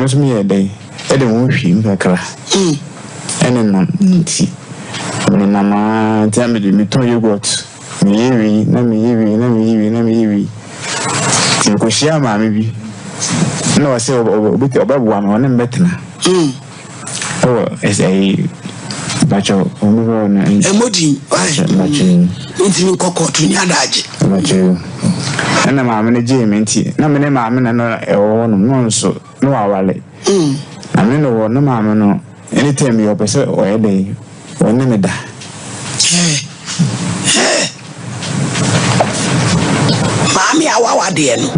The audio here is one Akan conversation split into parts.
nso meyɛɛ dɛn ɛde me ho hwii mu kakra ɛne nam nti menenam ara nti na mede metɔn yogurt meyɛ wei na meyɛ wei na meyɛ wei na meyɛ wei nti mekɔhyiaa maame bi na ɔsɛ ɔbɛboa me ɔne me bɛtena ɛwɔ ɛsɛ ɛyi mpakyɛ ɔmo hɔ na ɛmɔ din mpakyɛ ntumi nkɔ kɔɔto ni adagye mpakyɛ ɛna maame no gyee me nti na me ne maame na na ɛwɔ hɔ nom na nso na wawale na me ne wɔ na maame no anytime yɛ ɔpɛ sɛ ɔyɛ dɛ ɔne me da. Maame a wawadeɛ no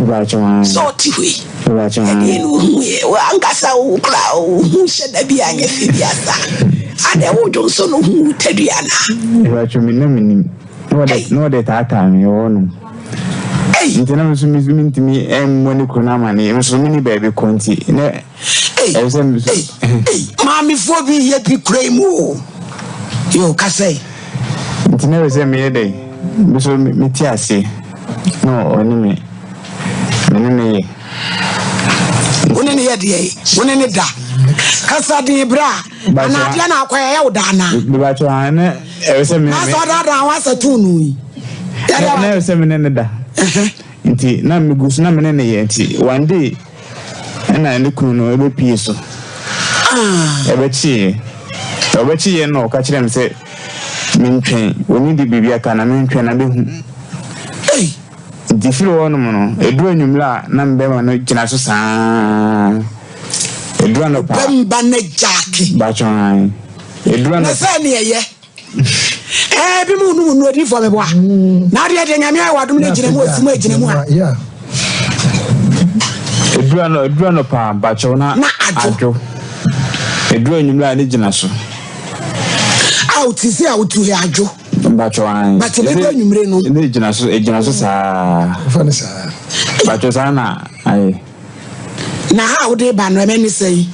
sɛ ɔte hɔ yi ɛdeɛ na ɔhu yɛ ankasa wo kora wo ho hyɛ da bi anyɛ fɛ bi asa adɛ wodwo nso no hu wo tadua na Mebakyɛ me na menim na ɔde taataa me wɔ hɔnom nti na nso mentumi mmɔ ne kuro no amane nso mene baabi kɔ nti na ɛwɔ sɛ me so maamefoɔ bi yɛ bi kura yi mu o yɛ kasa yi. Nti na ɛwɔ sɛ meyɛ dɛ me so mete aseɛ na ɔne me me ne ne yɛ. Wo ne ne yɛ deɛ wo ne ne da kasa den bra anaa adeɛ na akɔ yɛ wo da anaa. Mebakyɛ wɔn na ɛwɔ sɛ me. Na sɛ ɔdaadaa wɔn asɛ tun no yi. Na ɛwɔ sɛ me ne ne da. Nti na megu so na me ne ne yɛ nti one day. Ɛna ne kunu no ɛbɛpie so ɛbɛkyeeɛ ɔbɛkyeeɛ na ɔka kyerɛ me sɛ mentwɛn ɔni de biribi aka na mentwɛn na bɛhu nti firi hɔ nom no ɛduru anwummerɛ a na mbɛma no gyina so saa ɛduru anɔpa bɛmba no gyaake batwɔn ɛduru anɔpa na sɛ ne ɛyɛ ɛɛ bi mu nu nu odiifoɔ meboa na adeɛ deɛ nyame ayɛ wadom no gyina mu ɔsi mu agyina mu a ɛdura no ɛdura no paa mpakyɛw na adwo ɛdura anwummerɛ a ne gyina so a wote sɛ a wotu yɛ adwo mpakyɛw an but ɛbɛduru anwummerɛ no ne gyina so ɛgyina so saa mpakyɛw saa na ayɛ na ha a wode ba no ɛmɛ ne sɛn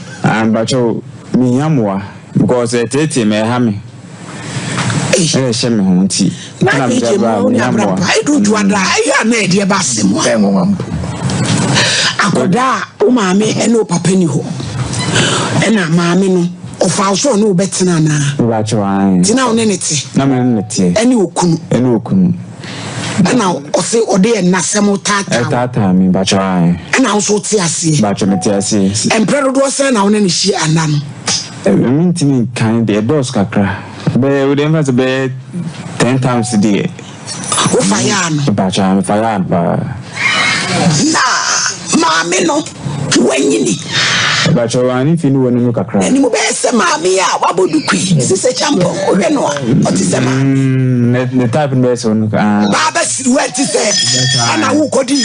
mpakyɛw mehia mmoa Because ɛteetee me, ɛha me, ɛna ɛhyɛ me ho nti. Na ɛgye mu ne abrampa ɛdu dwoada ɛyɛ a na ɛdeɛ ba asɛm a. Ɛnwanwa mpo. Akɔdaa a wo maame ɛne wo papa ni hɔ ɛna maame no ɔfa wo so ɔne wo bɛtena anaa? Mebakyɛw ae. Nti na wo ne ne te? Na me ne ne te. Ɛne okunu? Ɛne okunu. Ɛna ɔse ɔde ɛnasɛm taataa wo? Ɛtaataa me mebakyɛw ae. Ɛna wo nso wote aseɛ? Mebakyɛw mete aseɛ. Mprɛ dodoɔ sɛn na wo ne no hyia nna no? Mentumi nkan deɛ, ɛdɔɔso kakra. Bɛyɛ, wo deɛ mfa sɛ bɛyɛ 10 times deɛ. Wofa yɛ ano? Mpakyɛ, mefa yɛ ano paa. Na maame no, wanyini? Mpakyɛ, wɔn ne fi ne wɔ ne mu kakra. N'anim bɛyɛ sɛ maame a wabɔ duku yi, sisɛ kyampɔn, wohwɛ no a, ɔte sɛ maame. Ne type no bɛyɛ sɛ ɔno. Baa bɛsiri wɔ ɛte sɛ, ɛna wokɔdi,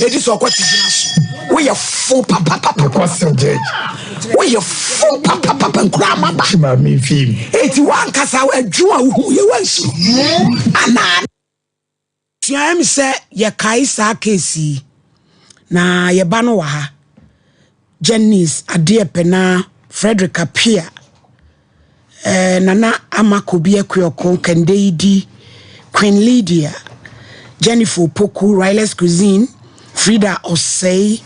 ɛdi sɛ ɔkɔte gyina so. Woyɛ fo papapapa. Question judge. Woyɛ fo papapapa nkura amaba. Maame fi. Eti wankasa adwuma a wohu yɛ wansuro anaa. Suaem sɛ yɛkae saa case yi na yɛba no wɔ ha. Janice Adeɛpɛnaa, Frederick Appiah, eh, Nana Ama Kobi Akuoko, Kendeidi, Queen Lydia, Jennifer Opoku, Riley's Cuisine, Frida Osei,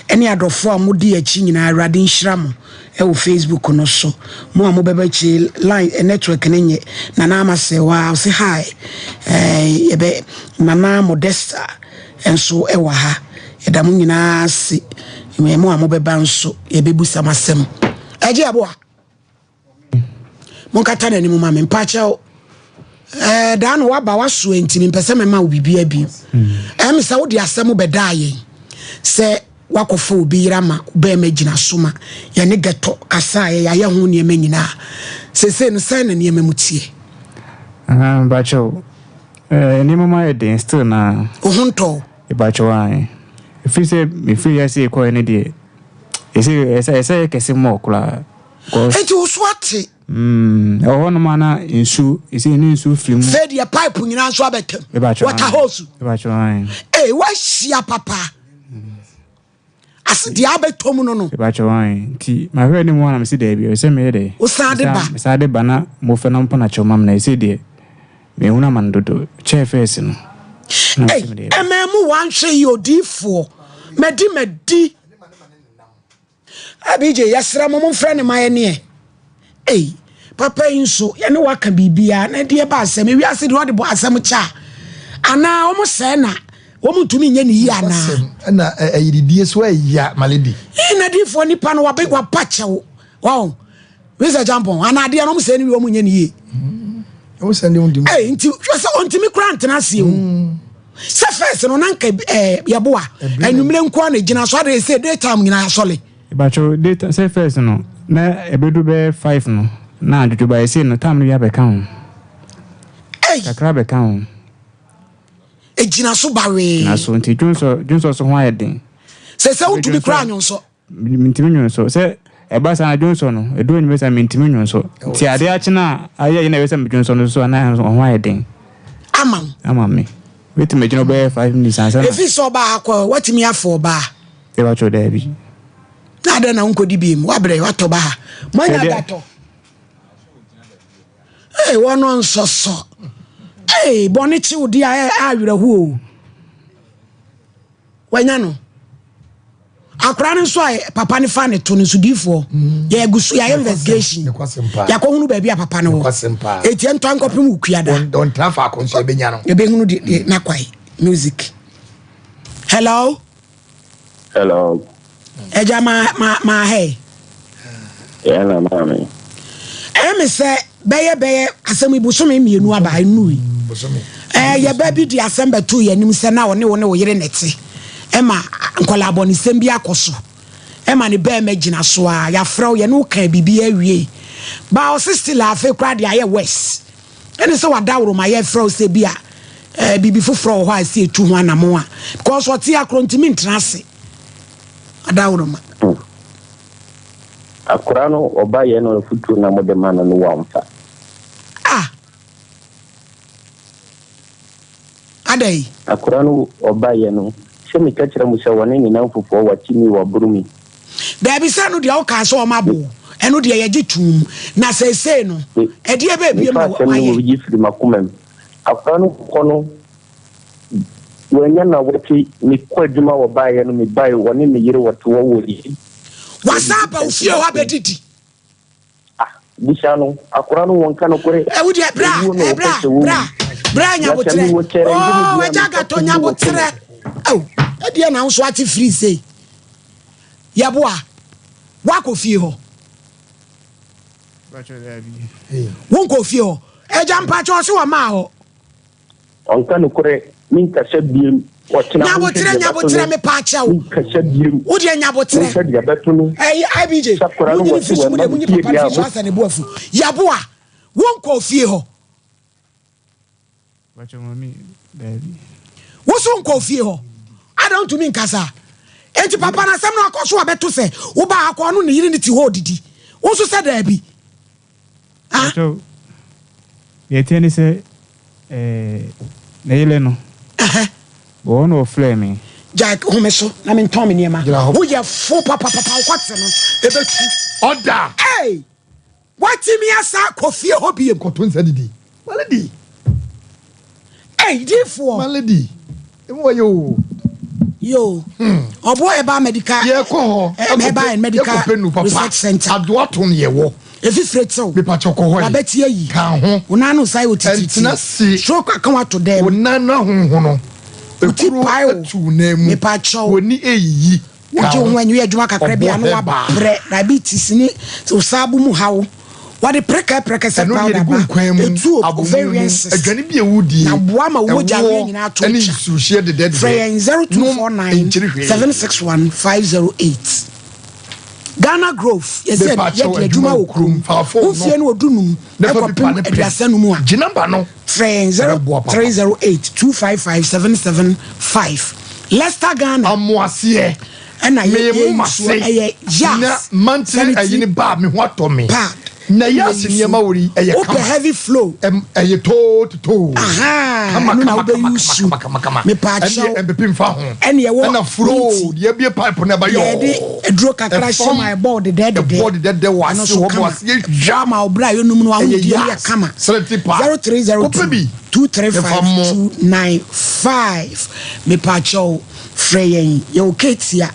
ɛne adɔfoɔ a modi akyi nyinaa Awurade nhyira mo ɛwɔ Facebook no so. Mo a mobɛba akyi line eh, network no nyɛ Nana Ama Sɛwa ɔse hi eh, yɛbɛ Nana Modesta nso ɛwɔ ha. Yɛda mo nyinaa ase. Mo a mobɛba nso yɛbɛbusa mo asɛm. Ɛgye aboa. Monkata n'anim ma me mpakyɛw. Ɛɛ daa no waba wasoɛ nti mempɛ sɛ mɛma wo biribi abi. Ɛm sɛ wode asɛm bɛdaa yɛn sɛ wakɔfa obi yere ama bɛrima gyina so ma yɛne gɛtɔ kasa a yɛayɛ ho nneɛma nyinaa. Seesei no sɛn na nneɛma mu teɛ? Mpakyɛw, nneɛma mu ayɛ den still na. Wo ho ntɔ wo? Mpakyɛw ae. Ɛfiri sɛ mefiri wiase kɔɛ no deɛ, ɛsɛ ɛsɛ yɛ kɛse mmɔɔ koraa. Enti wo so ate. Ɛwɔ hɔ nom a na nsuo, ɛsɛ ne nsuo firi mu. Sɛ deɛ pipe nyinaa nso abɛtɛm. Water hose. Ee, wahyia papa. Ase deɛ abɛtɔ mu no no. Mebakyɛ wɔn nti mahwɛ ne mu a na mesi daabi ɛsɛ meyɛ dɛ. Wosan de ba. Mesan de ba na mmɔfra na mpɔ na kyɛw ma me na ɛsɛ deɛ mehunu ama no dodo kyɛɛ fɛs no. Ei, ɛmɛ mu wanhwɛ yi odiifoɔ. Madi madi. BJ, yɛsrɛ mo momfrɛ no ma yɛneɛ. Ei, papa yi nso, yɛne waka biribiara na ɛdeɛ ba asɛm. Ewiase deɛ ɔde bɔ asɛm kyɛ a, anaa wɔn sɛɛ na wɔn ntumi nyɛ ne yie anaa? Ɛna ɛyididie so ɛya malady. Ee, na diifoɔ nipa no wabe wapa kyɛw. Wɔn, Mr. Champon, anaa adeɛ no wɔn sɛɛ ne wie wɔn nyɛ ne yie. Wɔn sɛɛ ne wɔn di mu. Ee, nti hwɛ sɛ ɔntumi kura ntena aseɛ o. Sɛ fɛs no na nka ɛɛ yɛboa anwummerɛ nkoa na egyina so adeɛ sɛ daytime nyinaa asɔle. Mepakyɛw data sɛ first no na ɛbɛdu bɛyɛ five no na adwodwo ba ɛsei no time no bi abɛka ho. Ei! Kakra bɛka ho. Egyina so ba wee. Gyina so nti dwonsɔ dwonsɔ so ho ayɛ den. Sɛ sɛ wontumi koraa nwonsɔ. Mentumi nwonsɔ sɛ ɛba saa na dwonsɔ no ɛdu anwummerɛ saa mentumi nwonsɔ nti adeɛ akye no a ayɛ yi na ɛbɛ sɛ medwonsɔ no so a na ɛho ayɛ den. Ama wo. Ama me. Mɛtumi agyina bɛyɛ 5 minutes ansa na. Efi sɛ ɔbaa ha kɔ watumi afɔ ɔbaa. Mepakyɛw daabi. Na adɛn na wonkɔdi bi mu? Wabrɛ, watɔ ba ha. Moanya datɔ. Ee, wɔn nsɔsɔ. Ee, bɔne kye wo di a awerɛho o. Wanya no. Akora no nso a papa no fa ne to no nso diifoɔ. Mm. Yɛgu so yɛayɛ investigation. Yɛakɔhunu baabi a papa no wɔ. Eti ɛntɔ nkɔpem wo kuada. Ɔntena faako nso yɛbɛnya no. Yɛbɛhunu de n'akwae music. Hello. Hello. Ẹja ma ma ma hɛ. Yɛn na maame. Ɛyɛ me sɛ bɛyɛ bɛyɛ asɛm yi bosome mmienu aba nnui. Ɛɛ yɛba bi de asɛm bɛto yɛn anim sɛ na ɔne wo ne wo yere na ɛte. Ɛma nkwadaa abɔnesɛm bi akɔ so. Ɛma ne bɛrima gyina so a yɛafrɛ wo yɛne wo kan biribi awie. Ba ɔse still afei koraa de ayɛ worse. Ɛne sɛ wadaworo ma yɛfrɛ wo sɛ bi a eh, biribi foforɔ wɔ hɔ a ɛsɛ ɛtu ho anamo a because ɔte akorɔ ntumi ntena ase adaworo ma. Hmm. Akora no ɔba yɛ no afutuo na mode ma no no wamfa. Ah. Adɛn? Akora no ɔba yɛ no sɛ meka kyerɛ mo sɛ wɔne ne namfofoɔ wate mi waboro mi. Daabi sɛ ɛno deɛ wokaa sɛ wɔn abo wo ɛno deɛ yɛgye tuum na seesei no ɛdeɛ bɛɛ biem na Mefa asɛm no wayɛ. wɔ gye firi m'akoma mu. Akora no kɔ no wanya nnawɔtwe mekɔ adwuma wɔbaeɛ no mebae wɔne me yere wɔte hɔ wɔdidi. Wasan aba wo fie hɔ abɛdidi. Ah, bisa no, akora no wɔnka nokorɛ. Ɛwo eh, deɛ bra, Owuo na eh, wɔpɛ bra, sɛ wɔwu. bra, bra Na sɛ nyabotrɛ. mewɔ kyɛrɛngye mu Oh, deɛ a, agya mefa gatɔ so bi wɔ nyabotrɛ. fam. Aw, ɛdeɛ na nso ate firi sei. Yɛboa, woakɔ fie hɔ. Wonkɔ fie hɔ. Agya mpakyɛ ɔse wɔmaa hɔ. Ɔnka nokorɛ, menkasa biem. Ɔkyena monhwɛ Nyabotrɛ deɛ ɛbɛto nyabotrɛ no, mepaakyɛw. menkasa biem. Wo deɛ nyabotrɛ. Monhwɛ deɛ ɛbɛto no. Ɛyi IBJ, Sɛ akwadaa no munyi ne wɔte firi so, mo wɔmma deɛ me munyi fie papa no deɛ a, firi so mo. ansa ne bo afu. Yaboa, wonkɔ fie hɔ. Wo so nkɔ fie hɔ. Ada wontumi nkasa. Enti papa no asɛm no akɔ so abɛto sɛ wobaa akɔ ɔno ne yere ne te hɔ odidi. Wo nso sɛ daabi. Ah. Pacho, deɛ ɛteɛ ne sɛ eh, ne yere no, wɔn na ɔfrɛɛ me. Gyae home so na mentɔn me nneɛma. Gyina hɔ. Woyɛ fo papapapa wokɔte no ɛbɛtu. Ɔda. Ei! Watumi asa akɔ fie hɔ biem. Kɔto nsa didi. My lady. Ei difoɔ. My lady. Emu wɔ yɛ o. Yo. Ɔboɔ Herbal Medical. Yɛ kɔ hɔ. Herbal and Medical Yɛ kɔ pɛ nu papa. Research Center. Adoa ton yɛ wɔ. Efifire tew. Mipakyɛ kɔ hɔ yi. Wabɛti ayi. Ka ho. Wo nan no nsa yɛ otititi. Ɛntena se. Stroke aka wo ato dɛm. Wo nan no ahonhono. Wo ti Ekuro pae o. atu wo nan mu. Mipakyɛw. W'ani eyiyi. Wogye wo ho anyi, woyɛ adwuma kakra bi a na woabrɛ, diabetes ne osaabu mu haw. Wɔde prɛkɛprɛkɛ sɛ powder ba, etu ovarian cyst, na boa ma wo mogya aweɛ nyinaa to twa. Frɛ yɛn 0249 761 508. Ghana Grove, yɛsɛ yɛde adwuma wɔ kurom. Wo mfie no ɔdu num ɛkɔpem 35 a, frɛ yɛn 0308 255 775. Leicester Ghana. Amoaseɛ. Ɛna yɛ Memu yɛ m'ase nsuo ɛyɛ na yas mantene ayi sanitary ne ba a me ho atɔ me. pad Na ɛna yas yɛ nneɛma nsuo. wɔ yi ɛyɛ Wopɛ kama. heavy flow. Ɛm ɛyɛ too totoo. Ahaa Kama ɛno na kama wobɛ kama use. kama kama kama. Mepaakyɛw. Ɛnneɛ mpepe mfa ho. Ɛna ɛwɔ Ɛna furoo minti. deɛ abue pipe no ɛba Deɛ yɛde yɔɔ. aduro kakra hyɛ mu Ɛfam a ɛbɔ wo dedɛɛdedɛ. ɛbɔ dedɛdɛ wɔ Ɛno ase nso hɔ ma kama. ase yɛ Ɛboa hwa. ma wo berɛ a yɛnum no Ɛyɛ w'ahodie no yɛ yas kama. sanitary pad. 0302 Kɔpɛ bi. 235 Ɛfa mo. 295. Mepaakyɛw. Frɛ yɛn, yɛwɔ Ketia,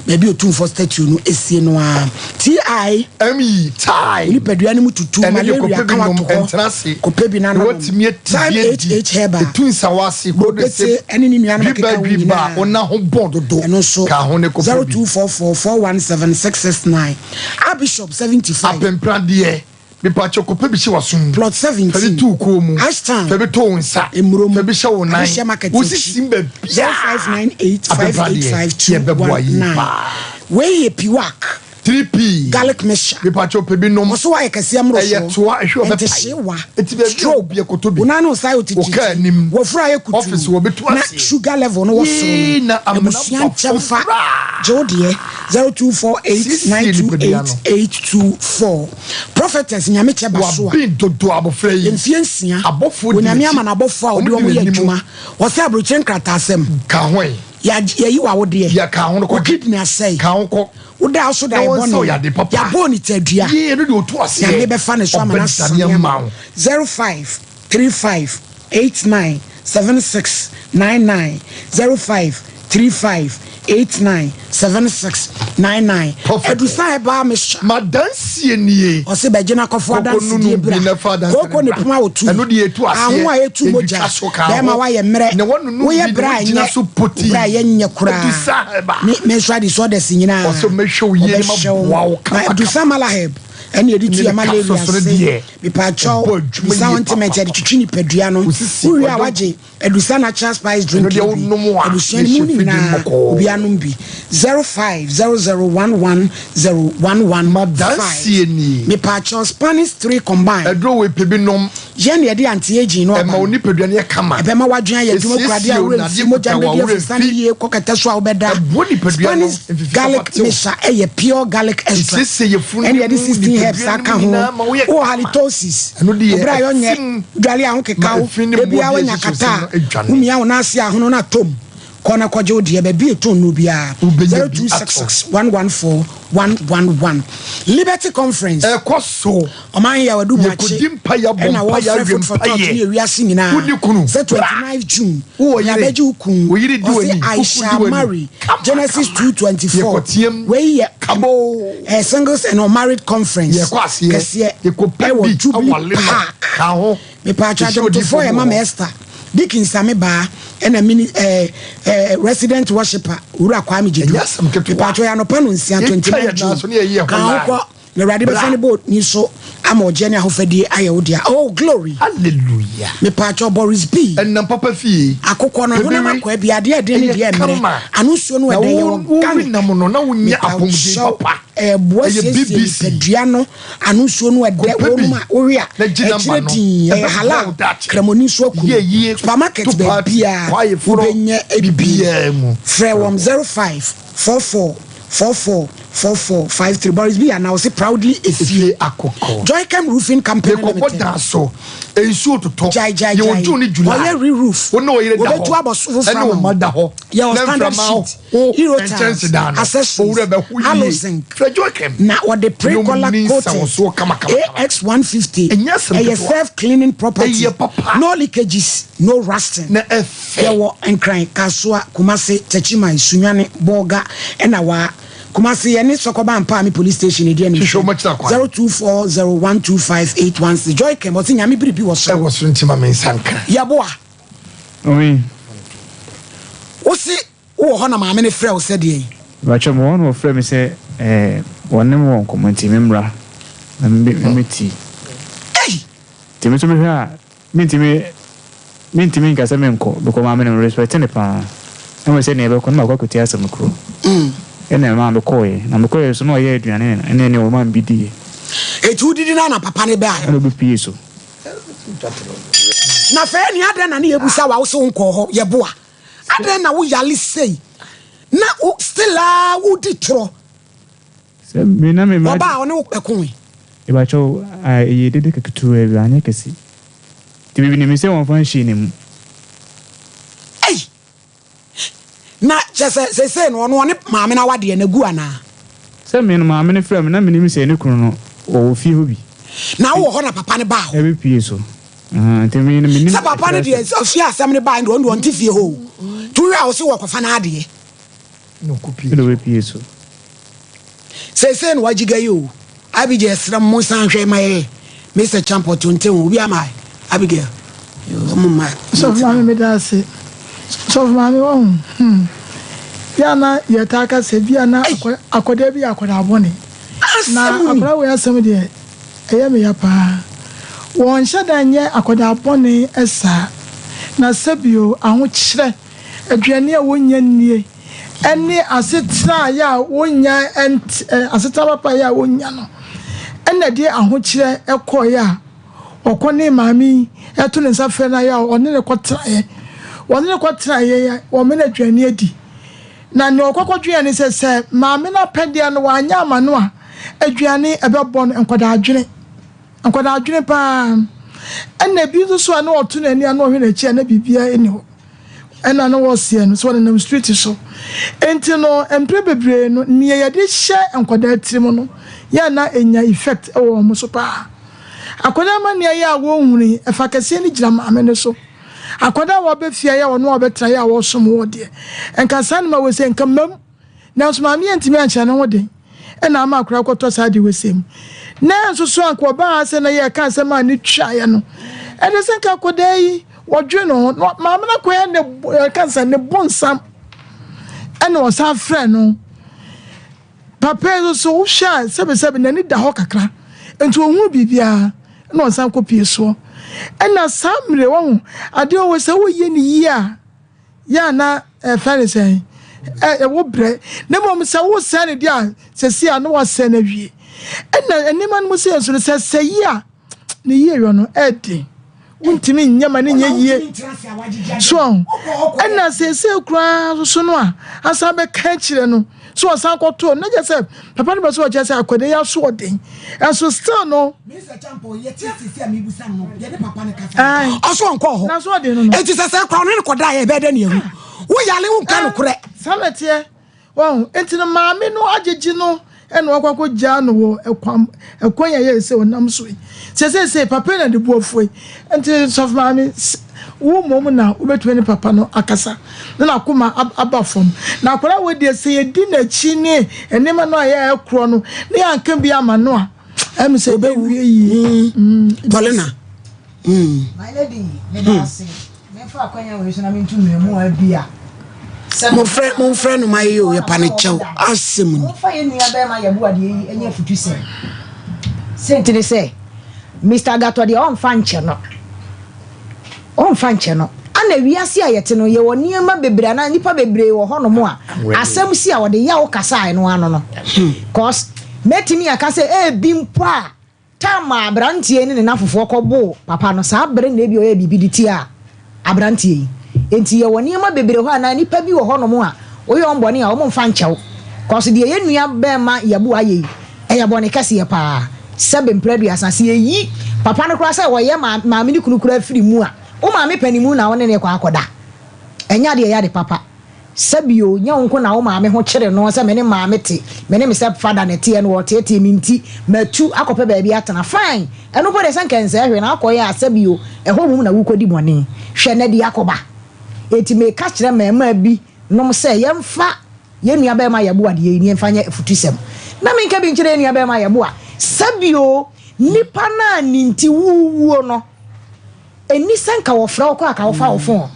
baabi a Otumfoɔ statue no sie no ara. T.I. M.E. Time. Nipadua no mu tutu, Ɛno deɛ malaria kɔpɛ bi ka nom, wato hɔ. ɛntena ase. Kɔpɛ bi na Na nom. watumi ati Time bi adi. HH Herbal. Ɛtu nsawa ase, kuro de se. Bropete ne ne nuanom Dwiba ɛkeka ho dwiba a, nyinaa. wo nan ho bɔn dodo. Ɛno nso, Ka ho ne kɔpɛ bi. 0244 417 669. Archbishop 75. Apempradeɛ. Mepakyɛw kɔpɛ bi hyɛ w'asom. Plot 17. Fa bi to wo kɔn mu. Ashtown. Fa bi to wo nsa. Mmurom. Fa bi hyɛ wo nan. Adehyɛ market Wo akyi. sisim baabiara. 0598 Apempradeɛ, 585 yɛbɛboa yie 219. paa. Wei yɛ Piwak. 3P. Garlic mixture. Mepakyɛw pɛ bi nom. Ɔso ayɛ kɛseɛ mmorosoɔ. Ɛyɛ toa ɛhwɛ ɔbɛpae. Ntehyewa. Eti baabi a Stroke. obi ɛkɔtɔ bi. Wo nan ne wo sa ayɛ Wo kaa otititi. anim. W'afuru ayɛ kutuu. Office wɔ bɛtu Na aseɛ. sugar level no wɔ soro Yee no. na amena Abusua bɔ nkyɛm fam fa. koraa. Gye wo deɛ. 0248 Siesie 928 nipadua no. 824. Prophetess Nyamekyɛ Basoa. Waben dodo abɔfra yi. Mfie nsia. Abɔfoɔ di Onyame n'akyi. ama n'abɔfoɔ a ɔde Wɔn di wɔn yɛ n'anim. adwuma. Ɔsɛ aburokyire nkrataasɛm. Ka ho ɛ. Yɛayi w'awodeɛ. Yɛ ka ho no kɔ. Wo kidney asɛe. Ka ho kɔ. Wo da so da Na yɛ wɔn nsa bɔne. ɔyɛ ade papa. Yɛabɔ ne tadua. Yee ɛno deɛ ɔtu aseɛ. Nyame bɛfa ne so ama no Ɔbɛdane asane ama ama wo. wo. 05 35 89 76 99 05 35 89 76 99 Prophet. Adusa herbal mixture. M'adanseɛ nie. Ɔse bɛgye no akɔfo Koko adansedie nunum bra. bi na fa adanse Kooko no ne bra. poma otu. Ɛno deɛ ɛtu aseɛ. Aho a ɛtu mogya. Ɛntwitwa so ka ho. Bɛrima woayɛ mmerɛ. Na wɔnunum Woyɛ bi na bra a wogyina ɛnyɛ so potii. Bra a yɛnyɛ koraa. Adusa herbal. Ne menstrual disorders nyinaa. Ɔse mɛhwɛ wo yie na Ɔbɛhwɛ wo. maboa wo Na kama Adusa kama. malaheb ɛne yɛde tu Ne yɛ malaria capsules no ase. deɛ, Mepaakyɛw, ɛbɔ adwuma bisa yie ointment yɛde papapapa. twitwi nipadua no. Osisi, Wowie a ɔdɔ. wagye Adusa natural spice drink Ɛno deɛ bi. wonom a, Abusua no mu ne hyɛ nyinaa fridge mu bɔkɔɔ. obiara nom bi. 0500110115. M'adanseɛ nie. Mepaakyɛw Spanish 3 combine. Aduro wei pɛ bi nom. Yɛn na yɛde anti-aging no aba Ɛma wo no. nipadua no yɛ kama. Ɛbɛma w'adwene ayɛ adwuma kura adeɛ a Ɛsiesie wo worɛ nnadeɛ mfi mogya kuta no wo a bɛdi worɛ afusane mfi. yie kɔ kɛtɛ so a wobɛda. Ɛboa nipadua no Spanish mfifi garlic papa tew. mixture ɛyɛ pure garlic extract. Ɛsiesie yafunu Ɛna yɛde mu, 16 herbs nipadua no aka mu ho. nyinaa ma woyɛ Wowɔ kama. halitosis. Ɛno deɛ Obrɛ a yɛnyɛ ɛtim. dwale a ho keka Ma wo. efi ne Da biara mmoa bi woanya a ɛhyehyɛ kata wo a se no adwane. womia wo nan ase ahono no atom. Kɔ na kɔgye wo deɛ baabi ɛtɔn no biara. Wobɛnya bi 0266 114 111. Liberty Conference. Ɛkɔ so. Ɔman yɛ wadu buakye Yɛkɔdi mpaeɛ abɔ ɛna mpaeɛ wɔfrɛ awie food for thought mpaeɛ. ne ewiase nyinaa Wodi kunu. sɛ Bra. 29 June Wowɔ yere. yɛabɛgye wo kun Wo yere di ɔse w'ani. I Wo kunu di shall w'ani. marry Kama, Genesis kama. 2:24 Yɛkɔteam. wei yɛ Kabo. eh, singles and unmarried conference Yɛkɔ aseɛ. kɛseɛ Yɛkɔpɛ ɛwɔ bi Jubilee awale no. Park Ka ho. mepatwa Yɛhyɛ dwomtofoɔ odiyifoɔ yɛ bi ma wɔ ma hɔ. Esther Dickens Amebaa ɛna mini eh, eh, resident worshipper Owura Kwame Gyedu Ɛnyɛ asɛm ketewa. mepatwa yɛ anɔpa no nsia Yɛtwa 29 yɛn nan June so ne yɛyi yɛn ho ka ho line. kɔ na Awurade bɛfa Bra. ne boat ni so ama ɔgyeɛ ne ahofadie ayɛ wo dea oh glory Hallelujah. mepatwa Boris B Ɛnam papa fie. akokɔ no honam Pebere. akɔa bi adeɛ ɛden ne Ɛyɛ deɛ mmerɛ kama. ano nsuo no Na ɛdɛ yɛ wo wo organic nam no na wonya apɔmuden mepatwa papa. ɛboa Ɛyɛ siesie BBC. nipadua no ano nsuo no ɛdɛ Kɔpɛ bi wɔnom a wowe a na gye namba ɛkyerɛ no. din ɛyɛ Ɛbɛboa halal wo daakye. kramoni nso akum Yɛ yie, supermarket to party, baabiaa kɔ ayeforɔ, wobɛnya bi biribiara mu. frɛ wɔn 05 44 44 44 53 Boris B anaa ɔse proudly efie Efie akokɔ. Joycam Roofing Company Yɛkɔbɔ Limited dan so. Nsuo totɔ. Gyae gyae Yɛwɔ gyae June ne July. Wɔyɛ re-roof Wo ne wo yere da Wɔbɛtu hɔ. abɔso foforɔ Ɛne ama wo mma wo da hɔ. Yɛwɔ Na standard mframa sheet ho Euro nkyɛnse tiles dan no. accessories Owura bɛho yie. Aloe zinc Frɛ Joycam. na wɔde pre-color Ɛne ɔmo coated nsawosoɔ kama kama kama. AX150 Ɛnyɛ asɛm ɛyɛ ketewa. self cleaning property Ɛyɛ papa. no leakages no rusting Na ɛfɛ. yɛwɔ Nkran Kasoa Kumasi Techiman Sunyani Bolga ɛna waa Kumasi yɛne Sɔkɔba Mpaame police station edi anim Hwehwɛ wɔn akyiri akwan. 0240125816 Joycam ɔse Nyame biribi wɔ soro Ɛwɔ soro nti ma me nsa nka. Yɛboa Oi. Wose wowɔ hɔ na maame no frɛ wo sɛ deɛn? Mepakyɛw mewɔ hɔ na wɔfrɛɛ me sɛ eh, wɔne me wɔ nkɔmmɔ nti memmra na memmɛtie. Ei! Nti me nso mehwɛ a mentumi mentumi nka sɛ menkɔ because maame no me respect no paa. Na mmom sɛ nea ɛbɛkɔ no makɔ akɔtie asɛm koro. Ɛna ɛmaa mekɔeɛ. Na mekɔeɛ nso na ɔyɛ aduane ne ɛne ɔmaa me bi diiɛ. Enti wodidi no ara na papa no baeɛ? Ɛna ɔbɛpue so. Na afei nea adɛn na ne yɛbusa wo a wose wonkɔɔ hɔ yɛboa adɛn na wo yale sei na wo still a wodi torɔ Sɛ me na me ma. Ɔbaa a ɔne wo bɛkoe. Mepakyɛw ah ɛyɛ dede ketewa bi anyɛ kɛse nti me nim sɛ wɔnfa nhyee ne mu. Ei! Na kyerɛ sɛ seesei no ɔno ɔne maame no awadeɛ no agu anaa? Sɛ me no maame no frɛɛ me na menim sɛ ne kunu no ɔwɔ fie hɔ bi. Na wowɔ hɔ na papa no baa hɔ? Ɛbɛpue so ahaa nti me no menim Sɛ papa no ɛkyerɛ deɛ sɛ. ɔfie asɛm no baeɛ no deɛ ɔno deɛ ɔnte fie hɔ o. Nti wohwɛ a ɔse wɔkɔfa n'adeɛ. Ɛna ɔbɛpue so. Seesei na wagyiga yi o. Abigail srɛ mo monsan nhwɛ ma yɛ Mister Champɔ tonte ho obi ama Abigail ɔmo ma. Sɔfo maame meda ase. Sɔfo maame wahu hmm yɛ a na yɛtaa ka sɛ bi a na akwadaa bi yɛ akwadaa bɔne na akwadaa wei asɛm deɛ ɛyɛ me ya paa wɔnhyɛ da nyɛ akwadaa bɔne saa na sɛbio ahokyerɛ aduane a wɔnnya nnie ne asetena a yɛ a wɔnnya nte asetena papa yɛ a wɔnnya no ɛna ɛde ahokyerɛ kɔeɛ a ɔkɔ ne maame yi ɛto ne nsa frɛ no ayɛ a ɔne ne kɔtenaeɛ wɔne ne kɔtenaeɛ yɛ wɔma no aduane adi na nea ɔkɔkɔdweɛ ne sɛ sɛ maame no apɛdeɛ no wanyɛ ama no a aduane ɛbɛbɔ no nkwadaa adwene Nkwadaa adwene paa. Ɛna ebi nso so a na ɔto n'ani a na ɔhwɛ n'akyi a na biribiara nni hɔ. Ɛna na wɔseɛ no sɛ ɔnenam street so. Enti no mprɛ bebree no nea yɛde hyɛ nkwadaa tirim no yɛ a na enya effect wɔ wɔn so paa. Akwadaa amanneɛ yɛ a wɔnhunu yi ɛfa kɛseɛ no gyina maame no so. Akwadaa a waba fie a yɛ a ɔno a ɔbɛtena yɛ a wɔsom wɔ deɛ nka saa nneɛma wei sɛ nka mmam. Nanso maame antumi anhyɛ ne ho den na ama akwadaa akɔtɔ saa ade wesee mu. Nanso so anka ɔbaa ha sɛ na yɛreka asɛm a ne twaeɛ no, ɛde sɛ nka akwadaa yi wɔdwe ne ho. Na maame no akɔyɛ ne yɛka sɛ ne bonsam ɛna ɔsan frɛ no. Papa yi nso so wohwɛ a sɛbesɛbe n'ani da hɔ kakra nti ohunu biribiara na ɔsan kɔpie soɔ. Ɛna saa mmerɛ wahu adeɛ wɔ sɛ woyɛ ne yie a yɛ a na ɛfɛ ne sɛn ɛwɔ brɛ na mmom sɛ wosɛe no deɛ a sɛsi a na wasɛe no awie ɛna nneɛma no mu sɛ nso no sɛ sɛ yi a ne yie yɔ no ɛden wontumi nyɛ ma ne nyɛ yie so ɛna sɛsɛ koraa soso no a asan bɛka akyerɛ no so ɔsan kɔtoo no na kyerɛ sɛ papa no bɛ so ɔkyerɛ sɛ akwadaa yi aso ɔden ɛnso still no Ɔso ɔnkɔɔ hɔ. Enti sɛ sɛ kora ɔne no kɔda a ɛbɛyɛ dɛ ne ahu. Wo yale wo nka nokorɛ. Saa na ɛteɛ. Wahu? Enti no maame no agyegye no ɛna wakɔ akɔgyaa no wɔ ɛkwan ɛkwan a ɛyɛ sɛ ɔnam so yi. Sɛ seesei papa yi na ne bo afu yi. Enti sɔfo maame wo mmom na wobɛtumi ne papa no akasa na n'akoma aba fam. Na akwadaa wei deɛ sɛ yɛdi n'akyi ne nneɛma no a ɛyɛ ɛkorɔ no na yɛanka bi ama no a, ɛmu sɛ ɛbɛwie yie. Mm. Paulina. Mm. My lady, meda ase. Memfa akwanya wei so na mentu mmaamua bi a. Momfrɛ momfrɛ no ma yɛ o yɛpa ne kyɛw asɛm ni. Momfa yɛn nua bɛrima yɛbo adeɛ yi ɛnyɛ afutusɛm. Senti ne sɛ Mr. Gatɔ deɛ ɔmfa nkyɛ no. Ɔmfa nkyɛ no. Ana wiase a yɛte no yɛwɔ nneɛma bebree anaa nnipa bebree wɔ hɔnom a asɛm si a wɔde yaw kasa a ɛno ano no. Cause mɛtumi aka sɛ ebi mpo a time a aberanteɛ yi ne ne nafofoɔ kɔboo papa no saa bere na ebi ɔyɛ biribi de tiaa aberanteɛ yi. Enti yɛwɔ nneɛma bebree hɔ anaa nnipa bi wɔ hɔnom a woyɛ wɔn bɔne a wɔmfa nkyɛ wo. Cause deɛ yɛn nua bɛɛma Yabu ayɛ yi Ɛyɛ bɔne kɛseɛ paa. Sɛbe mprɛ aduasa, sɛ yɛyi papa no koraa sɛ ɔyɛ maame no kunu koraa firi mu a, wo maame panimu na wo ne no rekɔ akɔda. Ɛnyɛ adeɛ ɛyɛ ade papa. Sɛbe o, nyɛ wo nko na wo maame ho kyere no sɛ me ne maame te, me ne me step father na ɛteɛ na ɔreteetee me nti matu akɔpɛ baabi atena. Fine! Ɛno mpo deɛ sɛ nka ɛnsɛe hwee na akɔyɛ a sɛbe o, ɛhɔ mmom na worekɔdi bɔne. Hwɛ na di akɔba. Enti meka kyerɛ mmarimaa bi nom sɛ yɛmfa Yɛn nuabarima Yeboah deɛ yi ne yɛmfa nyɛ afutusɛm. Na menka bi nkyerɛ yɛn nuabarima Yeboah sɛ bio, nipa no a ne nti worewuo no, ɛnni sɛ nka wɔfrɛ wo koraa ka wofa wo fon.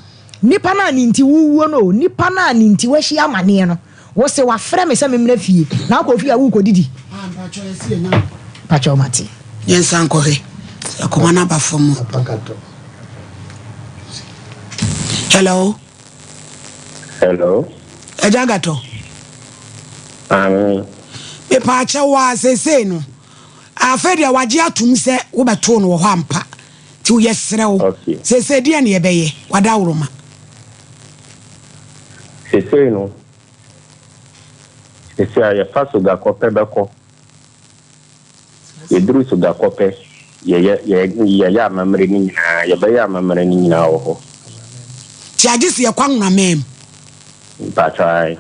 Nipa no a ne nti worewuo no o, nipa no a ne nti woahyia amaneɛ no, wo se wafrɛ me sɛ memmra fie, na wokɔ fie a worekɔdidi. Mpakyɛw mate. Yɛnsan nkɔhwɛ sɛ akoma no aba fam. Hello. Hello. Ɛgya Gatɔ. Maame. Mepaakyɛ wo a seesei no afei deɛ wagye atom sɛ wobɛtoo no wɔ hɔ ampa nti woyɛ serɛ wo seesei deɛ ne yɛbɛyɛ wadaworoma. Seesei no seesei a yɛfa so gakɔ pɛ bɛkɔ. Yɛduru so da kɔ pɛ, yɛyɛ, yɛyɛ amammerɛ no nyinaa, yɛbɛyɛ amammerɛ no nyinaa wɔ hɔ. Nti agye sɛ yɛkɔ Anwonaman mu? Mpakyɛ ae.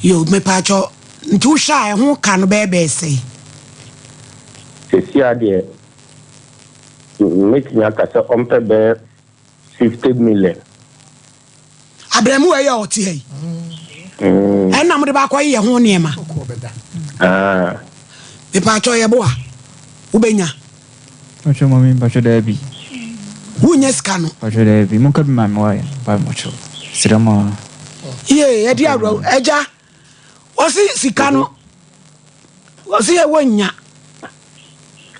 Yo, mepakyɛ, nti wohwɛ a ɛho ka no bɛyɛ bɛyɛ sɛn? Sesia deɛ, mɛtumi aka sɛ ɔmpɛ bɛyɛ 50 million. Abramuwa yi a ɔte ha yi, ɛna mode baakɔ yɛ ho nneɛma. Ah. Mepaakyɛw yɛboa wobɛnya. Mpakyɛw mami mpakyɛw daabi. Wonnya sika no. Mpakyɛw daabi monka bi ma me wai mpakyɛw mesrɛ mo aa. Yie ɛdi awerɛho agya ɔse sika no ɔse yɛ wonnya.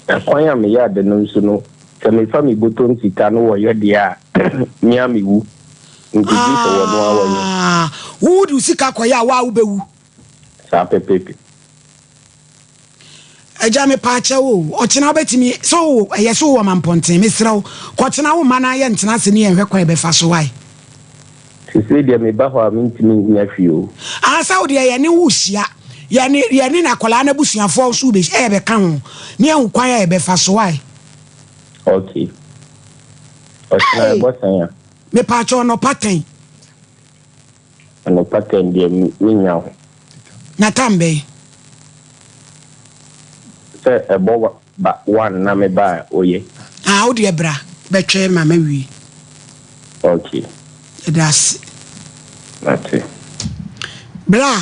Ɛkwan a meyɛ ade no nso no sɛ mefa me botom sika no wɔyɛ deɛ a me a mewu nti gye sɛ wɔno ara wɔyɛ. Aah wo de wo sika kɔyɛ a wo a wobɛwu. Saa pɛpɛpɛ. Agya mepaakyɛw o, ɔkyena wobɛtumi, sɛ wo ɛyɛ sɛ wowɔ mampɔnten, mesrɛ wo, kɔkyena wo mma na yɛntena ase ne yɛnhwɛ kwan a yɛbɛfa so, wai? Sesei deɛ meba hɔ a mentumi nnya hwee o. Ah sɛ wo deɛ yɛne wo rehyia, yɛne yɛne akwadaa no abusuafoɔ nso rebɛhyia, ɛyɛ bɛka ho, ne yɛahu kwan a yɛbɛfa so, wai? Ok. Ɔkyena Hey! ɛbɔ sɛn a? Mepaakyɛw anɔpa tɛn. Anɔpa tɛm deɛ mennya wo. Na tam bɛn? Sɛ ɛbɔ ba one na meba a oye. Ah wo deɛ bra bɛtwɛn ma mawie. Ok. Yɛda ase. Mate. Bra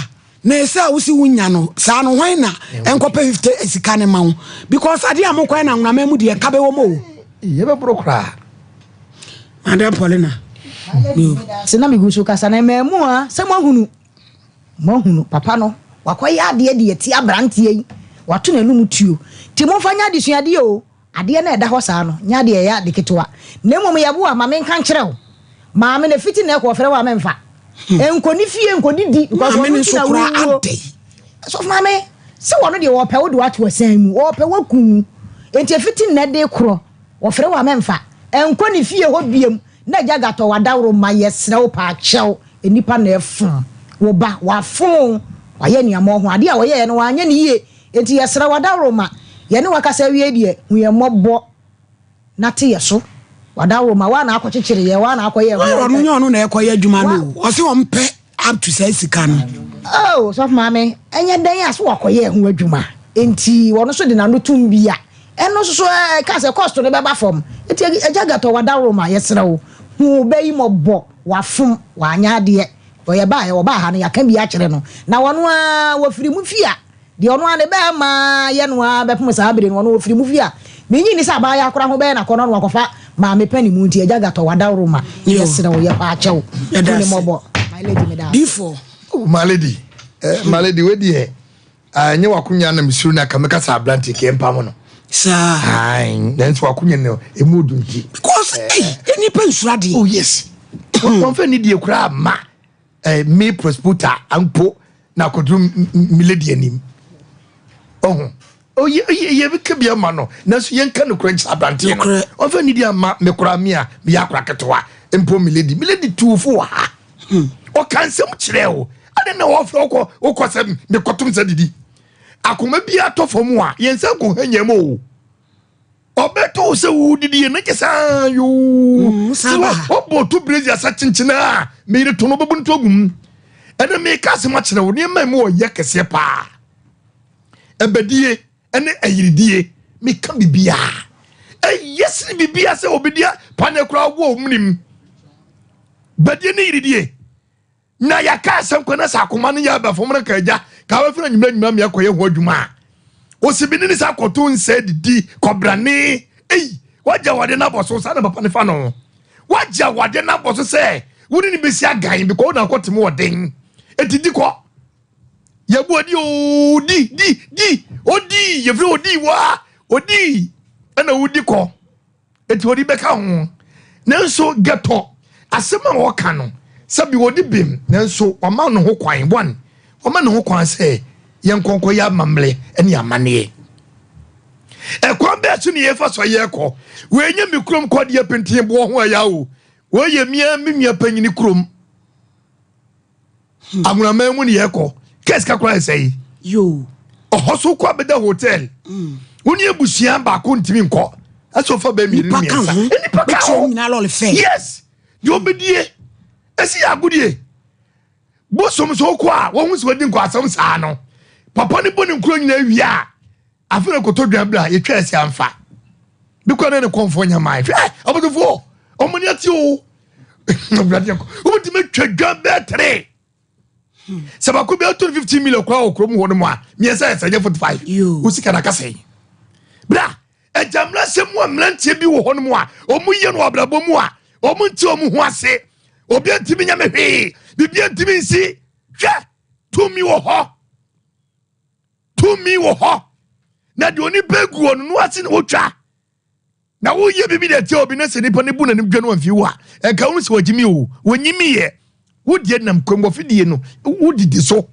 na ɛsɛ a wosi wo nya no saa no hwan na ɛnkɔpɛ 50 sika no ma wo because adeɛ a mokɔɛ na anwonama mu deɛ ɛka bɛwɔ mu o. Yɛbɛboro koraa. Madam Paulina. Se na megu so kasa na mmamu a sɛ moahunu moahunu papa no wakɔyɛ adeɛ de atia aberanteɛ yi wato n'anum tuo nti momfa nyɛ adesuadeɛ o adeɛ no a ɛda hɔ saa no nyɛ adeɛ ɛyɛ ade ketewa na mmom yɛboa ma menka nkyerɛ wo maame no fiti na ɛkɔ ɔfrɛ wo a memfa nkɔ ne fie nkɔdidi because Maame ɔno no nti nso na koraa wowuo adɛn? sɔfo maame sɛ wɔno deɛ wɔpɛ wo de wato asan mu wɔpɛ waku wo nti ɛfiti nnɛ de korɔ Wɔfrɛ wo a mɛmfa. Nkɔ ne fie hɔ biom na agya gatɔ wadaworo ma yɛsrɛ wo paakyɛw nnipa na ɛfom wo ba wafom wo wayɛ aniamɔ ho adeɛ a ɔyɛɛ no wanyɛ no yie enti yɛsrɛ wo adaworo ma yɛne wo akasa awie deɛ hu yɛn mmɔbɔ na te yɛ so wadaworo ma woa na akɔkyekyere yɛn woa na akɔyɛ Why ho ɔno nyɛ ɔno na ɛkɔyɛ adwuma no o ɔse ɔmpɛ up to saa sika no. Oh sɔfo maame ɛnyɛ dɛn a so wakɔyɛ ɛho adwuma nti ɔno nso de n'ano tum bi a ɛno nso so ɛka sɛ cost no bɛba fam nti agya gatɔ wadaworo ma yɛsrɛ wo hu wo bɛ yi mɔbɔ wafom wanyɛ adeɛ ɔyɛ baa ɔbaa ha no yɛaka bi akyerɛ no na ɔno ara wɔfiri mu fi a Deɛ ɔno ara ne bɛɛma yɛ no ara bɛpem saa bere no, ɔno ɔfiri mu fie a, mennye nni sɛ abaayaa koraa ho bɛyɛ no akɔnnɔ na wakɔfa maame pani mu nti agya Gatɔ wadaworoma, yɛsrɛ wo, yɛpaakyɛw, hu ne mmɔbɔ. My lady meda ase. Difoɔ. Oh, my lady, eh, my lady, wei deɛ, ah, ɛnyɛ w'akonya na mesuro no aka mɛka sɛ aberante kɛ mpam no. Saa. Ae, nanso w'akonya no ɛmu odu nti. Because, eh, nnipa nsuro adeɛ. Oh, yes. Wɔmfa nidie koraa ma. eh, me prosputa mpo na akoduru me lady anim ɔho oye oye yɛ bi ka bi ama no nanso yɛnka nokorɛ nkyerɛ aberanteɛ no ɔmfa nidi ama me koraa me a meyɛ akora ketewa mpo me lady me lady tuufo wɔ ha hmm. ɔka nsɛm kyerɛ o ade na wɔfrɛ wokɔ wokɔ sɛ mekɔtom sɛ didi akoma bi atɔ fam a yɛn nsa nkɔ ha nyam o Ɔbɛto wo sɛ wodidi yɛ na kyɛ sɛ yoo mm, sɛ wɔbɔ to brezi asa kyenkyene a meyere to no bɛbu no to agu mu ɛnɛ meka asɛm akyerɛ wo nneɛma mu ɔyɛ kɛseɛ paa ɛbɛdie ɛne ayiridie meka biribiaa ɛyɛ sene biribiaa sɛ obidia pane koraa wɔ ɔmunim bɛdie ne yiridie Na yɛaka asɛm kɔ na sɛ akoma no yɛ aba fam no ka agya ka wafiri anwummerɛ anwummerɛ mmea kɔyɛ ho adwuma a ɔsi bi ne ne sɛ akɔto nsɛ didi kɔbrane ei wagya wade no abɔ so saa na papa no fa no wagya wade no abɔ so sɛ wo ne ne bɛsi agan bikɔ wo na akɔte mu ɔden ɛti di kɔ yɛbu ɔdi oo di di di ɔdi yɛfiri ɔdi wa ɔdi ɛna wodi kɔ Enti wɔde bɛka ho. Nanso gɛtɔ, asɛm a wɔka no, sɛbi wɔde bem, nanso wɔama no ho kwan. One, wɔama ne ho kwan sɛ yɛnkɔ nkɔyɛ amammerɛ ne amanneɛ. Ɛkwan bɛɛ so ne yɛfa so a yɛkɔ. Wei nyɛ me kurom kɔdeɛ penten boɔ ho ɛya o. Wei yɛ mia me nua panyini kurom. Hmm. Agunaman mu ne yɛkɔ. Kɛ sika koraa ɛsɛ yi. Yoo. Ɔhɔ so kɔ abɛda hotel. Hmm. Wo ne abusua baako ntumi nkɔ. Ɛsɛ ɔfa bɛɛ mmienu mmiɛnsa. Nipa ka ho. Yes. Deɛ ɔbɛdie. Ɛsi yɛ agodie. Bosom so kɔ a wɔn ho sɛ wɔdi nkɔ asɛm saa no. Papa ne bɔ ne nkuro nyinaa wie a. Afei na kɔtɔ dwan bra yɛtwa ɛsɛ amfa. Bi kɔ ne ne kɔnfoɔ nya maa hwɛ abɔdefoɔ ɔmo ni ate o. Awurade akɔ wobɛtumi atwa dwan bɛɛ tere. Sɛ baako bi ato no 15 million koraa wɔ kurom hɔ no mu a, mmiɛnsa yɛ sɛ nyɛ 45. Wo sika na kasa yi. Bra, agya mmerɛsɛm mu a mmeranteɛ bi wɔ hɔ no mu a, wɔn yɛ no abrabɔ mu a, wɔn nti wɔn ho ase. Obi ntumi nyɛ me hwee, biribi ntumi nsi. Hwɛ, tumi wɔ hɔ. Tumi wɔ hɔ. Na deɛ onipa gu wɔ no no ase na wotwa. Na woyɛ biribi de atia obi na sɛ nipa no bu n'anim dwa no amfi wo a, ɛnka wo sɛ wagyimi o, wɔnyimi yɛ. Wo deɛ nam kwammɔfidie no, wodidi so.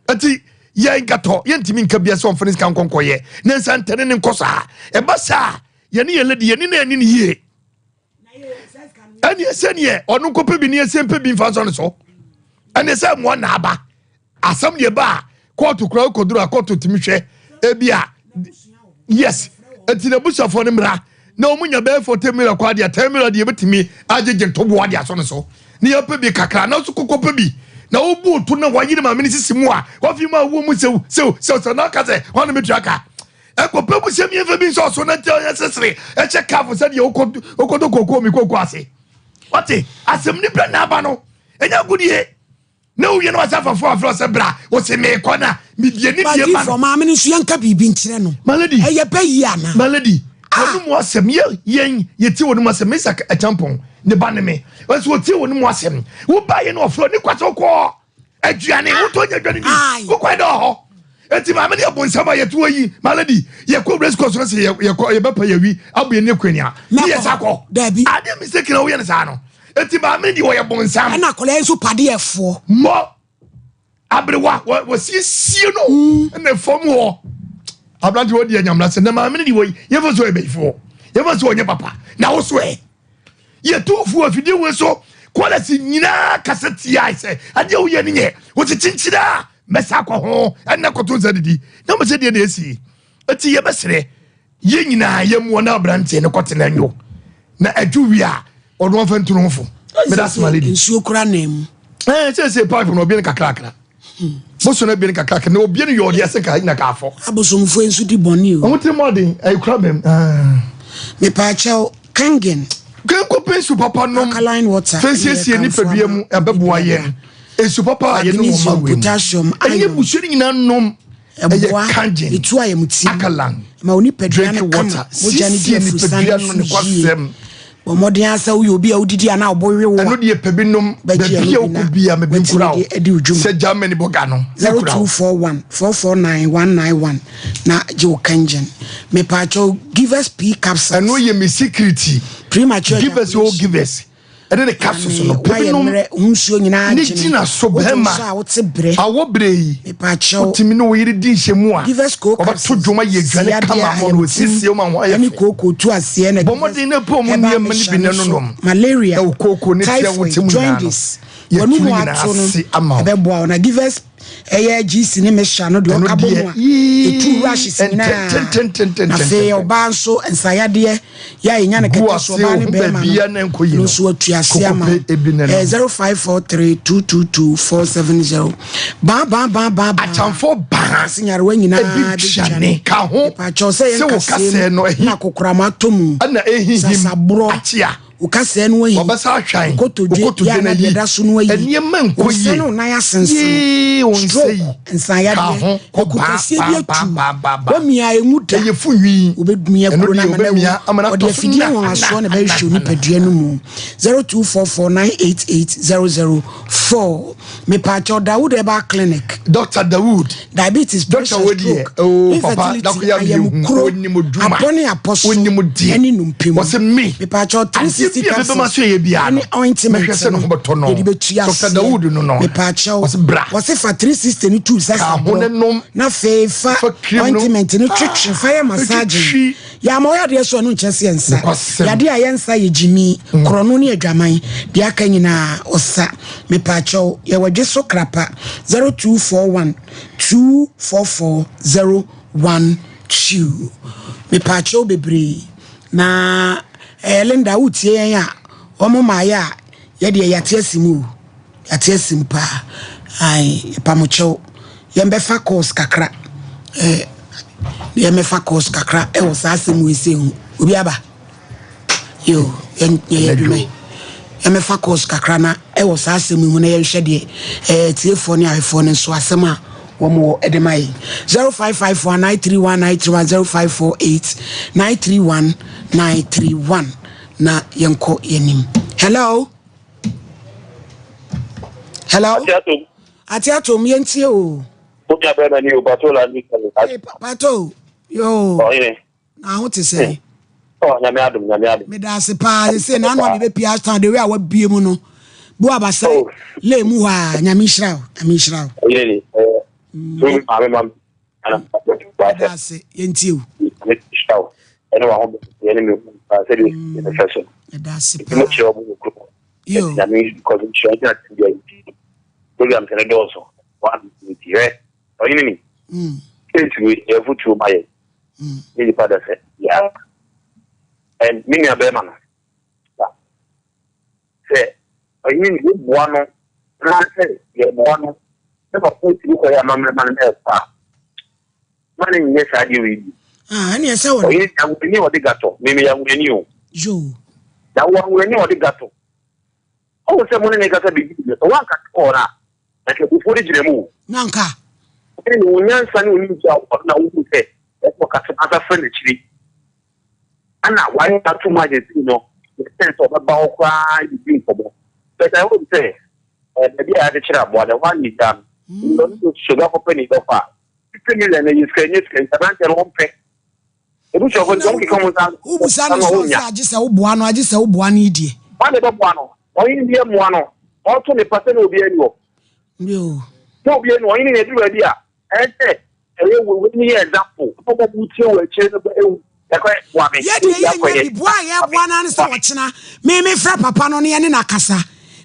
Ɛti yɛn nkatɔ, yɛntumi nka bia sɛ ɔmfa ne sika nkɔnkɔyɛ, ne nsa ntɛne ne nkɔ saa. Ɛba saa, yɛne yɛn lady, yɛne na ɛne ne yie. Ɛneɛ sɛneɛ ɔno nkɔpɛ bi ne yɛsɛ mpɛ bi mfa nsɔ ne so. Ɛneɛ sɛ mmoa na aba. Asɛm deɛ ba a kɔɔto koraa wokɔduru a kɔɔto tumi hwɛ ebi a yes eti na busuafoɔ no mmra na wɔn nya bɛyɛ 40 million kɔ adeɛ 10 million deɛ ebɛtumi agyegye ntoboa de asɔ ne so ne yɛpɛ bi kakra na nso kɔkɔ pɛ bi na wobu oto na wɔayere maame ne sisi mu a wɔfi mu a wo mu sew sew sew sɛ na aka sɛ wɔn na metua ka ɛkɔ pɛ mu sɛ mmiɛnfa bi nso ɔso na nti ɔyɛ sesere ɛhyɛ kafo sɛdeɛ wokɔtɔ koko mi koko ase wɔte asɛm ne brɛ na aba no ɛnyɛ agodie. Na owie na wasa afafo afrɛ sɛ bra ɔsɛ meekɔ na medie ne die ma no. Maame no nso yɛnka biribi nkyerɛ no. My lady. Ɛyɛ bɛ yi ana? My lady. Ah. Wɔn mu asɛm yɛ yɛn yɛtie wɔn mu asɛm Mesa Acheampong ne ba ne me nso wɔtie wɔn mu asɛm woba yɛ no ɔfrɛ ne kwasɛ wokɔ aduane wotɔ nya aduane bi wokɔ ɛdɛ ɔhɔ eti maame ne ɛbɔ nsɛm a yɛto wɔ yi my lady yɛkɔ race course no sɛ yɛkɔ yɛbɛpɛ yɛwi abo yɛn ne kwan a ne yɛ sa kɔ adeɛ mistake na woyɛ no saa no. Eti maame deɛ ɔyɛ bonsam. Ɛna akwadaa yi nso padeɛ ɛfoɔ. Mɔ aberewa wɔsiesie no mm. ɛna fam hɔ aberante wɔ deɛ nyamena sɛ na maame no deɛ wɔyi yɛmfa so ɔyɛ bɛyifoɔ yɛmfa so ɔnyɛ papa na wo so ɛ yɛtu fuo afidie wei so kɔlɛsi nyinaa kasa tia sɛ adeɛ woyɛ no nyɛ wɔsi kyinkyini a mɛsa akɔ ho ɛnna kɔto nsa didi na mo sɛ deɛ na ɛsi ɛti yɛbɛsrɛ Yɛn nyinaa yɛmmoa na aberanteɛ no kɔtena nnwo na adwo wie a ɔno ɔmfa ntu ne ho fo. Meda ase ma lady. Nsuo kora nan mu. Ɛɛ sɛ sɛ pipe no obie no kakrakra. Bosom no abie no kakrakra na obie no yɛ ɔde ɛsɛ ka na ka afɔ. Abosomfoɔ nso di bɔne o. Wɔn tiri mu ɔden ɛyɛ kura bɛm. Mepaakyɛw Kangen. Kanko pɛ nsu papa nom. Alkaline water. Fɛ siesie nipadua mu ɛbɛboa yɛn. Nsu papa a yɛnom wɔ ma wei mu. Ɛnyɛ busua no nyinaa nom. Ɛboa, ɛtu ayamtim, ma wo nipadua no kama, mogya no di afurusane no so yie. Bɔ mmɔden ara sɛ woyɛ obi a wodidi anaa ɔbo we wo a, Ɛno deɛ pɛ bi nom, bɛgye baabi ɛno a bi wokɔ na biara mɛbi watumi nkura wo. de adi wo dwuma. Sɛ Germany bɔga no, mɛkura wo. 0241 449 191 na gye wo kangen. Mepaakyɛw, give us pii capsules. Ɛno yɛ me secret. Premature Give us, oh ejaculation. give us. ɛne ne capsules no Maame, woayɛ pɛ mmerɛ, wo nsuo nyinaa ne agyene. gyina so Wodwo bɛrima nso a wote brɛ. awɔ berɛ yi Mepaakyɛw. wotumi ne wo yere di nhyɛmu a Give us cocoa ɔbɛto capsules, dwom ayɛ aduane siadeɛ, kama ama no ayamtim, wasiesie wo ma ho ayɛ ɛne fɛ kooko tu aseɛ na bɔ give us mmɔden na pɛ ɔmo herbal nneɛma no mixture bi no na so. nonom Malaria, ɛwɔ kooko ne tea typhoid, wote mu nyinaa no jaundice, yɛtu w'anum ne nyinaa ato no, ase ama wo ɛbɛboa wo. Na give us ɛyɛ GC ne mixture no deɛ ɛno ɔka bɔ deɛ mu a, yii ɛtu rashes nyinaa. Na afei ntɛntɛntɛntɛntɛntɛntɛntɛm ɔbaa nso nsayadeɛ yɛ a yɛnya no gu kɛtɛ so ase ɔbaa wo ne ho bɛrima no baabia na ɛnkɔ yie no no nso atu ase ama koko pɛ ebi ne wo. nom 0543222470 baa baa baa baa baa akyamfoɔ baa ase nyarewa nyinaa ebi bɛdwane dwane ka ho mepaakyɛw sɛ yɛn sɛ wo kasɛɛ kasɛɛ mu no ahi na kokoram atɔ mu ɛna ɛhihim sasaborɔ akyea Wo kasɛɛ no ahi. Wɔbɛsa ahwan. Wo kotodwe yɛ no a na deɛ ayi. ɛda so no ayi. Nneɛma nkɔ Wo nsa yie. ne wo nan asensene. Yee, wo nsa Stroke, yi. Ka nsayadeɛ, ho kɔ ɛku baa kɛseɛ bi baa atu. baa baa baa. Woamia a ɛnwu da. Ɛyɛ funwi. Wobɛmia Ɛno kuro no deɛ ama no awu. wobɛmia ama no Ɔde atɔ so afidie na nwanwasoɔ na na ɛbɛhwehwɛ wo na na. nipadua no mu. 0244988004. Mepaakyɛw, Dawood Herbal Clinic. Doctor Dawood. Diabetes, Doctor pressure, wo deɛ, stroke, oh papa, infertility, dakoya mi ehu, ayamkuro, onim odwuma, apɔ ne apɔ so, onim deɛ. ɛne nnompe mu. Wɔsɛ me, Mepaakyɛw adeɛ 360 bi a bɛbɛma capsules so yɛ biara no, ɛne ointment mɛhwɛ sɛ ne no ho bɛtɔ no. yɛde bɛtu Doctor aseɛ. Dawood no no, Mepaakyɛw, wɔsɛ bra, wɔse fa 360 no tu ka ho ne sasaborɔ nom, na afei fa fa cream no, ointment no twetwe fa yɛ massaging. twitwi. Yɛ ama ɔyɛ adeɛ so ɛno nkyerɛ sɛ yɛnsa. Nokwasɛm. Yadeɛ a yɛnsa yɛ gyimi, korɔno ne adwaman. Deɛ aka nyinaa ɔsa. Mepaakyɛw, yɛwɔ Dweso Krapa 0241 244 012. Mepaakyɛw bebree. Na eh, Linda wotie yɛn a, wɔn maayɛ a yɛdeɛ yɛate asi mu o. Yɛate asi mu paa. Ae, yɛpamokyɛw. Yɛmbɛfa course kakra. Eh, yɛmmɛfa course kakra ɛwɔ saa asɛm wei sei ho. Obi aba? Yo, yɛn yɛyɛ adwuma yi. Yɛmmɛfa course kakra na ɛwɔ saa asɛm yi ho na yɛnhwɛ deɛ ɛɛ tiefoɔ ne ahwɛfoɔ no nso asɛm a wɔn wɔ ɛde ma yɛn. 0554 931 931 0548 931 931 na yɛnkɔ yɛnim. Hello. Hello. Ate atom yɛntie o. Wọ́n bẹ́ẹ̀ ni o, Pato la ní ìkàlẹ̀. Pato, yoo. Ọ̀hìn. Na ho te sɛ. Ɔ nyame adom nyame adom. Meda ase paa sese na ano a mebɛpia ashtown de wei a wabie mu no bu abasa oh. le mu hɔ a nyame nhyira wo nyame nhyira wo. Ɔyere ni ɛɛ tumi maame ma meda ase yɛntie o. Nyame nhyira wo ɛne wa ho yɛne me hu paa sɛdeɛ yɛne fɛ so. Meda ase paa. Mo kyerɛ ɔmo wɔ kurom. Yo. Nyame kɔso nhyira ntina tɛm bi a yɛti program sɛ ne dɔɔso wa nti hwɛ ɔyene ni. Case wei yɛfotuo ma yɛ. ne nipa da sɛ yeah and me nua bɛrima no sɛ ɔyɛ ne boa no na sɛ yɛboa no na papa tumi kɔyɛ amammerɛ ma no na ɛkɔ a ma no nyɛ saa deɛ wei bi ah, ɛne ɛsɛ wɔ ɔyɛ anwurani a ɔde gatɔ meme yɛ anwurani o yo na wo anwurani a ɔde gatɔ ɔwɔ sɛ mo ne ne kasa biribi sɛ woanka kɔɔ no a Na nka abufuo no gyina mu o. Na nka. Ɛne wo nyansa ne wo nimdeɛ a wowɔ no na wohu sɛ ɛsɛ ɔkasa no asa frɛ n'akyiri. Ɛna wayɛ ato mu agye sii no, ɛsɛn sɛ ɔbɛba hɔ koraa de di nkɔmmɔ. But I hope sɛ eh, baabi a yɛakyekyere aboa no, ɛhɔ ara na yɛgyaa no. Nti ɔno deɛ ɔsusu ɔbɛkɔpɛ ne yɔkɔ a, 50 million no ɛyɛ sika, ɛnyɛ sika, nti aberanteɛ no ɔmpɛ. Ebusuafo nti wɔn keka wɔn nsa Wobusa no sɛ ɔsɛ agye sɛ woboa no agye sɛ woboa no yi deɛ. Wɔn na ɛbɛboa no ɔhene bi mmoa no ɔto ne pa sɛ na obiara ni hɔ. Na obiara ni hɔ ɔhene na ɛduru baabi a ɛyɛ sɛ ɛyɛ wei ni yɛ example na wɔn mu tie wɔ akyire no bɛ ewu ɛkɔ boa me. Yɛ deɛ yɛ nya bi boa a yɛboa no ara ne sɛ ɔkyena me me frɛ papa no ne yɛne no akasa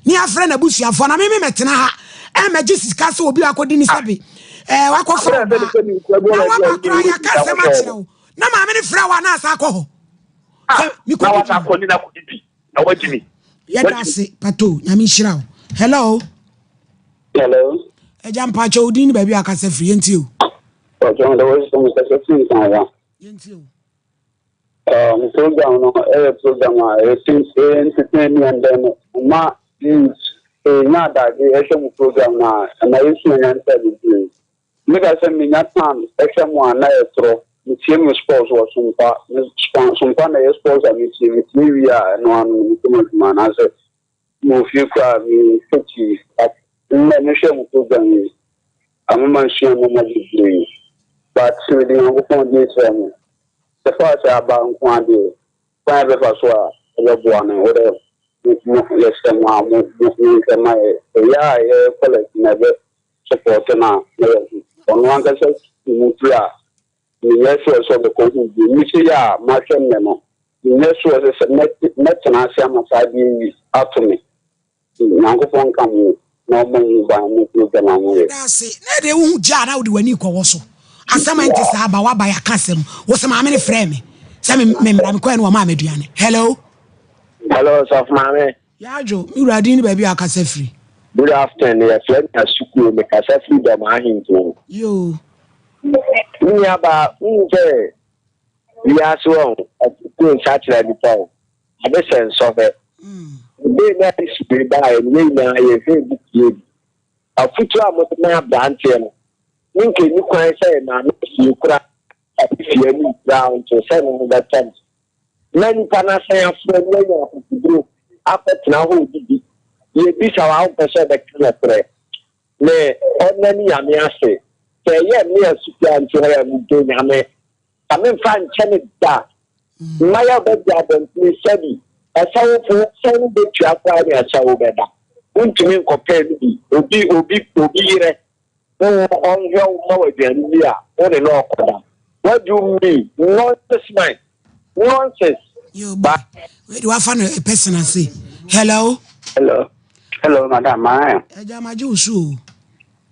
ne yɛafrɛ n'abusuafoɔ na me me mɛtena ha ɛmɛgye sika sɛ obi akɔdi ne sɛbe ɛɛ wakɔfa ɔbaa na waba koraa yɛaka asɛm akyerɛ wo na maame no frɛ wo a na asa akɔ hɔ sɛ mekɔdi bi yɛda ase pato nyame nhyira wo. Hello. Hello. Agya mpakyɛ wo din ne baabi a akasa firi yɛntie o. Ɔtɔn dɛ wɔsɛ mekasa firi Nsanwa. Yɛntie o. Um, program no ɛyɛ program a ɛyɛ entertain and then ma youth ɛnya adagye ɛhwɛ mu program no a ɛma yɛsua nyansa bebree. Meka sɛ menya time ɛhwɛ mo a na ɛtorɔ metie me sports wɔ Sompa me Sompa na ɛyɛ sports a metie metie wie a ɛno ano no mekɔ m'adwuma anaasɛ mewɔ fie koraa mehwɛ TV but nnɛ mehwɛ mo program yi ama masua nneɛma bebree but mede Nyankopɔn din srɛ mo sɛ far sɛ aba nko ara deɛ kwan a ɛbɛfa so a ɛbɛboa no wo dɛ mo yɛsrɛ mo a mo mo monhwɛ ma yɛ ɛyɛ a yɛyɛ college na ɛbɛ support no a na yɛhu ɔno ankasa fi mu firi a menyɛ sure sɛ ɔbɛkɔ ho bio me sei a mahwɛ nnɛ no menyɛ sure sɛ sɛ mɛtena ase ama saa adeɛ yi ato me Nyankopɔn nka mo na ɔmmɔ mo ho ban mo program a moyɛ. Yɛda ase. Na ɛdeɛ wohu gya a na wode w'ani kɔwɔ so. Asɛm a ɛnte saa aba waba yɛaka asɛm. Wo sɛ maame no frɛɛ me sɛ me me mmra mekɔɛ no wɔmaa me aduane. Hello. Hello, Sɔfo Maame. Yɛadwo, me wura din ne baabi a akasa firi. Good afternoon, yɛfrɛ me Asukuo, mekasa firi Dɔm Ahenkuro. Yoo. Me nuabaa, wohu sɛ wiase wɔ ho, afutuo nsakyera nipa o. Ade sɛ nsɔhwɛ. Bere na Yesu rebaeɛ no, yɛn nyinaa yɛhwɛɛ bi tiee bi. Afotuo a mode maa aberanteɛ no, ne nka ɛnni kwan sɛ maame fie koraa ne fie anim koraa nto sɛ ne ho bɛtɔ no. Na nipa no asan afrɛ no anya akokoduro akɔtena hɔ redidi. Yɛbisa wo a, wompɛ sɛ wobɛka nokorɛ. Ne ɔnna ne Nyame ase. Sɛ ɛyɛ mmea sukuu a nti hɔ yɛ medɔ Nyame. Na memfa nkyɛ no da. Mma yɛ bɛdi abɔntene sɛbi asawofo sɛ wo bɛtua koraa ne asawo bɛba. Wontumi nkɔpɛ no bi. Obi obi obi yerɛ ne wo ɔnhwɛ wo ma wo aduane bi a wo ne no ɔkɔda. What do you mean? Nonsense man. Nonsense. Yo, boy. Wei de wafa no personal se. Hello. Hello. Hello, madam. Maa. Ɛgya magye wo so o.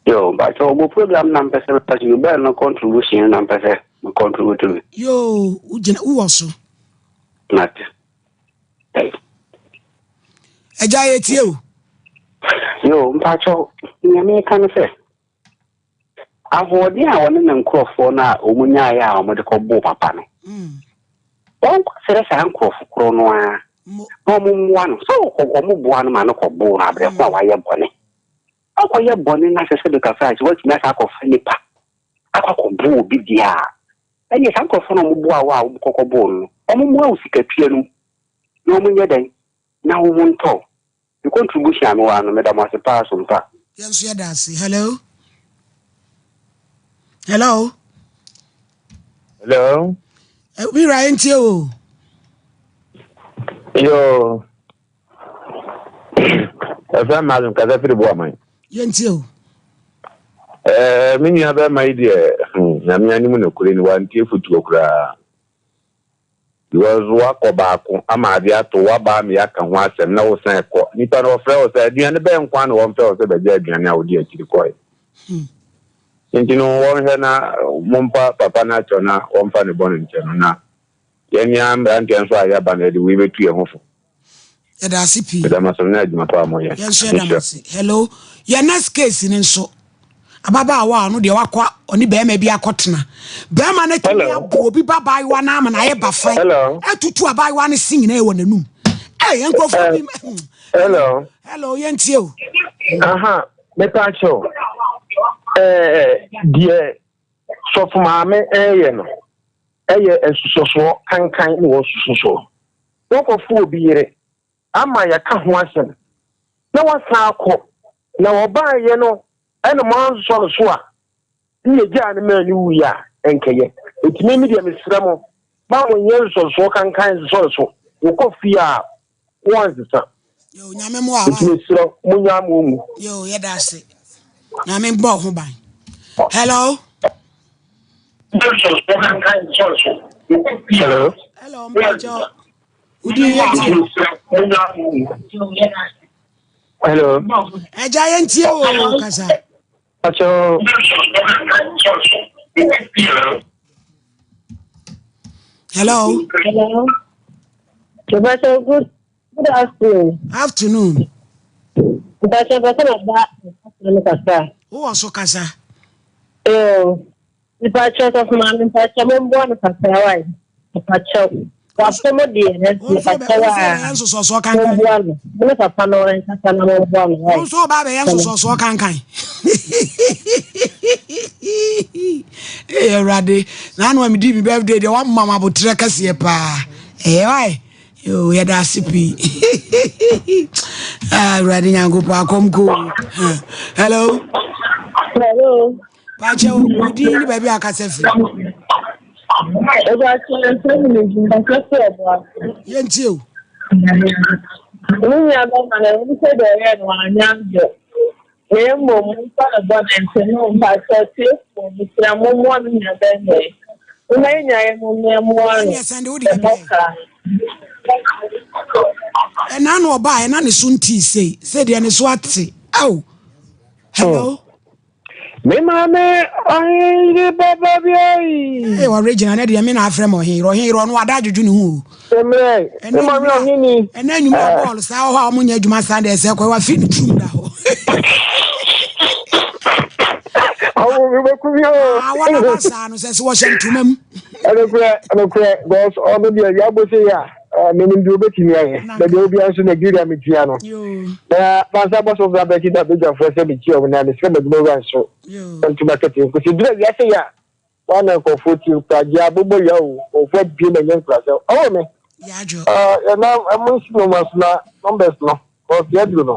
Yo, mpakyɛ ɔmo program na mpɛ sɛ mepɛ sɛ bɛn no contribution na mpɛ sɛ me contribute bi. Yo, wo gyina wo wɔ so. Mate. Ɛgya yɛ tie o. Yo, mpakyɛ nea meka ne sɛ ahoɔden a wɔne ne nkurɔfoɔ no a wɔn nyaeɛ a wɔde kɔbɔɔ papa no, mm. wɔnkɔsrɛ saa nkurɔfo korɔ no ara. Na wɔn mmoa no. Sɛ wɔkɔ wɔn boa no ma no kɔ boo no abrɛ ko a wayɛ bɔne. Wakɔyɛ bɔne na sɛ sɛbe kafra sɛ watumi asa akɔfa nipa akɔ akɔbo obi deɛ a, ɛneɛ saa nkurɔfoɔ no a wɔboa wo a wokɔkɔ boo no no, wɔn mmoa wo sikatua no mu na wɔn nyɛ dɛn na wo ho ntɔ wo. Me contribution a mewɔ ara no, meda mo ase paa so mpa. Yɛn nso yɛda ase. Hello. Hello. Hello. Eh, mi wura yɛn tie o. Yo. Ɛfɛ mmaa kasa firi bu aman. Yɛn tie o. Ɛɛ me nua bɛrima yi deɛ hmm, nyame anim no kure ni wantie fotuo koraa. Because wakɔ baako ama ade ato waba ama yɛaka ho asɛm na wosan kɔ. Nipa no ɔfrɛ wo sɛ aduane bɛn nko ara na wɔmfrɛ wo sɛ bɛgye aduane a wode akyiri kɔe. Nti no wɔnhwɛ na mompa papa no akyɛw na wɔmfa ne bɔne nkyɛ no na yɛn nua mmeranteɛ nso a yɛaba no yɛde wei bɛtu yɛn ho fo. Yɛda ase pii. Meda mo ase ne adwuma pa a moyɛ. Yɛn nso yɛda mo ase. Hello. Yɛn next case no nso, ababaawa a ɔno deɛ wakɔ ɔne bɛrima bi akɔtena. Bɛrima no atumi abo obi babaayewa no ama no ayɛ bafan. Atutu abaayewa no se nyinaa wɔ n'anum. Ɛy, nkurɔfoɔ bi. Hmm. Hello. Hello, yɛn tie o. Aha, mepa kyɛw. Ɛɛ deɛ sɔfo maame ɛyɛ no ɛyɛ nsusɔsoɔ kankan ne wɔn susu soɔ. Wɔkɔfo obi yere ama yɛka ho asɛm na wasan akɔ na wɔbaeɛ no ɛna mo ansɔ no so a ne yɛgyaa no maa ne wuiɛ a ɛnkɛyɛ. Enti me me deɛ mesrɛ mo ma monyɛ nsɔsoɔ kankan nsosɔ no so wɔkɔ fie a wɔnsesa. Yo, nyame mmoa Nti mesrɛ monyaa mo ngu. Yo, yɛda ase. Nyame bɔ ho ban. Hello. Hello. Hello, mpakyɛ. Wodi yɛ tie. Hello. Ɛgya yɛ ntie o kasa. Mpakyɛ. Hello. Hello. Mpakyɛ good good afternoon. Afternoon. Mpakyɛ mpakyɛ na ba asɛm kasa. Wowɔ so kasa. Yoo. Mpakyɛ sɔfo maame mpakyɛ mo mboa no kakra wae. Mpakyɛ wafom deɛ nanso mepakyɛ wo a momboa no. Mo ne papa no nkasa na momboa no wae. Wo nso woba abɛyɛ nsosɔsoɔ kankan. Ee Awurade, na ano a medi me birthday deɛ wamma m aboterɛ kɛseɛ paa. Ɛyɛ wae. Yoo, yɛda ase pii. Ah, Awurade Nyankopɔn akɔm ko. Hello. Hello. Pakyɛ wo din ne baabi a akasa firi. Yɛntie o. Me nua bɛma no ɛwom sɛ deɛ ɔyɛɛ no wanyɛ adeɛ na mmom momfa no bɔne nkyɛ no mpakyɛ tiefoɔ mesrɛ mommoa me nua bɛma yi momma yɛn nyinaa yɛmmom na yɛmmoa no ɛmmɔ ka. Ɛna na ɔbaa ɛna ne so ntii sei sɛ deɛ ne so ate ao hello. Me maame ɔhen yere bɛba bi ayi. Ee ɔregyina ne deɛ me na afrɛ ma ɔhen yere ɔhen yere ɔno ada adwodwo ne ho o. Mmerɛ me maame ɔhen ni. Ɛnɛ anwummerɛ bɔɔl saa wɔ hɔ a wɔn nyɛ adwuma saa deɛ sɛ kɔ wafi ne turum da hɔ. Ɔmo mi bɛ ku mi o. Awɔ na ba saa no sɛ sɛ wɔhyɛ ntoma mu. Ɛnokorɛ ɛnokorɛ because ɔno deɛ wia bɔ se yɛ a menim deɛ obetumi ayɛ baabi a obiara nso Nigeria metia no na mansa bɔ so bra bɛkyi da badwafoɔ sɛ mekyia ɔmo na mesrɛ m'adwuma wura nso ntoma kɛte nkosi dura wia se yɛ a wɔn na nkurɔfoɔ ti nkuragye abobɔ wia o nkurɔfoɔ abie na nyɛ nkurasɛ ɔwɔ me yɛna ɛmo nsi nneɛma so na numbers no kɔsi aduro no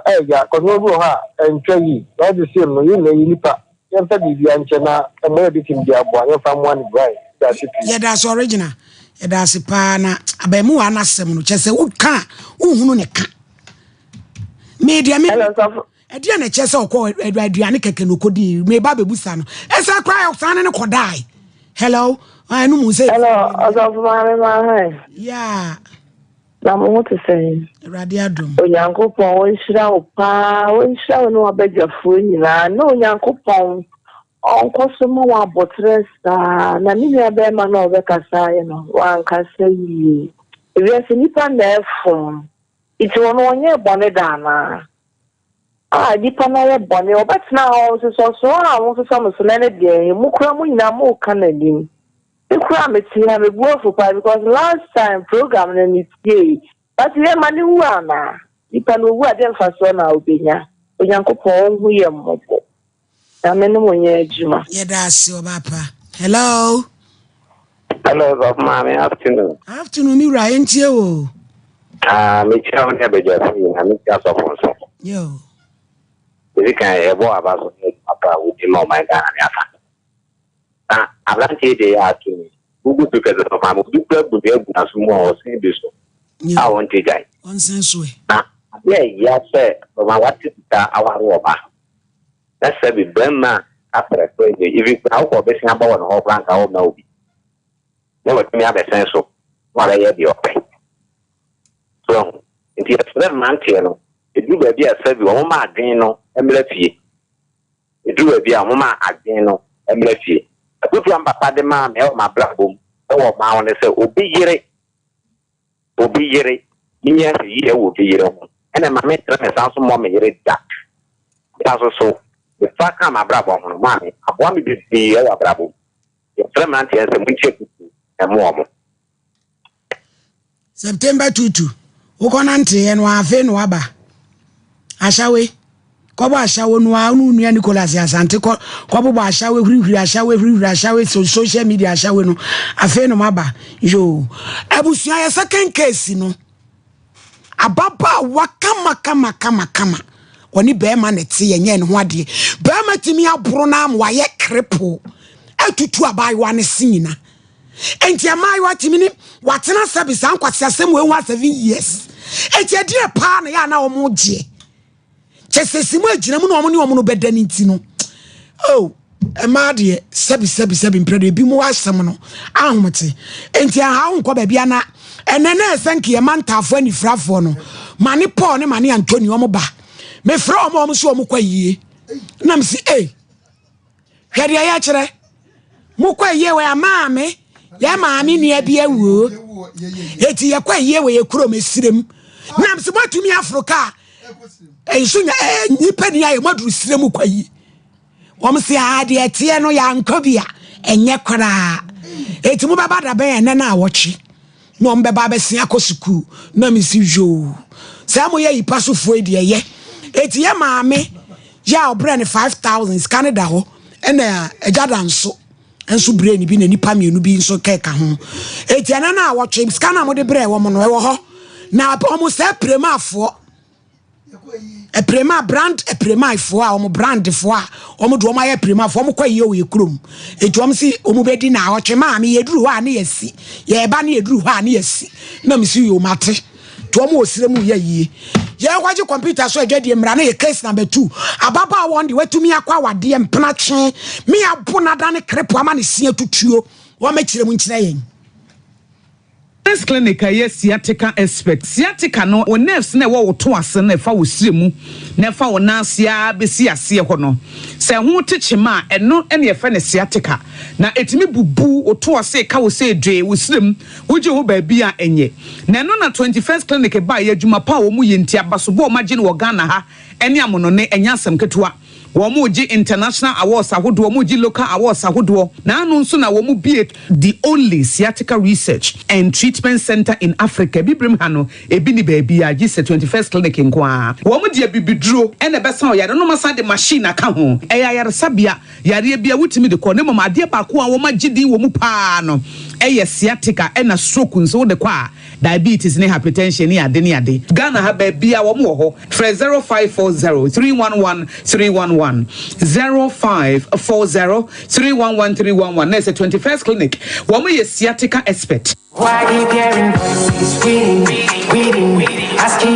Ɛyɛ a, nneɛma bi wɔ hɔ a ɛntwa yie. Na all the same no, yɛn nyinaa yɛ nnipa. Yɛmfa biribiara nkyɛ na mmoa a yɛbɛtumi de aboa, yɛmfa mmoa no bi. Wai? Yɛda ase pii. Yɛda ase Ɔregyina. Yɛda ase paa na abamuwaa no asɛm no kyɛ sɛ woka a wohunu ne ka. Me deɛ me ɛdeɛ na ɛkyɛ sɛ ɔkɔ aduane kɛkɛ na ɔkɔdi meba bɛbusa no ɛsɛ koraa ɔsan ne no kɔdae. Hello, ɛno mu sɛ. Hello, ɔsɔfo maame maa. Yeah. Na mo ho te sɛn? Awurade adom. Onyankopɔn ɔnhyira wo paa, ɔnhyira wo ne w'abadwafoɔ nyinaa, na Onyankopɔn ɔnkɔ so ma wo aboterɛ saa, na me nua bɛrima no a ɔbɛkasaeɛ no, wankasa yie. Ewiase nnipa na ɛfom, nti ɔno ɔnyɛɛ bɔne da anaa? Ah, nnipa no ayɛ bɔne, ɔbɛtena hɔ, nsosɔsoɔ a mososɔ me so no ɛne deɛn? Mo koraa mo nyinaa moreka n'anim. Me koraa. koraa mete ha me bo afu paa because last time program no me tiei but yɛ ma no wu anaa? Nipa no owu a deɛ mfasoɔ na obenya? Onyankopɔn ɔnhu yɛ mmɔbɔ. Nyame ne mo nyɛ adwuma. Yɛda ase ɔbaa pa. Hello. Hello, Sɔfo Maame, afternoon. Afternoon, mi wura, yɛntie wo. Ah, mekyia wo ne abadwafo nyinaa, mekyia sɔfo nso. Yo. Ɛdi kan, yɛbɔ aba so ne adwuma pa a wodi ma ɔman Ghana ne afa. Na aberanteɛ deɛ yɛ ato ni, wogu so kɛse sɔfo maame, obi kura bu ne agu n'aso mu a ɔsen bi so a ɔnte gyae. Ɔnsen so ɛ. Na adeɛ a ɛya sɛ sɔfo wate sika aware ɔba. Na sɛbi bɛrima aprɛfɛ deɛ even koraa wokɔ ɔbɛsen aba wɔ ne hɔ koraa nka ɔmma obi na watumi abɛsen so na wabɛyɛ deɛ ɔpɛ. So ahu? Nti yɛsrɛ mmeranteɛ no, ɛduru baabi a sɛbi wɔn ma adwene no mmra fie. Ɛduru baabi a wɔn ma adwene no mmra fie. Afotuo a me papa de maa me wɔ m'abrabɔ mu wɔ ɔman ho ne sɛ obi yere obi yere, menyɛ ahwɛyie wɔ obi yere ho, ɛna mma mentrɛ me nsa nso mmɔ me yere da. Da nso so, mefa kaa m'abrabɔ ho no, maame aboa me bebree wɔ abrabɔ mu. Yɛsrɛ mmeranteɛ no sɛ montie afotuo na ɛmmoa wɔn. September tutu, wokɔnanteeɛ no ara afei na woaba. Ashawe, kɔbɔ ashawo no ara wo ne wo nua Nicholas Asante kɔ kɔbobɔ ashawe hurihuri ashawe hurihuri ashawe so social media ashawe no afei na moaba. Yoo, abusua yɛ second case no. Ababaawa kama kama kama kama ɔne bɛrima na ɛte yɛnyɛ ne ho adeɛ. Bɛrima tumi aboro no ama wayɛ krepo atutu abaayewa no se nyina. Enti mmaayewa tumi ne watena sɛbi saa nkwaseasɛm wei ho a 7 years. Enti ɛdeɛ paa na yɛ a na wɔn gyeɛ. Kyɛ sɛ si mu agyina mu na wɔn ne wɔn no bɛda ne nti no. Oh, mmaa deɛ sɛbi sɛbi sɛbi mpere deɛ ebi mu asɛm no ahomete. Enti aha wo nkɔ baabi ana ɛnɛ na ɛsɛ nka yɛ ma ntaafoɔ anifirafoɔ no. Ma ne Paul ne ma ne Anthony wɔn ba. Mefrɛ wɔn a wɔn so wɔn kɔ ayie. Na mesi ee. Hwɛ deɛ yɛkyerɛ. Mokɔ ayie wɔ yɛ maame, yɛ maame nua bi awuo. Eti yɛkɔ ayie wɔ yɛ kurom esirem. Nam sɛ moatumi aforo kaa. Nso nya ɛɛ nipa ni ayɛ moaduru sirem kɔ ayie. Wɔn se aa deɛ ɛteɛ no yɛankɔ bi a ɛnyɛ koraa. Eti mobɛba dabɛn ɛnɛ na awɔtwe. Na wɔn bɛba abɛsen akɔ sukuu. Na mesi yoo. Saa moyɛ yipa sofoɔ yi deɛ ɛyɛ. Eti yɛ maame Yɛ a ɔbrɛɛ no 5000 sika no da hɔ ɛna agya da nso nso brɛɛ ne bi na nipa mmienu bi nso kɛka ho eti ɛna no a wɔtwe sika no a wɔde brɛɛ wɔn no ɛwɔ hɔ na wɔn sɛ piremafoɔ ɛpirema brand ɛpiremafoɔ a wɔn brandfoɔ a wɔn de wɔn ayɛ piremafoɔ wɔn kɔ yie wɔ yɛ kurom eti wɔn si wɔn bɛdi na awɔtwe maame yɛduru hɔ a ne yɛsi yɛba ne yɛduru hɔ a ne yɛsi na mesi yɛ wɔn ate. Nti wɔn wɔ srɛ mu yɛ yie. Yɛn kɔgye kɔmputa so adwadie mmara no yɛ case number 2. Ababaawa wɔn de watumi akɔ awadeɛ mpena twe me abo n'adane krepo ama ne se atutuo. Wɔn mɛkyerɛ mu nkyerɛ yɛn. Men's Clinic a ɛyɛ sciatica expert. Sciatica no, wo nerves no a ɛwɔ wo to ase no a ɛfa wo srɛ mu na ɛfa wo nan ase ara bɛsi aseɛ hɔ no, sɛ ɛho te kyema a, ɛno na yɛfrɛ no sciatica. Na ɛtumi bubu wo to ase, ɛka wo sɛ dwee, wo srɛ mu, wogye wo baabi a ɛnyɛ. Na ɛno na 21st Clinic baeɛ, adwuma pa a wɔn yɛ nti, abasobɔ a wɔn agye no wɔ Ghana ha ne amonɔne, ɛnyɛ asɛm ketewa. Wɔn regye international awards ahodoɔ, wɔn regye local awards ahodoɔ. Na ano nso na wɔn bue the only sciatica research and treatment centre in Africa. Abibirem ha no, ebi nni baabiara gye sɛ 21st Clinic nko ara. Wɔn de abibiduro na ɛbɛsa ɔyare no, na wɔasan de machine aka ho. Ɛyɛ ayaresabea. Yareɛ biara wotumi de kɔ na mmom adeɛ baako a wɔagye din wɔ mu pa ara no yɛ sciatica ɛna stroke nso wode kɔ a diabetes ne hypertension ne ade ne ade. Ghana ha baabiara wɔn wɔ hɔ frɛ 0540 311 311 0540 311 311 na ɛsɛ 21st clinic wɔn yɛ sciatica expert.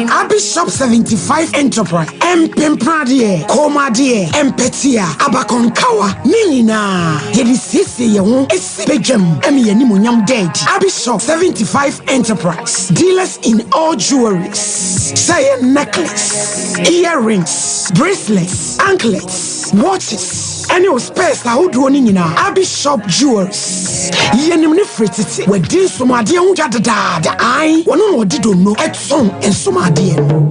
Abishop 75 Enterprise, Mpempradeɛ, Kɔnmuadeɛ, Mpɛtea, Abakɔnkawa, ne nyinaa yɛde siesie yɛn ho si badwam ma yɛn animuonyam da adi. Abishop 75 Enterprise, dealers in all jewelries, sɛ ɛyɛ necklace, earrings, bracelets, anklets, watches, ɛne wo spares ahodoɔ no nyinaa. Abishop Jewelries, yɛnim no firi tete. Wadi nsomadeɛ ho dwa dedaada. Ae, ɔno na ɔde donno tɔn nsomadeɛ no.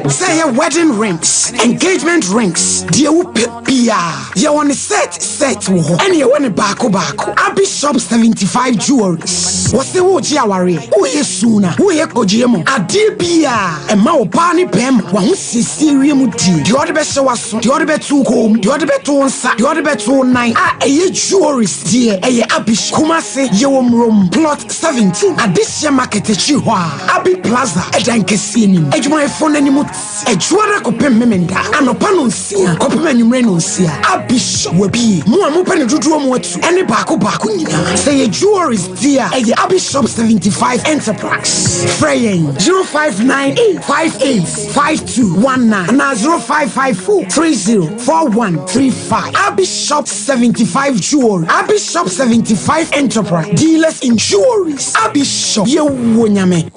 Sɛ ɛyɛ. Wedding rings, engagement rings, deɛ wopɛ biara, yɛwɔ ne set set wɔ hɔ, ɛne yɛwɔ ne baako baako. Abi Shop 75 Jewelries, wɔse woregye awareɛ, woreyɛ suna, woreyɛ kogyeɛ mu, adeɛ biara ɛma ɔbaa ne bɛrima w'ahosiesie wie mu die, deɛ ɔde bɛhyɛ w'aso, deɛ ɔde bɛto wo kɔn mu, deɛ ɔde bɛto wo nsa, deɛ ɔde bɛto wo nan a ɛyɛ jewelries deɛ ɛyɛ Abi Shop. Kumasi, yɛwɔ Murom, Plot 17, Adehyeɛ Market akyiri hɔ a, Abi Plaza ɛdan kɛseɛ no mu. Adwumayɛfoɔ no anim te Adwuada kɔpem Memenda, anɔpa nonsia kɔpem anwummerɛ nonsia. Abi Shop wabue. Mo a mopɛ no dodoɔ mu atu ɛne baako baako nyinaa, sɛ ɛyɛ jewelries deɛ a, ɛyɛ Abi Shop 75 Enterprise. Frɛ yɛn 0598 58 5219 anaa 0554 30 4135. Abi Shop 75 Jewelry, Abi Shop 75 Enterprise, dealers in jewelries. Abi Shop, yɛwɔ Nyame.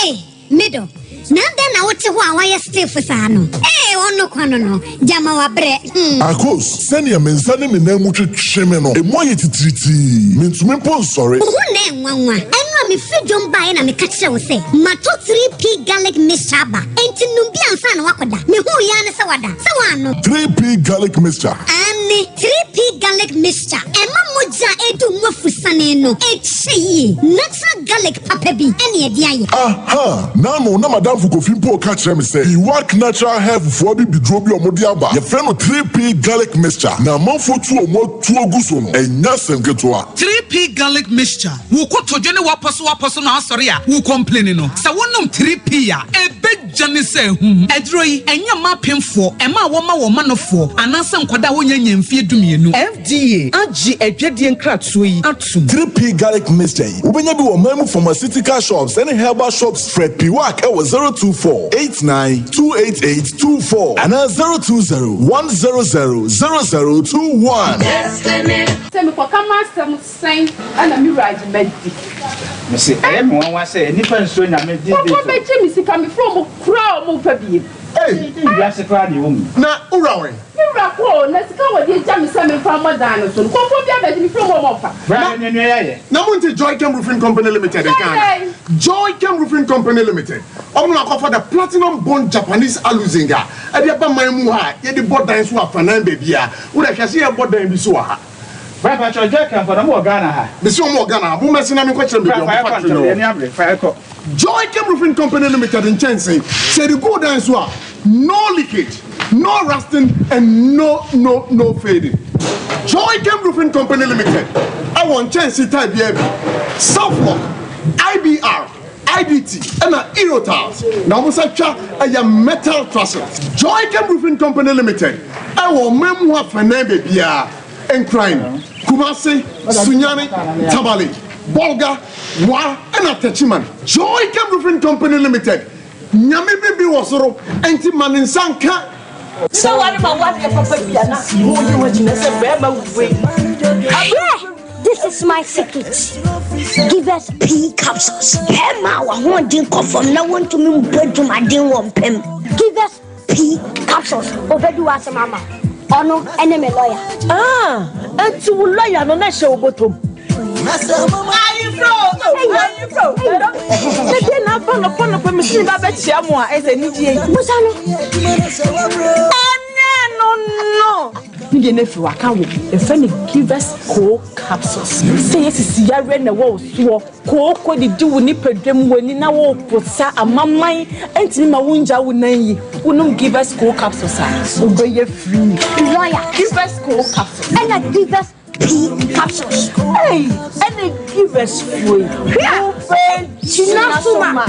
Ei, me dɔ, na adɛn na wote hɔ a woayɛ stiff saa no? Ei, ɔno kwa no no, gyama wabrɛ, hmm. Akos, sɛnea me nsa ne me nan mu twetwe me no, emu ayɛ titiritii. Mintumi mpo nsɔre. Wo ho na ɛnwanwa. Ɛno a mefiri dwom baeɛ na meka kyerɛɛ wo sɛ matɔ 3P garlic mixture aba. Enti nom bi ansa na woakɔda. Mehuu yi ara ne sɛ wada. Sɛ woannom. 3P garlic mixture. Aane, 3P garlic mixture. Ɛma mogya a ɛdu mu afusane no kyɛ yie. Natural garlic papa bi ɛne ɛde ayɛ. Aha! N'ano na m'adamfo Kofi mpo reka kyerɛ me sɛ Iwak Natural Health foɔ abibiduro bi a wɔde aba, yɛfrɛ no 3P Garlic Mixture, na amanfoɔ tu wɔn atuo gu so no, ɛnyɛ asɛm ketewa. 3P Garlic Mixture, Wo kotodwe ne w'apɔsowapɔso no asɔre a wo complaini no, sɛ wonom 3P a, ɛbɛgya ne sɛ ahum. Aduro yi, ɛnyɛ mma apemfoɔ, mmaa a wɔma wɔn manofoɔ, anaasɛ nkwadaa a wɔnnya nnya mfeɛ dumienu. FDA agye adwadie nkratoɔ yi atom. 3P Garlic Mixture yi, wobɛnya bi wɔ ɔman mu pharmaceutical shops ne herbal shops. Frɛ Piwak wɔ 024 89 288 24 anaa 020 100 0021. Sɛ mekɔka m'asɛm sɛn na me wura agye madi. Mese ɛyɛ me nwanwa sɛ nnipa nsuro Nyame these days o. Nkurɔfoɔ bɛgye me sika mefrɛ wɔn koraa a wɔn mfa biem. Ei! Wiase koraa na ɛwɔ mu yi. Na wo wura wɛn? Me wura kɔ o, na sika a wɔde agya me sɛ memfa mmɔ dan no so no, nkurɔfoɔ bi abɛgye mefrɛ wɔn a wɔmfa. Bra yɛ nea nua yi ayɛ. Na monte Joychem Roofing Company Limited nka ana? Joychem Roofing Company Limited, wɔn na wɔakɔfa the Platinum Bond Japanese Aluzinc a ɛde aba man mu ha a yɛde bɔ dan so afanan baabiara. Wo deɛ hwɛ sɛ yɛrebɔ dan bi so wɔ ha. Bra pakyɛw Joychem fo na ɔmo wɔ Ghana ha? Mese wɔn wɔ Ghana ha, mommɛse na menkɔkyerɛ mo baabi a Bra wɔn fa yɛkɔ factory no ntɛm, wɔ. yɛn ani abere, fa yɛkɔ. Joychem Roofing Company Limited nkyɛnsee, sɛ yɛde gu wo dan so a, no leakage, no rusting and no no no fading. Joychem Roofing Company Limited wɔ nkyɛnsee type biara bi, Southlock, IBR, IDT ɛna Eurotiles na wɔn nsa twa ɛyɛ metal trusses. Joychem Roofing Company Limited ɛwɔ ɔman mu ha fɛnɛn baabiara, Nkran, Kumasi, Sunyani, Tamale, Bolga, Wa ɛna Techiman. Joychem Roofing Company Limited, Nyame bi bi wɔ soro ɛnti ma ne nsa nka. Sɛ ware ma wo adeɛ papa bi a na wo yi wo gyina sɛ bɛrima wei. Abrɛ! This is my secret. Give us pea capsules. Bɛrima a w'ahoɔden kɔ fam na wontumi mbɔ adwumaden wɔ mpam. Give us pea capsules. Obedi w'asɛm ama wo. Ɔno ne me lawyer. Ah, enti wo lawyer no na ɛhyɛ wo bɔtɔ mu. Ayefro, ayefro. Na deɛ na aba nɔpɔ nɔpɔ mesi ne ba bɛkyia mo a ɛsɛ anigyeɛ yi. Busa no. Ɛnyɛ no no. Ne deɛ no afiri waka wo. Yɛfrɛ no Givers Co capsules. Sɛ yɛ sisi yareɛ na ɛwɔ wo soɔ, kooko didi wo nipadua mu, w'ani na woreposa, amaman ntumi ma wongya wo nan yi, wonom Givers Co capsules a, wobɛyɛ free. Lawyer. Givers Co capsules. Ɛna Givers P capsules. Ei, ɛna Givers foɔ yi, wobɛgyina so ma.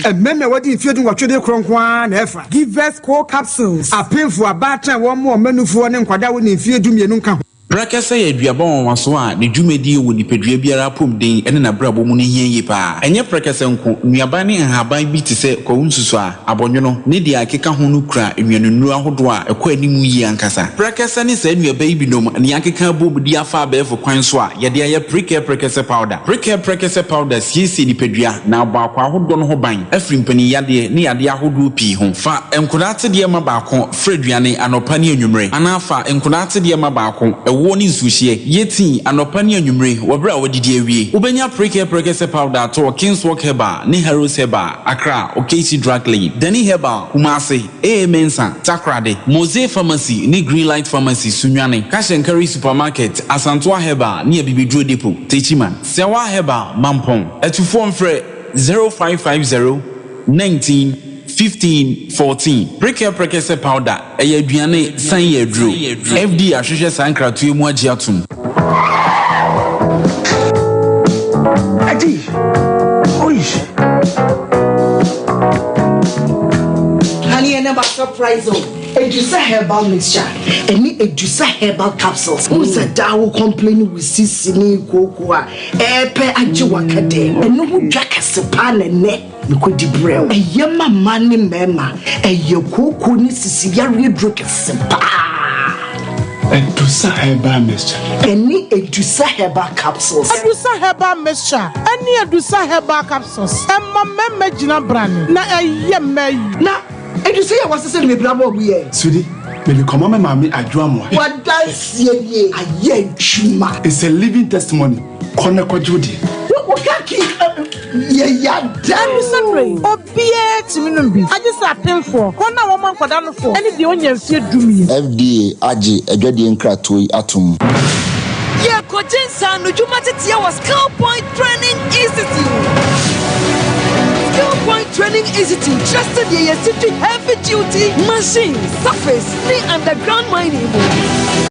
Mmarima a wɔadi mfeɛ dunwɔtwe de rekorɔ nko ara na ɛfa. Givers Co Capsules, apemfoɔ, abaatan a wɔmmoa wɔn mmanufoɔ ne nkwadaa a wɔnni mfeɛ dumienu nka ho. Prɛkɛsɛ yɛ aduaba nwanwasoɔ a ne dwumadie wɔ nipadua biara apɔmuden ne n'abrabɔ mu no hia yie pa ara. Ɛnyɛ prɛkɛsɛ nko, nnuaba ne nhaban bi te sɛ kwawu nsusuaa, abɔnwono, ne deɛ ɛkeka ho no kura nnuanennuro ahodoɔ a ɛkɔ anim yie ankasa. Prɛkɛsɛ ne saa nnuaba yi binom na yɛakeka abom de afa abɛɛfo kwan so a yɛde ayɛ Prekɛ Prɛkɛsɛ Powder. Prekɛ Prɛkɛsɛ Powder siesie nipadua na abɔ akwaa ahodoɔ no ho ban afiri mpaninyadeɛ ne yadeɛ ahodoɔ pii ho. Fa nkwadaa atedeɛ ma baako fra aduane anɔpa ne anwummere anaa fa nkwadaa atedeɛ ma baako wɔ. Ɛwoɔ ne nsuohyeɛ. Yɛ tea anɔpa ne anwummere wɔ berɛ a woadidi awie. Wobɛnya Prekɛ Prɛkɛsɛ Powder atɔ wɔ Kingswalk Herbal ne Harrows Herbal, Accra, Okaishie Drug Lane, Dani Herbal, Kumasi, AA Mensah, Takoradi, Mose Pharmacy ne Greenlight Pharmacy, Sunyani, Cash and Carry Supermarket, Asantoa Herbal ne Abibiduro Depot, Techiman, Sɛwa Herbal, Mampong. Atufoɔ mfrɛ 0550 19 15 14. Prekɛ Prɛkɛsɛ Powder, ɛyɛ aduane san yɛ aduro. FDA ahwehwɛ saa nkratoɔ yi mu agye atom. Adi, oi. Honey, ɛnɛ ma surprise o. Edusa herbal mixture ɛne Edusa herbal capsules. Wo sɛ daa wo complain wo sisi ne kooko a ɛɛpɛ agye waka dɛ. Ɛno ho dwa kɛse paa na ɛnɛ mekɔdi brɛ wo. Ɛyɛ ma mmaa ne mmarima. Ɛyɛ kooko ne sisi yareɛ duro kɛse paa. Edusa herbal mixture. Ɛne Edusa herbal capsules. Edusa herbal mixture ɛne Edusa herbal capsules ɛma mmarima gyina brane na ɛyɛ mmaa yi. Na Edusa yi a wɔasesa no bebree ama wɔn yɛ. Sweetie, mede kɔma me maame Adwo Amoah. W'adanseɛ nie, ayɛ adwuma. It's a living testimony, kɔ na kɔgye wo deɛ. Wo ka ki yɛ yada. Ɛne sɛ berɛ yi, obiara tumi nom bi, agye sɛ apemfoɔ, wɔn a wɔma nkwadaa nofoɔ, ne deɛ ɔnnya mfeɛ dumien. FDA agye adwadie nkratoɔ yi atom. Yɛrekɔgye nsaanodwuma teteɛ wɔ Skill Point Training Institute. Skill Point Training Institute kyerɛ sɛdeɛ yɛsi di heavy duty machines, surface ne underground mining mu.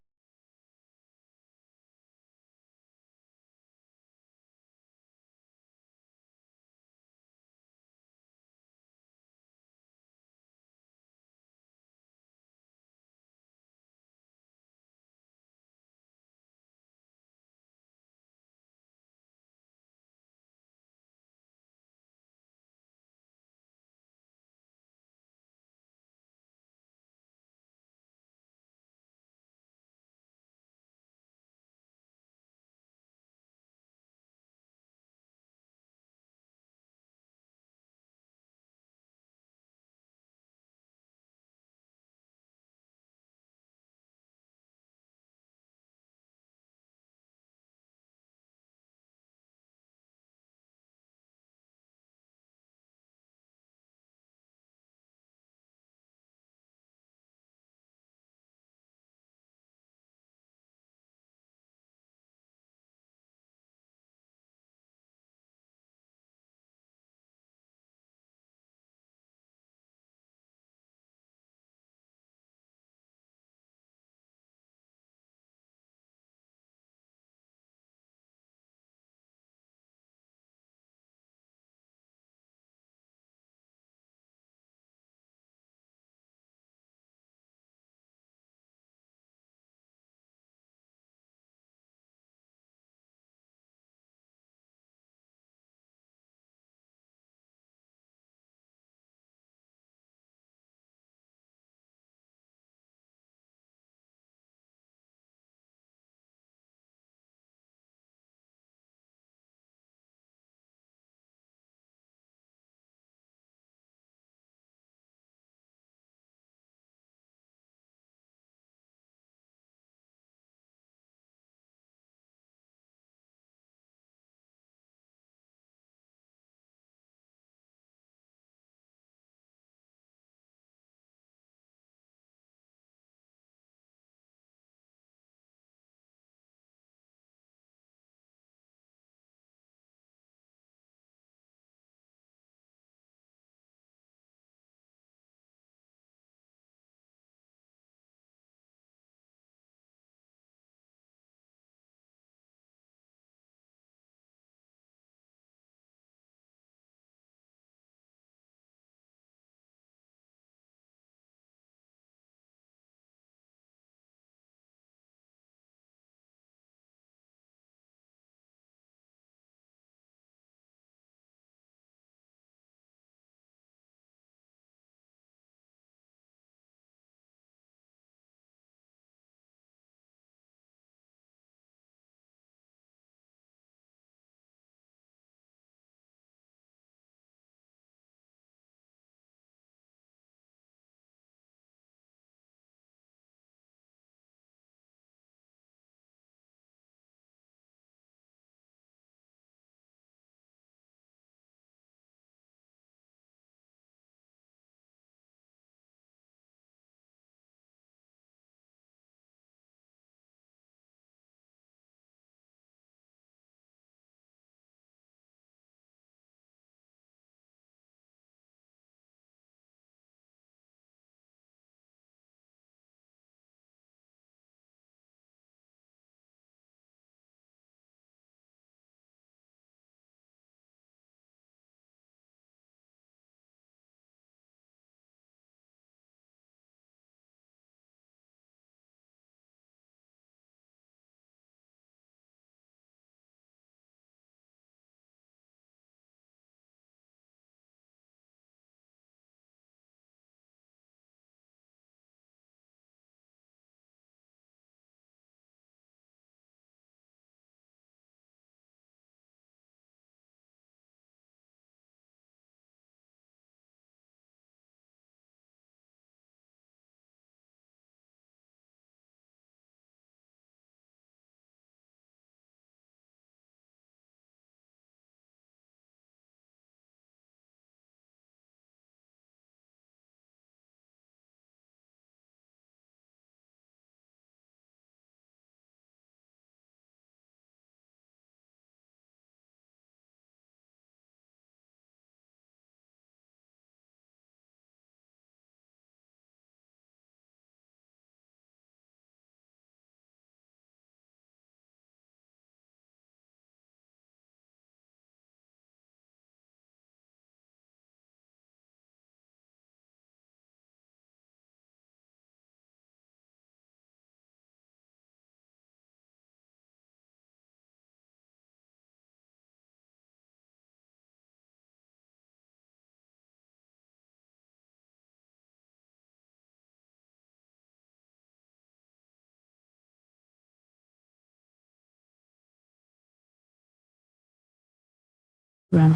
Wura no.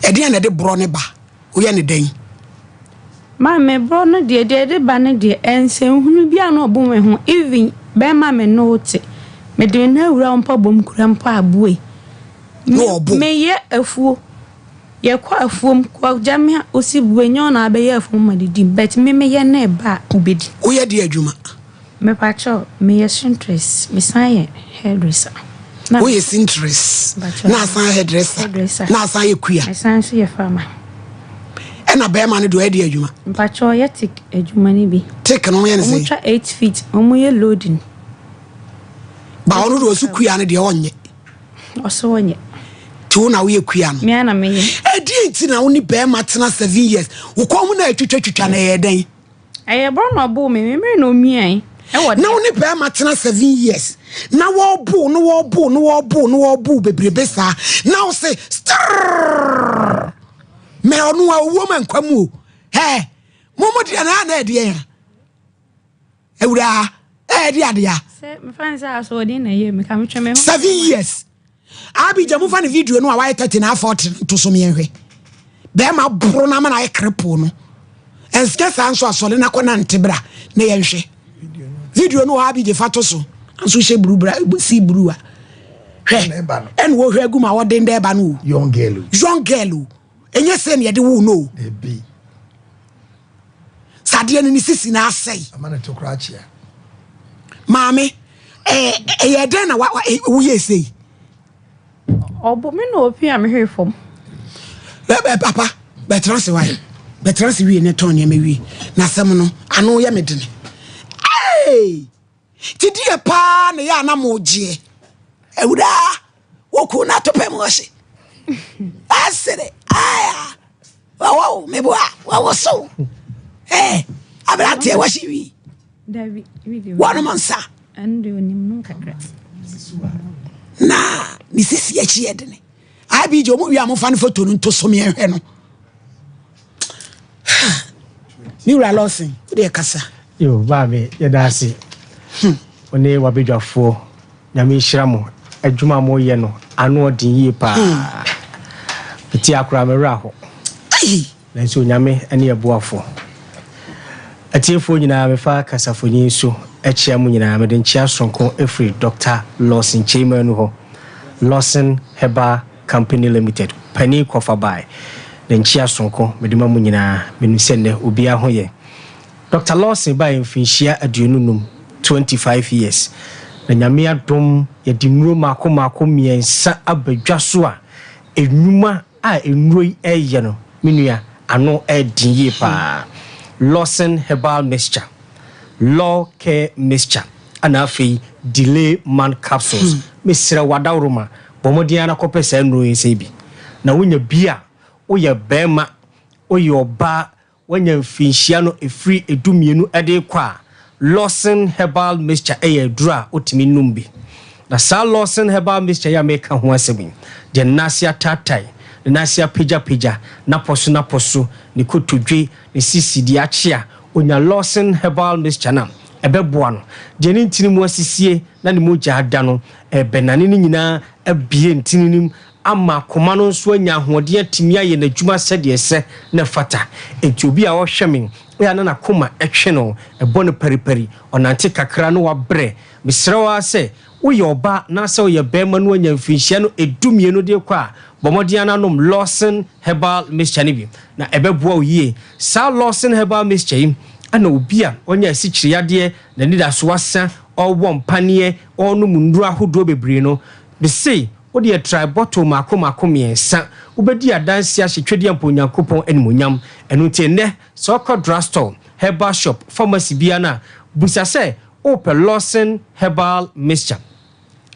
Ɛdeɛn na ɛde borɔ no ba? Woyɛ no dɛn? Maame, borɔ no deɛ, deɛ ɛde ba no deɛ, ɛnsɛnhunu biara na ɔbo me ho. Even bɛrima me ne wo te, mede me nan wura wo mpaboa mu koraa mpo a, bue. Na ɔbo. Meyɛ afuo. Yɛkɔ afuom, kɔgya me a, ɔsi bue, nyɛ wo na wabɛyɛ afuom ma didi. But me meyɛ na ɛba a, wobɛdi. Woyɛ deɛ adwuma? Mepakyɛw, meyɛ seamstress, mesan yɛ hairdresser. Na Woyɛ seamstress, na asan hairdresser, hairdresser, na asan yɛ kua. Mesan nso yɛ farmer. Ɛna bɛrima no deɛ ɔyɛ deɛ adwuma? Mepakyɛw, ɔyɛ tik adwuma no bi. Tik no wɔyɛ no sɛn? Wɔtwa 8 feet, wɔyɛ loading. Ba ɔno deɛ ɔsi kua no deɛ ɔnyɛ. Ɔsɛ ɔnyɛ. Ti wo na woyɛ kua no. Me ara na meyɛ. Ɛdeɛ nti na wo ne bɛrima tena 7 years, wo kɔn mu na atwitwatwitwa na ɛyɛ dɛn? Ɛyɛ borɔ na ɔboo me, me mmere na omiae ɛwɔ Na wo ne bɛrima tena 7 years na wɔɔbo na wɔɔbo na wɔɔbo na wɔɔbo bebrebe saa na wo se strrrr mɛ ɔno a owuo ma nkwa mu o hɛ mo mo deɛ na na ɛdeɛ ya awuraa ɛɛde adeɛ a. Sɛ mefa ne sɛ asoɔden na ɛyɛ me ka metwe me ho. 7 years Abigya mo fa ne video no a wayɛ 30 na 40 no to so meɛnhwɛ bɛrima boro no ama no ayɛ cripple no ɛnsɛ saa nso asɔre no akɔ nante bra na yɛnhwɛ video no wɔ Abigya fa to so nso hyɛ buru bra si buru a hwɛ ɛna wɔhwɛ agu ma wɔden dɛ ba no o young girl o young girl o ɛnyɛ sɛ ne yɛde wo no o sadeɛ no ne sisi na asɛe ama ne to koraa kyea maame ɛyɛ dɛn na woyɛ sei Ɔbo me na opia me hwee fam. Bɛ papa bɛtena se wae bɛtena se wie ne tɔn nneɛma wie na asɛm no ano yɛ me dene. Hey! Ti deɛ paa na yɛ ana mo gyeɛ. Awuraa wɔku na atopɛ mu ɔhye. Asere aya wɔwɔ meboa wɔwɔ so. Eh, aberanteɛ wɔhye wi. Dabi, wi deɛ. Wɔnom nsa. Ɛno deɛ onim nom kakra. Na ne sisi akyi yɛ dene. IBJ ɔmo wie a mofa ne foto no nto so meɛhwɛ no. Me wura Lawson, wo deɛ kasa. Yo, maame, yɛda ase. Wo ne w'abadwafoɔ, Nyame nhyira mo. Adwuma a moyɛ no, ano ɔden yie paa. Mete akora me werɛ aho. Nanso Onyame ne yɛn boafo. Atiefoɔ nyinaa mefa kasafonyin so kyea mo nyinaa. Mede nkyea soronko firi Dɔkta Lawson Kyei-Manu hɔ, Lawson Herbal Company Limited panin kɔfa bae. Ne nkyea soronko mede ma mo nyinaa. Menim sɛ nnɛ obiara ho yɛ. Dɔkta Lawson bae mfinhyia 25, 25 years, na Nyame adom yɛde nnuro mmaako mmaako mmiɛnsa aba dwa so a nnwuma a nnuro yi reyɛ no, me nua, ano yɛ den yie paa. Lawson Herbal Mixture, Law Care Mixture, ɛna afei Delay Man Capsules. Mesrɛ wo, adaworoma, bɔ mmɔden ara na kɔpɛ saa nnuro yi sɛɛ bi. Na wonya bi a, woyɛ barima, woyɛ ɔbaa, Wanya mfinhyia no ɛfiri 12 de rekɔ a, Lawson Herbal Mixture yɛ aduro a wotumi nom bi. Na saa Lawson Herbal Mixture yi a mereka ho asɛm yi, deɛ ne nan ase ataatae, ne nan ase apagyapagya, n'apɔso n'apɔso, ne kotodwe, ne sisi deɛ akye a, ɔnya Lawson Herbal Mixture no a, ɛbɛboa no. Deɛ ne ntini mu asisie na ne mogya ada no, ɛrebɛnane ne nyinaa abue ntini no mu ama akoma no nso anya ahoɔden atumi ayɛ n'adwuma sɛdeɛ ɛsɛ na ɛfata. Enti obi a ɔhwɛ me a na n'akoma twe no, ɛbɔ no paripari, ɔnante kakra na wabrɛ, mesrɛ wo ara sɛ, woyɛ ɔbaa anaasɛ woyɛ barima na woanya mfirinhyia no 12 de rekɔ a, bɔ mmɔden ara na nom Lawson Herbal Mixture no bi, na ɛbɛboa wo yie. Saa Lawson Herbal Mixture yi na obi a wanya asikyire yadeɛ, n'anidasoɔ asa, ɔrewɔ mpaneɛ, ɔrenom nnuro ahodoɔ bebree no, mese Wo deɛ try bottle mmaako mmaako mmiɛnsa, wobɛdi adanseɛ ahyɛ Twedeɛ mpo Onyankopɔn animuonyam. Ɛno nti ɛnnɛ sɛ wokɔ drugstore, herbal shop, pharmacy biara no a, bisa sɛ wopɛ Lawson Herbal Mixture.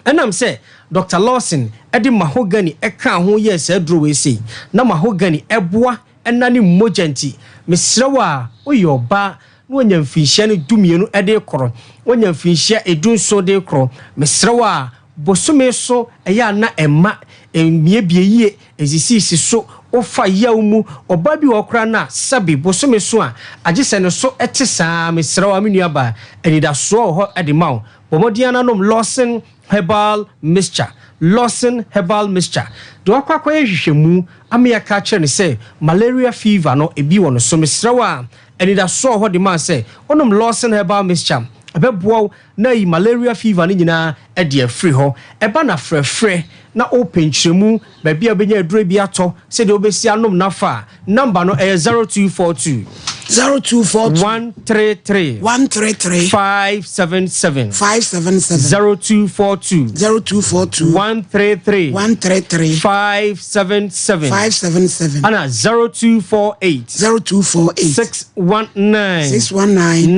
Ɛnam sɛ Doctor Lawson de mahogany kaa ho yɛɛ saa aduro wei sei, na mahogany boa nane mogya nti, mesrɛ wo a, woyɛ ɔbaa na wanya mfinhyia no 12 de rekorɔ, wanya mfinhyia 17 de rekorɔ, mesrɛ wo a, bosome so ɛyɛ a na ɛmma ɛmmiebie yie, ɛnsisiisi so, wofa yaw mu, ɔbaa bi wɔ hɔ koraa no a, sɛbe bosome so a, agye sɛ ne so te saa ara, mesrɛ wo a, me nuabaa, anidasoɔ wɔ hɔ de ma wo, bɔ mmɔden ara na nom Lawson Herbal Mixture. Lawson Herbal Mixture de wakɔ akɔyɛ nhwehwɛmu ama yɛaka akyerɛ no sɛ malaria fever no ebi wɔ no so. Mesrɛ wo a, anidasoɔ wɔ hɔ de ma sɛ wonom Lawson Herbal Mixture a, ɛbɛboa wo na ayi malaria fever no nyinaa de afiri hɔ. Ɛba no afrɛfrɛ na wopɛ nkyerɛmu baabi a wobɛnya aduro bi atɔ, sɛdeɛ wobɛsi anom no afa a, number no ɛyɛ 0242. 0242. 133. 133. 577. 577. 0242. 0242. 133. 133. 577. 577. Ana 0248. 0248. 619. 619.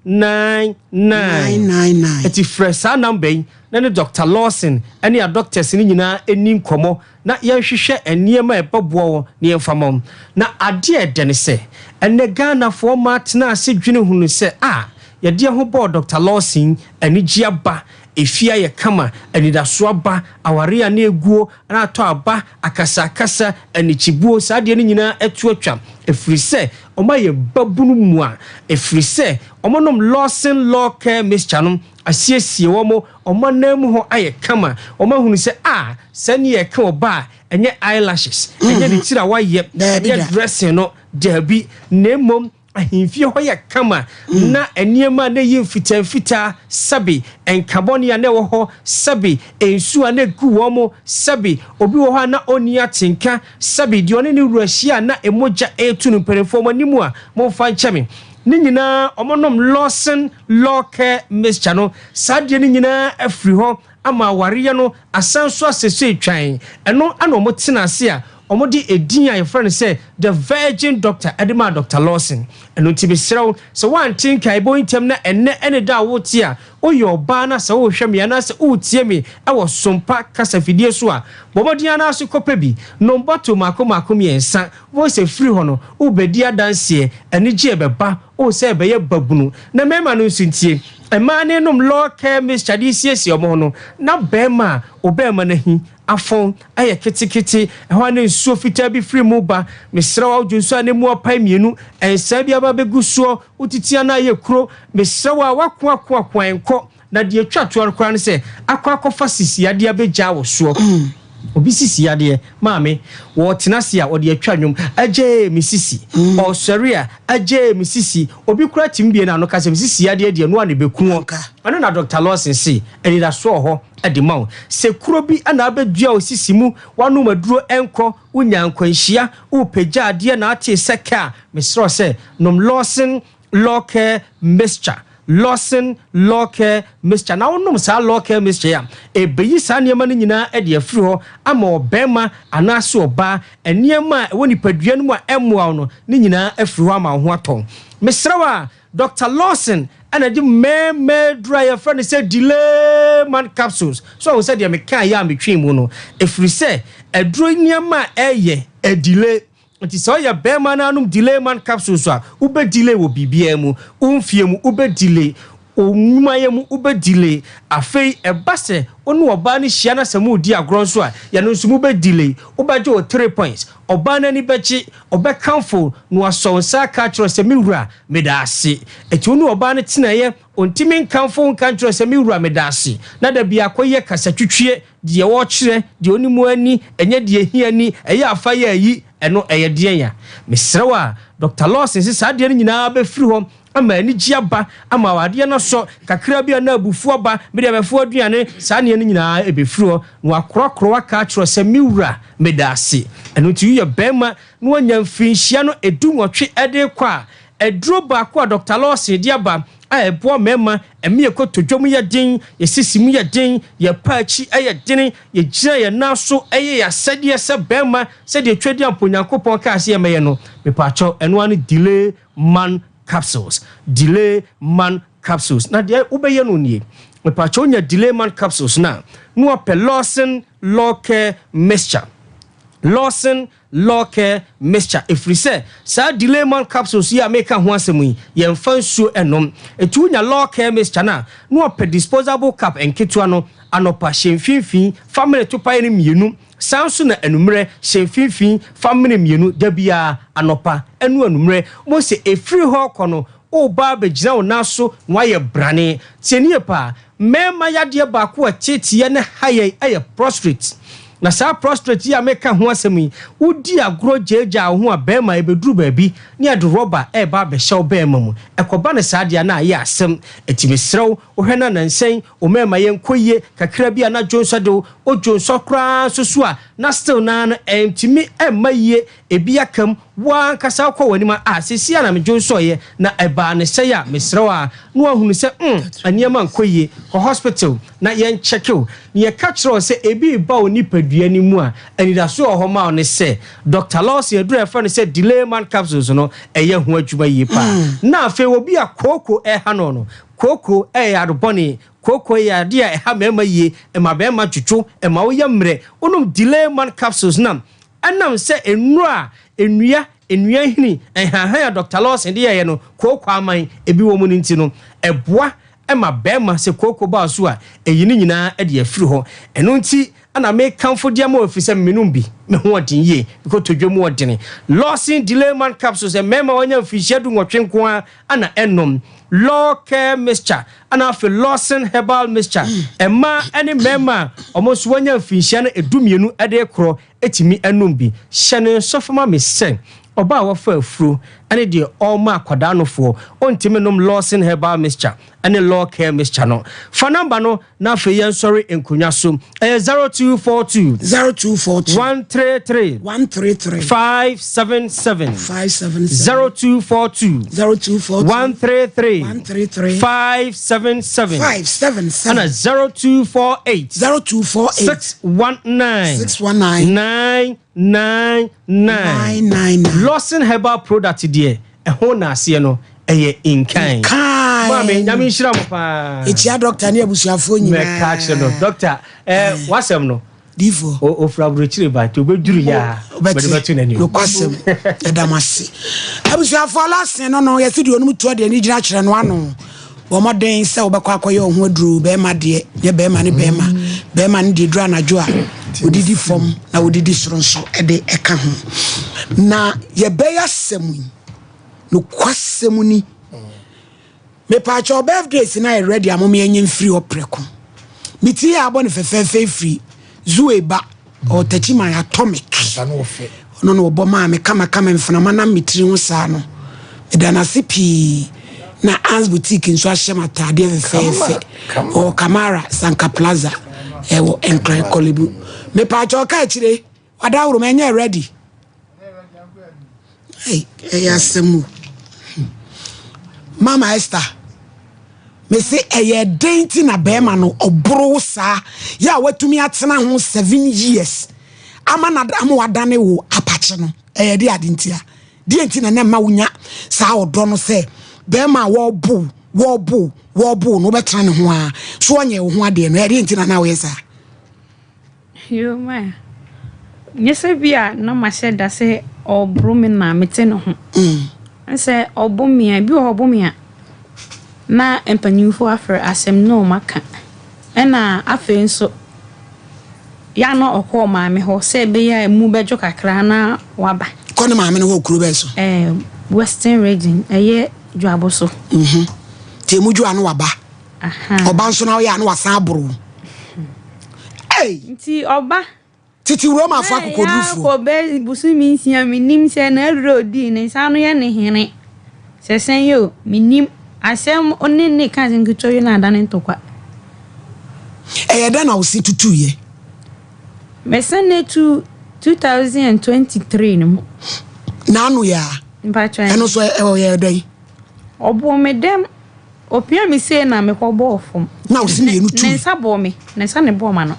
999. 999. Eti frɛ saa number yi na ne Dr. Lawson ne a doctors no nyinaa nni nkɔmmɔ na yɛnhwehwɛ nneɛma a ɛbɛboa wɔn na yɛmfa ma wɔn. Na adeɛ a ɛdɛ ne sɛ, ɛnnɛ Ghanafoɔ mmaa tena ase dwene hunu sɛ a yɛde yɛn ho bɔɔ Dɔkta Lawson yi, anigyeɛ aba, efie ayɛ kama, anidasoɔ aba, awareɛ a na ɛguo na atɔ aba, akasakasa, anikyebuo, saa adeɛ no nyinaa atu atwa, ɛfiri sɛ wɔayɛ babunu mua, ɛfiri sɛ wɔnom Lawson Law Care Mixture no asiesie wɔn, wɔn ananmu hɔ ayɛ kama, wɔahunu sɛ a sɛnea ɛka ɔba a, ɛnyɛ eyelashes, ɛnyɛ ne tiri a wayɛ, ɛnyɛ dressing no, daabi, na mmom ahemfie hɔ yɛ kama, na nneɛma a na ɛyɛ mfitamfitaa, sɛbe nkabɔne a na ɛwɔ hɔ, sɛbe nsu a na ɛgu wɔn, sɛbe obi wɔ hɔ a na ɔnni atenka, sɛbe deɛ ɔne ne wura hyia a na mogya retu no, mpanimfoɔ mo anim a momfa nkyɛ me. Ne nyinaa wɔnom Lawson Law Care Mixture no, saa adeɛ no nyinaa afiri hɔ ama awareɛ no asan so asesei twann. Ɛno na wɔtena ase a wɔde edin a yɛfrɛ no sɛ The Virgin Doctor de maa Doctor Lawson. Ɛno nti mesrɛ wo, sɛ woante nkaebɔ yi ntɛm na ɛnnɛ ne da a wote a, woyɛ ɔbaa na sɛ worehwɛ me anaasɛ woretie me wɔ Sompa kasafidie so a, bɔ mmɔden ara nso kɔpɛ bi. Nom bottle mmaako mmaako mmiɛnsa. Wobɛhu sɛ firi hɔ no, worebɛdi adanseɛ, anigyeɛ bɛba wo sɛ ɛbɛyɛ babunu. Na mmarima no nso ntie. Mmaa no renom Law Care Mixture de resiesie wɔn ho no, na barima a ɔbarima no ahi, afɔn, ayɛ ketekete, ɛhɔ ara na nsuo fitaa bi firi mu ba. Mesrɛ wo, wodwo nsuo a na emu apae mmienu, nsaa bi aba abɛgu soɔ, wotiti a na ayɛ kuro. Mesrɛ wo a, woako ako ako a ɛnkɔ. Na deɛ ɛtwa toɔ koraa ne sɛ, akɔ akɔfa sisi adeɛ abɛgyaa wo soɔ. Obi sisi adeɛ, maame, wɔtena ase a, ɔde atwa nnwom, agyee me sisi. Ɔsɔre a, agyee me sisi. Obi koraa tumi bue n'ano ka sɛ, me sisi adeɛ deɛ, ɛno ara na ɛbɛku wo. Ɛno na Dɔkta Lawson se, anidasoɔ wɔ hɔ de ma wo. Sɛ kuro bi na abɛdua wo sisi mu, woanom aduro ɛnkɔ, wonyaa nkwanhyia, worepagya adeɛ na atee sɛ kɛ a, mesrɛ wo sɛ, nom Lawson Lawcare Mixture, Lawson Lawcare Mixture, na wonom saa Lawcare Mixture yi a, ɛbɛyi saa nneɛma no nyinaa de afiri hɔ ama ɔbarima anaase ɔbaa, nneɛma a ɛwɔ nipadua no mu a ɛmmoa wo no, ne nyinaa afiri hɔ ama wo ho atɔ wo. Mesrɛ wo a, Doctor Lawson na ɛde mmarima aduro a yɛfrɛ no sɛ Delay Man Capsules, so woahu sɛ deɛ mekaeɛ a metwee mu no, ɛfiri sɛ aduro yi nneɛma a ɛyɛ, ɛdelay. Nti sɛ ɔyɛ bɛɛma na anom delay man capsules a, wobɛ delay wɔ biribiara mu. Wo mfeɛ mu, wobɛ delay. Wo nnwumayɛ mu, wobɛ delay. Afei ɛba sɛ wo ne ɔbaa no hyia na sɛ moredi agorɔ nso a, yɛno nso mobɛ delay. Wobɛgye wo three points. Ɔbaa no ani bɛgye, ɔbɛkamfo wo, na wasɔ wo nsa aka akyerɛ wo sɛ, me wura, meda ase. Nti wo ne ɔbaa no tenaeɛ, ɔntumi nkamfo wo nka nkyerɛ wo sɛ, me wura, meda ase. Na da biako yɛ kasatwitwie Deɛ ɔrekyerɛ, deɛ ɔnim ani, ɛnyɛ deɛ ɛhia ni, ɛyɛ afa yɛ ayi, ɛno ɛyɛ deɛn a? Mesrɛ wo a, Dɔkta Lawson se saa adeɛ no nyinaa bɛfiri hɔ ama anigyeɛ aba, ama adeɛ no asɔ, kakra bi a na abufuo aba, me deɛ mɛfo aduane, saa nneɛ no nyinaa ɛbɛfiri hɔ, na wakorɔkorɔ wo aka akyerɛ wo sɛ, me wura, meda ase. Ɛno nti woyɛ barima na woanya mfirinhyia no dunwɔtwe de rekɔ a, aduro baako a Dɔkta Lawson de aba a ɛboa mmarima ma yɛn kotodwe mu yɛ den, yɛn sisi mu yɛ den, yɛn paakyi yɛ dene, yɛgyina yɛn nan so yɛ yɛn asɛdeɛ sɛ barima sɛdeɛ Twedeampo Nyankopɔn kaa sɛ yɛmmɛyɛ no. Mepaakyɛw, ɛno ara ne Delay Man Capsules. Delay Man Capsules. Na deɛ wobɛyɛ no nie. Mepaakyɛw, wonya Delay Man Capsules no a, na wapɛ Lawson Law Care Mixture. Lawson Lawcare Mixture, ɛfiri sɛ saa Delayman capsules yi a mereka ho asɛm yi, yɛmfa nsuo nnom. Ɛti wonya Lawcare Mixture no a, na wapɛ disposable cup nketewa no, anɔpa hyɛ mfimfini, fa mene topaeɛ no mmienu, saa nso na anwummerɛ hyɛ mfimfini, fa mene mmienu, da biara anɔpa ɛno anwummerɛ. Wobɛhu sɛ ɛfiri hɔ rekɔ no, Woreba abɛgyina wo nan so na woayɛ brane. Tie no yie paa. Mmarima yadeɛ baako a ɛteeteeɛ na ɛha yɛn yɛ prostrate. Na saa prostrate yi a meka ho asɛm yi, wodi agorɔ gyaagyaa wo ho a barima ɛbɛduru baabi na yɛde rɔba reba abɛhyɛ wo barima mu. Ɛkɔba no saa deɛ a na ayɛ asɛm. Enti mesrɛ wo, wohwɛ no a nansa yi wo mmarima yɛ nkɔ yie kakra bi a na dwonsɔ de wo, wodwonsɔ koraa nso so a na still no ara no ɛntumi mma yie Ebi aka mu, wo ara ankasa wokɔ w'anim a, ah, seesei ara na medwonsɔeɛ, na ɛbaa no sɛe a, mesrɛ wo ara, na woahunu sɛ, mm, nneɛma nkɔ yie, kɔ hospital na yɛnkyɛke wo. Na yɛka kyerɛ wo sɛ ebi reba wo nipadua no mu a, anidasoɔ a ɛwɔ hɔ ma wo ne sɛ, Doctor Lawson aduro a yɛfrɛ no sɛ Delay Man Capsules no, ɛyɛ ho adwuma yie pa ara. Na afei obi a kooko reha no no, kooko yɛ yare bɔne, Kooko yɛ adeɛ a ɛha mmarima yie, ɛma barima dwodwo, ɛma woyɛ mmerɛ. Wonom Delay Man Capsules no a, Ɛnam sɛ nnuro a nnua, nnua nhini, nhahan a Dɔkta Lawson de yɛeɛ no, kooko aman, ebi wɔ mu no nti no, ɛboa ma barima sɛ kooko ba wo so a, ɛyi ne nyinaa de afiri hɔ. Ɛno nti na mekamfo de ama wo ɛfiri sɛ menom bi, me ho ɔden yie, me kotodwe mu ɔdene. Lawson Delay Man Capsules, mmarima a wɔanya mfirihyia dunwɔtwe nko ara na ɛnom. Law Care Mixture ɛna afei Lawson Herbal Mixture, mmaa ne mmarima a wɔn nso wɔanya mfirihyia no dumienu de rekorɔ tumi nom bi. Hyɛ no nso fa ma me sɛ, ɔbaa a wafa afuro ne deɛ ɔrema akwadaa nofoɔ, ɔntumi nnom Lawson Herbal Mixture ne Law Care Mixture no. Fa number no na afei yɛnsɔre nkonnwa so. Ɛyɛ 0242. 0242. 133. 133. 577. 577. 0242. 0242. 133. 133. 577. 577. Ɛna 0248. 0248. 619. 619. 999. 999. Lawson Herbal Product deɛ ɛho na aseɛ no ɛyɛ nkan. Nkan. Maame nyame nhyira mo paa. Ekyia dɔkta ne abusuafoɔ nyinaa. Mɛka kyerɛ no dɔkta ɛɛ wasɛm no. Difoɔ. Ofura aburokyire ba nti obeduru yɛ a. Obɛte bɛto n'anim. Nokwasɛm ɛda mo ase. Abusuafoɔ lasen no no yɛsi deɛ onum toɔ deɛ ne gyina kyerɛ no ano. Bɔ mmɔden sɛ wobɛkɔ akɔyɛ wo ho aduro bɛrima deɛ nyɛ bɛrima ne bɛrima bɛrima no deɛ duru anadwo a odidi fam na odidi soro nso ɛde ɛka ho na yɛbɛyɛ asɛm yi. Nokwasɛm ni. Mepaakyɛw birthday si na yɛ ready a mom yɛnyɛ mfiri hɔ prɛko. Me ti yɛ abɔ no fɛfɛɛfɛ firi Zoe ba ɔwɔ Techiman Atomic. Ɔno na ɔbɔ maa me kamakama mframa nam me tiri ho saa no. Meda no ase pii. Na Ans Boutique nso ahyɛ me ataadeɛ fɛfɛɛfɛ. Ɔwɔ Kamara Sanka Plaza ɛwɔ Nkran Korle-Bu. Mepaakyɛw ka akyire. Wadaworo ma ɛnyɛ ready. Hey, ɛyɛ asɛm o. Mama Esther, me se ɛyɛ den ti na bɛrima no ɔboro wo saa yɛ a watumi atena ho seven years ama na ama wadane wo apakye no ɛyɛ de ade ntia deɛ nti na na ɛma wonya saa ɔdɔ no sɛ bɛrima a wɔbo wɔbo wɔbo no wobɛtena ne ho a so ɔnyɛ wo ho adeɛ no ɛyɛ deɛ nti na na woyɛ saa. Yoo ma nyɛ sɛ bi a na mahyɛ da sɛ ɔreboro me na mete ne ho. Sɛ ɔbo me a, ebi wɔ hɔ ɔbo me a, na mpanyimfoɔ afrɛ asɛm na wɔaka. Ɛna afei nso, yɛ a na ɔkɔ ɔmaame hɔ sɛ ɛbɛyɛ a emu bɛdwo kakra na waba. Kɔ ne maame no hɔ kuro bɛn so? Ɛɛ Western Region, ɛyɛ Dwoabo so. Mhm. Nti emu dwo a na waba. Ɔba nso na ɔyɛ a na wasan aboro wo. Ei! Nti ɔba. Tete Romafo akokodurufoɔ. Kɔ bɛ bosome nsia menim sɛ n'aduro a ɔdii ne nsa ano yɛ ne hene. Sɛ sɛn yɛ o, menim. Asɛm ne ne ka asɛm ketewa yi na adane ntɔkwa. Ɛyɛ dɛn na wo se tutuiɛ? Me se ne tu 2023 no mu. N'ano yɛ a? Mpakyɛ. Ɛno nso ɛyɛ dɛn? Ɔbɔɔ me dɛm. Opia me sei na mekɔ bɔɔ fam. Na osi mmienu tui. Ne nsa bɔɔ me. Ne nsa na ɛbɔɔ m'ano.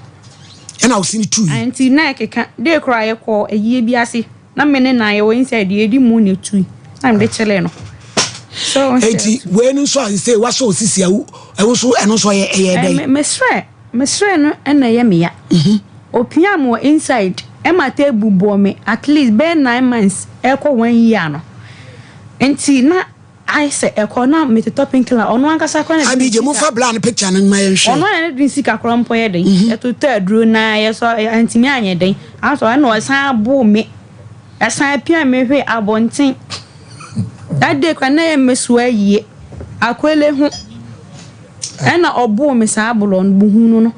Ɛna osi no tui. Nti na ɛkeka. Day koraa yɛkɔɔ ayie bi ase. Na me ne na yɛwɔ inside yɛdi mu na etui. Na mede kyerɛɛ no. So Eti wei no nso a sɛ wasɔ osisi a ɛwo nso ɛno nso ɛyɛ ɛyɛ dɛn? Mesrɛ mesrɛ no ɛna ɛyɛ me ya. Opia me wɔ inside ɛma table bɔɔ me at least bɛyɛ 9 months ɛkɔ one year no. Nti na. Ayɛ sɛ ɛkɔ na metotɔ painkiller ɔno ankasa koraa na ɛde ne Abigye sika. momfa bra no picture no mma yɛnhwɛ. Ɔno na ɛde ne sika koraa mpo yɛ den ɛtotɔ aduro na yɛsɔ antumi anyɛ den asɔ ɛna ɔsan boo me ɛsan pia me hwe abɔnten. That day koraa na ɛyɛ me so ayie. Akwele ho ɛna ɔboo me saa bolɔ no buhunu no.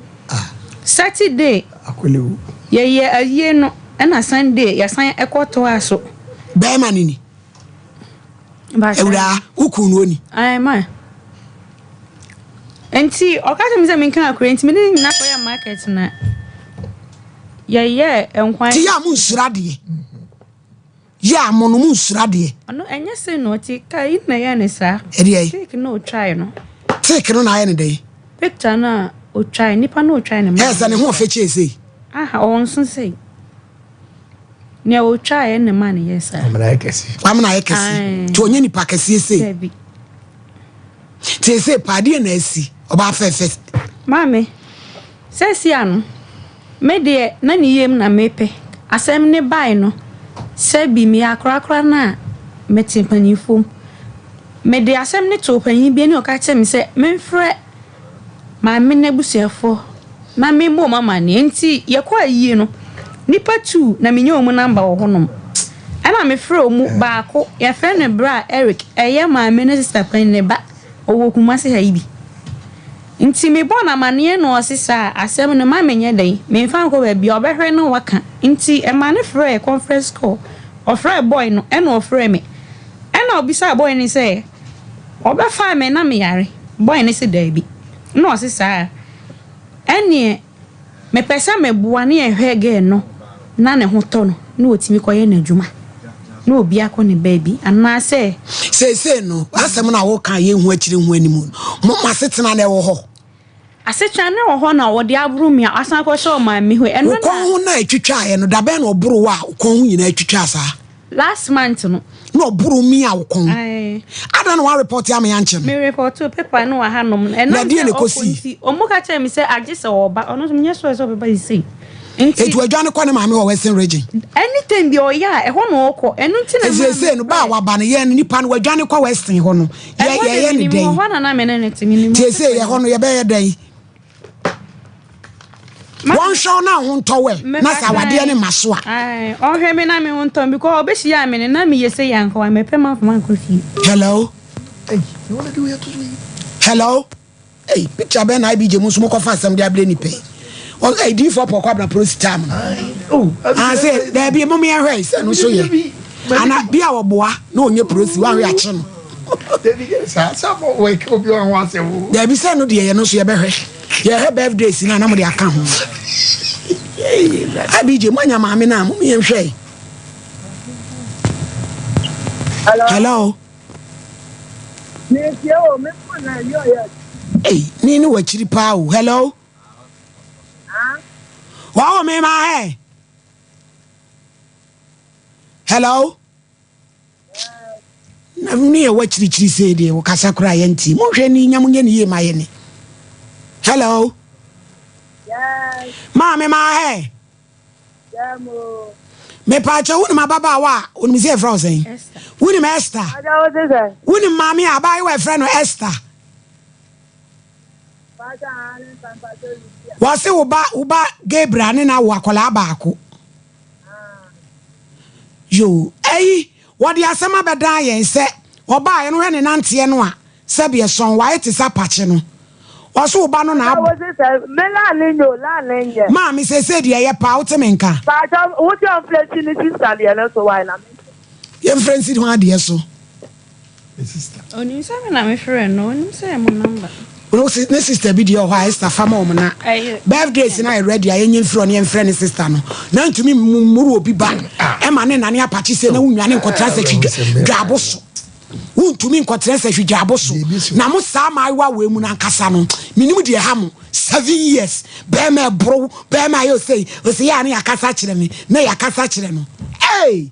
Saturday yɛyɛ ayie no ɛna Sunday yɛsan ɛkɔ toaa so. Bɛɛma no ni. Awuraa, wo kun no ni. Ae ma. Nti ɔka kyerɛ me sɛ menka akora nti me ne ne nyina kɔyɛ market na yɛyɛɛ nkwan. Ti yɛ a mo nsuro adeɛ. Yɛ a mo no mo nsuro adeɛ. Ɔno ɛnyɛ sɛ na ɔte ka yi na ɛyɛ ne saa. Ɛdeɛ yi. Take na ɔtwae no. Take no na ayɛ ne dɛn. Picture no a ɔtwae nipa no ɔtwae ne ma. Ɛyɛ sɛ ne ho ɔfɛ kyɛɛ sei. Aha ɔnso sei. Nea ɔtwaeɛ na ɛma no yɛ saa. Wamena ayɛ kɛse. Wamena ayɛ kɛse. Nti ɔnyɛ nipa kɛseɛ sei. Dabi. Nti ɛsei paa deɛ na asi ɔbaa fɛfɛ. Maame, seesei ano, me deɛ na ne yam na mepɛ. Asɛm no bae no, sɛbi meyɛ akorakora no a mete mpanimfoɔ mu. Mede asɛm no too panin bi anim ɔka kyerɛɛ me sɛ memfrɛ maame no abusuafoɔ na memmɔ wɔn amanneɛ. Nti yɛkɔɔ ayie no, nnipa tuu na mennya wɔn number wɔ hɔnom. Ɛna mefrɛɛ wɔn mu baako, yɛfrɛ no Bra Eric, ɛyɛ maame no sista panin ne ba, ɔwɔ Kumasi ha yi bi. Nti mebɔɔ no amanneɛ na ɔse saa asɛm no mma menyɛ dɛn, memfa nkɔ baabi a ɔbɛhwɛ na waka. Nti ɛmaa no frɛɛ conference call, ɔfrɛɛ boy no ɛna ɔfrɛɛ me. Ɛna ɔbisaa boy no sɛ, Ɔbɛfaa me na meyare? Boy no se daabi. Ɛna ɔse saa a, ɛneɛ mepɛ sɛ meboa ne yɛhwɛ girl no na ne ho tɔ no na ɔtumi kɔyɛ n'adwuma na obi akɔ ne baabi anaasɛ. Seesei no, w'asɛm no a woka a yɛnhu akyiri nhu anim no, mo asetena no ɛwɔ hɔ? Asetena no wɔ hɔ na wɔde aboro me a asan akɔhyɛ ɔman me hɔ. Ɛno Wo kɔn ho na ɛtwitwaeɛ no, da bɛn na ɔboro wo a wo kɔn ho nyinaa twitwaa saa? Last month no. Na ɔboro mi a wo kɔn. Ae. Adɛn na woarepɔte ama yɛankyɛ no? Me repɔtoo paper no wɔ hanom. Na Ɛnam ɛdeɛn sɛ na ɔkɔ ɛkɔsii? nti, wɔn ka kyerɛɛ me sɛ agye sɛ ɔba. Ɔno nso menyɛ sure sɛ ɔbɛba seesei. Nti. Enti wadwane kɔ ne maame hɔ Western Region? Anytime bi ɔyɛ a, ɛhɔ na ɔkɔ. Ɛno nti na Enti maa seesei no, ba a mefrɛɛ. waba no, yɛn no, nipa no, wadwane kɔ Western hɔ no, yɛ, Ɛhɔ de yɛyɛ no menim dɛn? hɔ, hɔ na na me ne no te, menim Nti hɔ seesei papa ɛhɔ no, yɛbɛyɛ dɛn? Wɔnhwɛ wo na wo ho ntɔ wo ɛ, na sɛ awadeɛ no mma so a. Ae, ɔnhwɛ me na me ho ntɔ me because ɔbɛhyia me no na meyɛ sei a anka wammɛpɛ m'afom ankɔ fie. Hello? Hello? Ei, picture bɛn na IBJ mu nso mokɔfa asɛm de abrɛ nipa yi? Ɔ ei, diifoɔ pɔkɔ abena polisi tam no. Ah, sɛ, daabi, mom yɛnhwɛ sɛ no nso yɛ. Ana, bi a wɔboa na ɔnyɛ polisi, wanhwɛ akye no. Daabi sɛ no deɛ yɛ no nso yɛbɛhwɛ. Yɛhwɛ birthday si no a na mode aka ho. IBJ, moanya maame no a, mom yɛnhwɛ. Hello. Hello. Ei, ne ne wakyiri paa o. Hello? Wɔwo me ma ɛ? Hello? Na ne yɛ wakyirikyiri sei deɛ wɔkasa koraa yɛnti. Monhwɛ ni nya monyɛ ne yie ma yɛ ne. Hello? Maame ma ɛ? Mepaakyɛ wonim ababaawa a onim sɛ yɛfrɛ wo sɛn? Wonim Esther? Wonim maame a abaayewa a yɛfrɛ no Esther? Wɔse wo ba wo ba Gabriel ne no awo akwadaa baako. Yoo, ɛyi wɔde asɛm abɛdan yɛn sɛ ɔbaa yɛn no hwɛ ne nanteɛ no a Sɛdeɛ sɔn wayɛ te sɛ apakye no. Ɔse wo ba no na ab. Wo se sɛ me line nyɛ o line nyɛ. Maame seesei deɛ ɛyɛ paa wote me nka. Paatwa wo se ɔmfrɛ nsi ne sister deɛ no so why na me nte. Yɛmfrɛ nsi hwan deɛ so. Onim sɛ me na me frɛ no onim sɛ ɛyɛ mo number. Wo se ne sister bi deɛ wɔ hɔ a Esther fa ma wɔn na birthdays no ayɛ ready a yɛnyɛ mfiri hɔ na yɛmfrɛ ne sister no na ntumi mmoro obi ba ɛma ne nane apakye sei na wonwane nkɔtra sɛ twi dwaabo so. Wontumi nkɔtena sahwigyaabo so. Na mo saa mmaayewa wei mu no ankasa no, menim deɛ ɛha mo. Seven years, bɛrima ɛboro, bɛrima ayɛ osei, ose yɛ a na yɛakasa akyerɛ me, na yɛakasa akyerɛ no. Hey!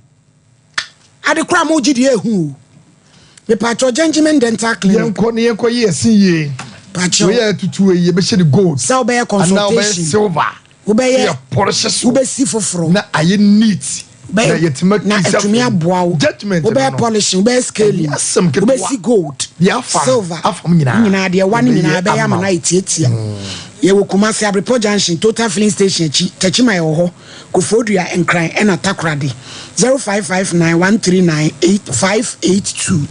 Ade koraa mo gye deɛ ehu o. Mepatwɔ Gentleman Dental Clinic. Yɛnkɔ na yɛnkɔ yɛ ɛse yie. Patwɔ. Wei yɛ tutu yi yɛbɛhyɛ no gold. Sɛ wobɛyɛ consultation. Anaa wobɛyɛ silver. Wobɛyɛ yɛ pɔrɔhyɛ so. Wobɛsi foforɔ. Na ayɛ neat. Na yɛtumi na atumi aboa wo. Judgement wobɛyɛ polishing, wobɛyɛ scaling. Asɛm ketewa. Wobɛsi gold. Deɛ afa silver. Afa mu nyinaa. Nyinaa deɛ ɛwa no nyinaa ɛbɛyɛ ama no ayɛ tiatia. Yɛwɔ Kumasi, Abrepɔ Junction, Total Filling Station akyi, Techiman yɛwɔ hɔ, Koforidua, Nkran ɛna Takoradi. 0559 139 582.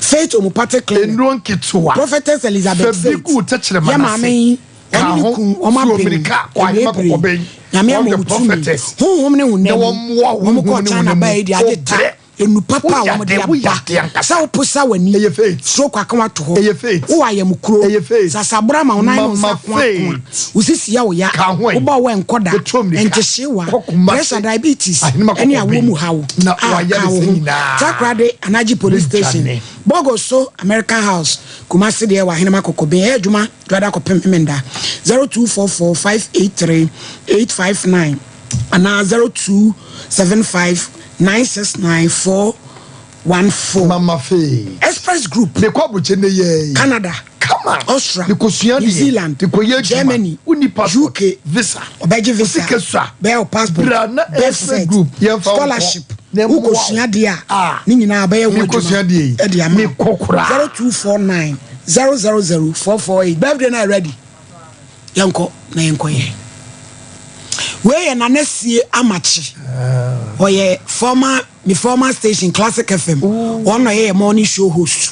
Faith Homeopathic Clinic. Nnuro nketewa. Prophetess Elizabeth Fa bi Faith. gu wo tɛkyerɛma Yɛ no maame ase. yi, Ka ɔne ne ho, kun, wɔn firi aben, mmirika kɔ ahema awie bere. kɔkɔbɛn. Nyame Wɔn ama the wɔn tumi. prophetess. Honhom ne honam Na mu. wɔmmoa wo Wɔn honhom kɔɔ ne China honam baa mu. yi deɛ agye ta. Wobrɛ. Enu papa a Woyɛ wɔde ade, woyɛ aba ade ankasa. sɛ woposa w'ani, Ɛyɛ faith. stroke aka wo ato hɔ, Ɛyɛ faith. wowɔ ayamkuro, Ɛyɛ faith. sasaboro ama wo nan ne wo nsa Mama akoakoa, faith. wo sisi yɛ wo ya, Ka ho ɛ. wobɔ wo ɛnkɔ da, Yɛtu mmirika. nkyehyeewa, Kɔ Kumasi. pressure, diabetes, Ahenema ɛne kɔkɔ awoɔ mu ben. haw Na a wayɛ ka ne wo sɛ ho. nyinaa. Takoradi, Anagye Police Station, Bɛdwane. Bogo so, American House, Kumasi deɛ wɔ Ahenema Kɔkɔ Ben. Ɛyɛ adwuma Dwoada kɔpem Memenda, 0244 583 859 anaa 0275 969 414. Mama Faye. Express Group. Mekɔ aburokyi nnɛ yi. Canada. Kama. Austria. Mekɔsua New deɛ. Zealand. Mekɔyɛ adwuma. Germany. Wonni passport. UK. Visa. Ɔbɛgye visa. Wo sika sua. Bɛyɛ wo passport. Bra na Birth Express cert. Group yɛmfa wo nkɔ. Scholarship. Na ɛmmoa wo. Wokɔsua deɛ a. Ah. Ne nyinaa bɛyɛ ho adwuma. Mekɔsua deɛ yi. Ɛde ama wo. Mekɔ koraa. 0249 000 448. Birthday no ayɛ ready. Yɛnkɔ na yɛnkɔyɛ. Wei yɛ Nana Sie Amakye. Ɔyɛ former me former station Classic FM. Ɔno na ɔyɛ yɛ morning show host.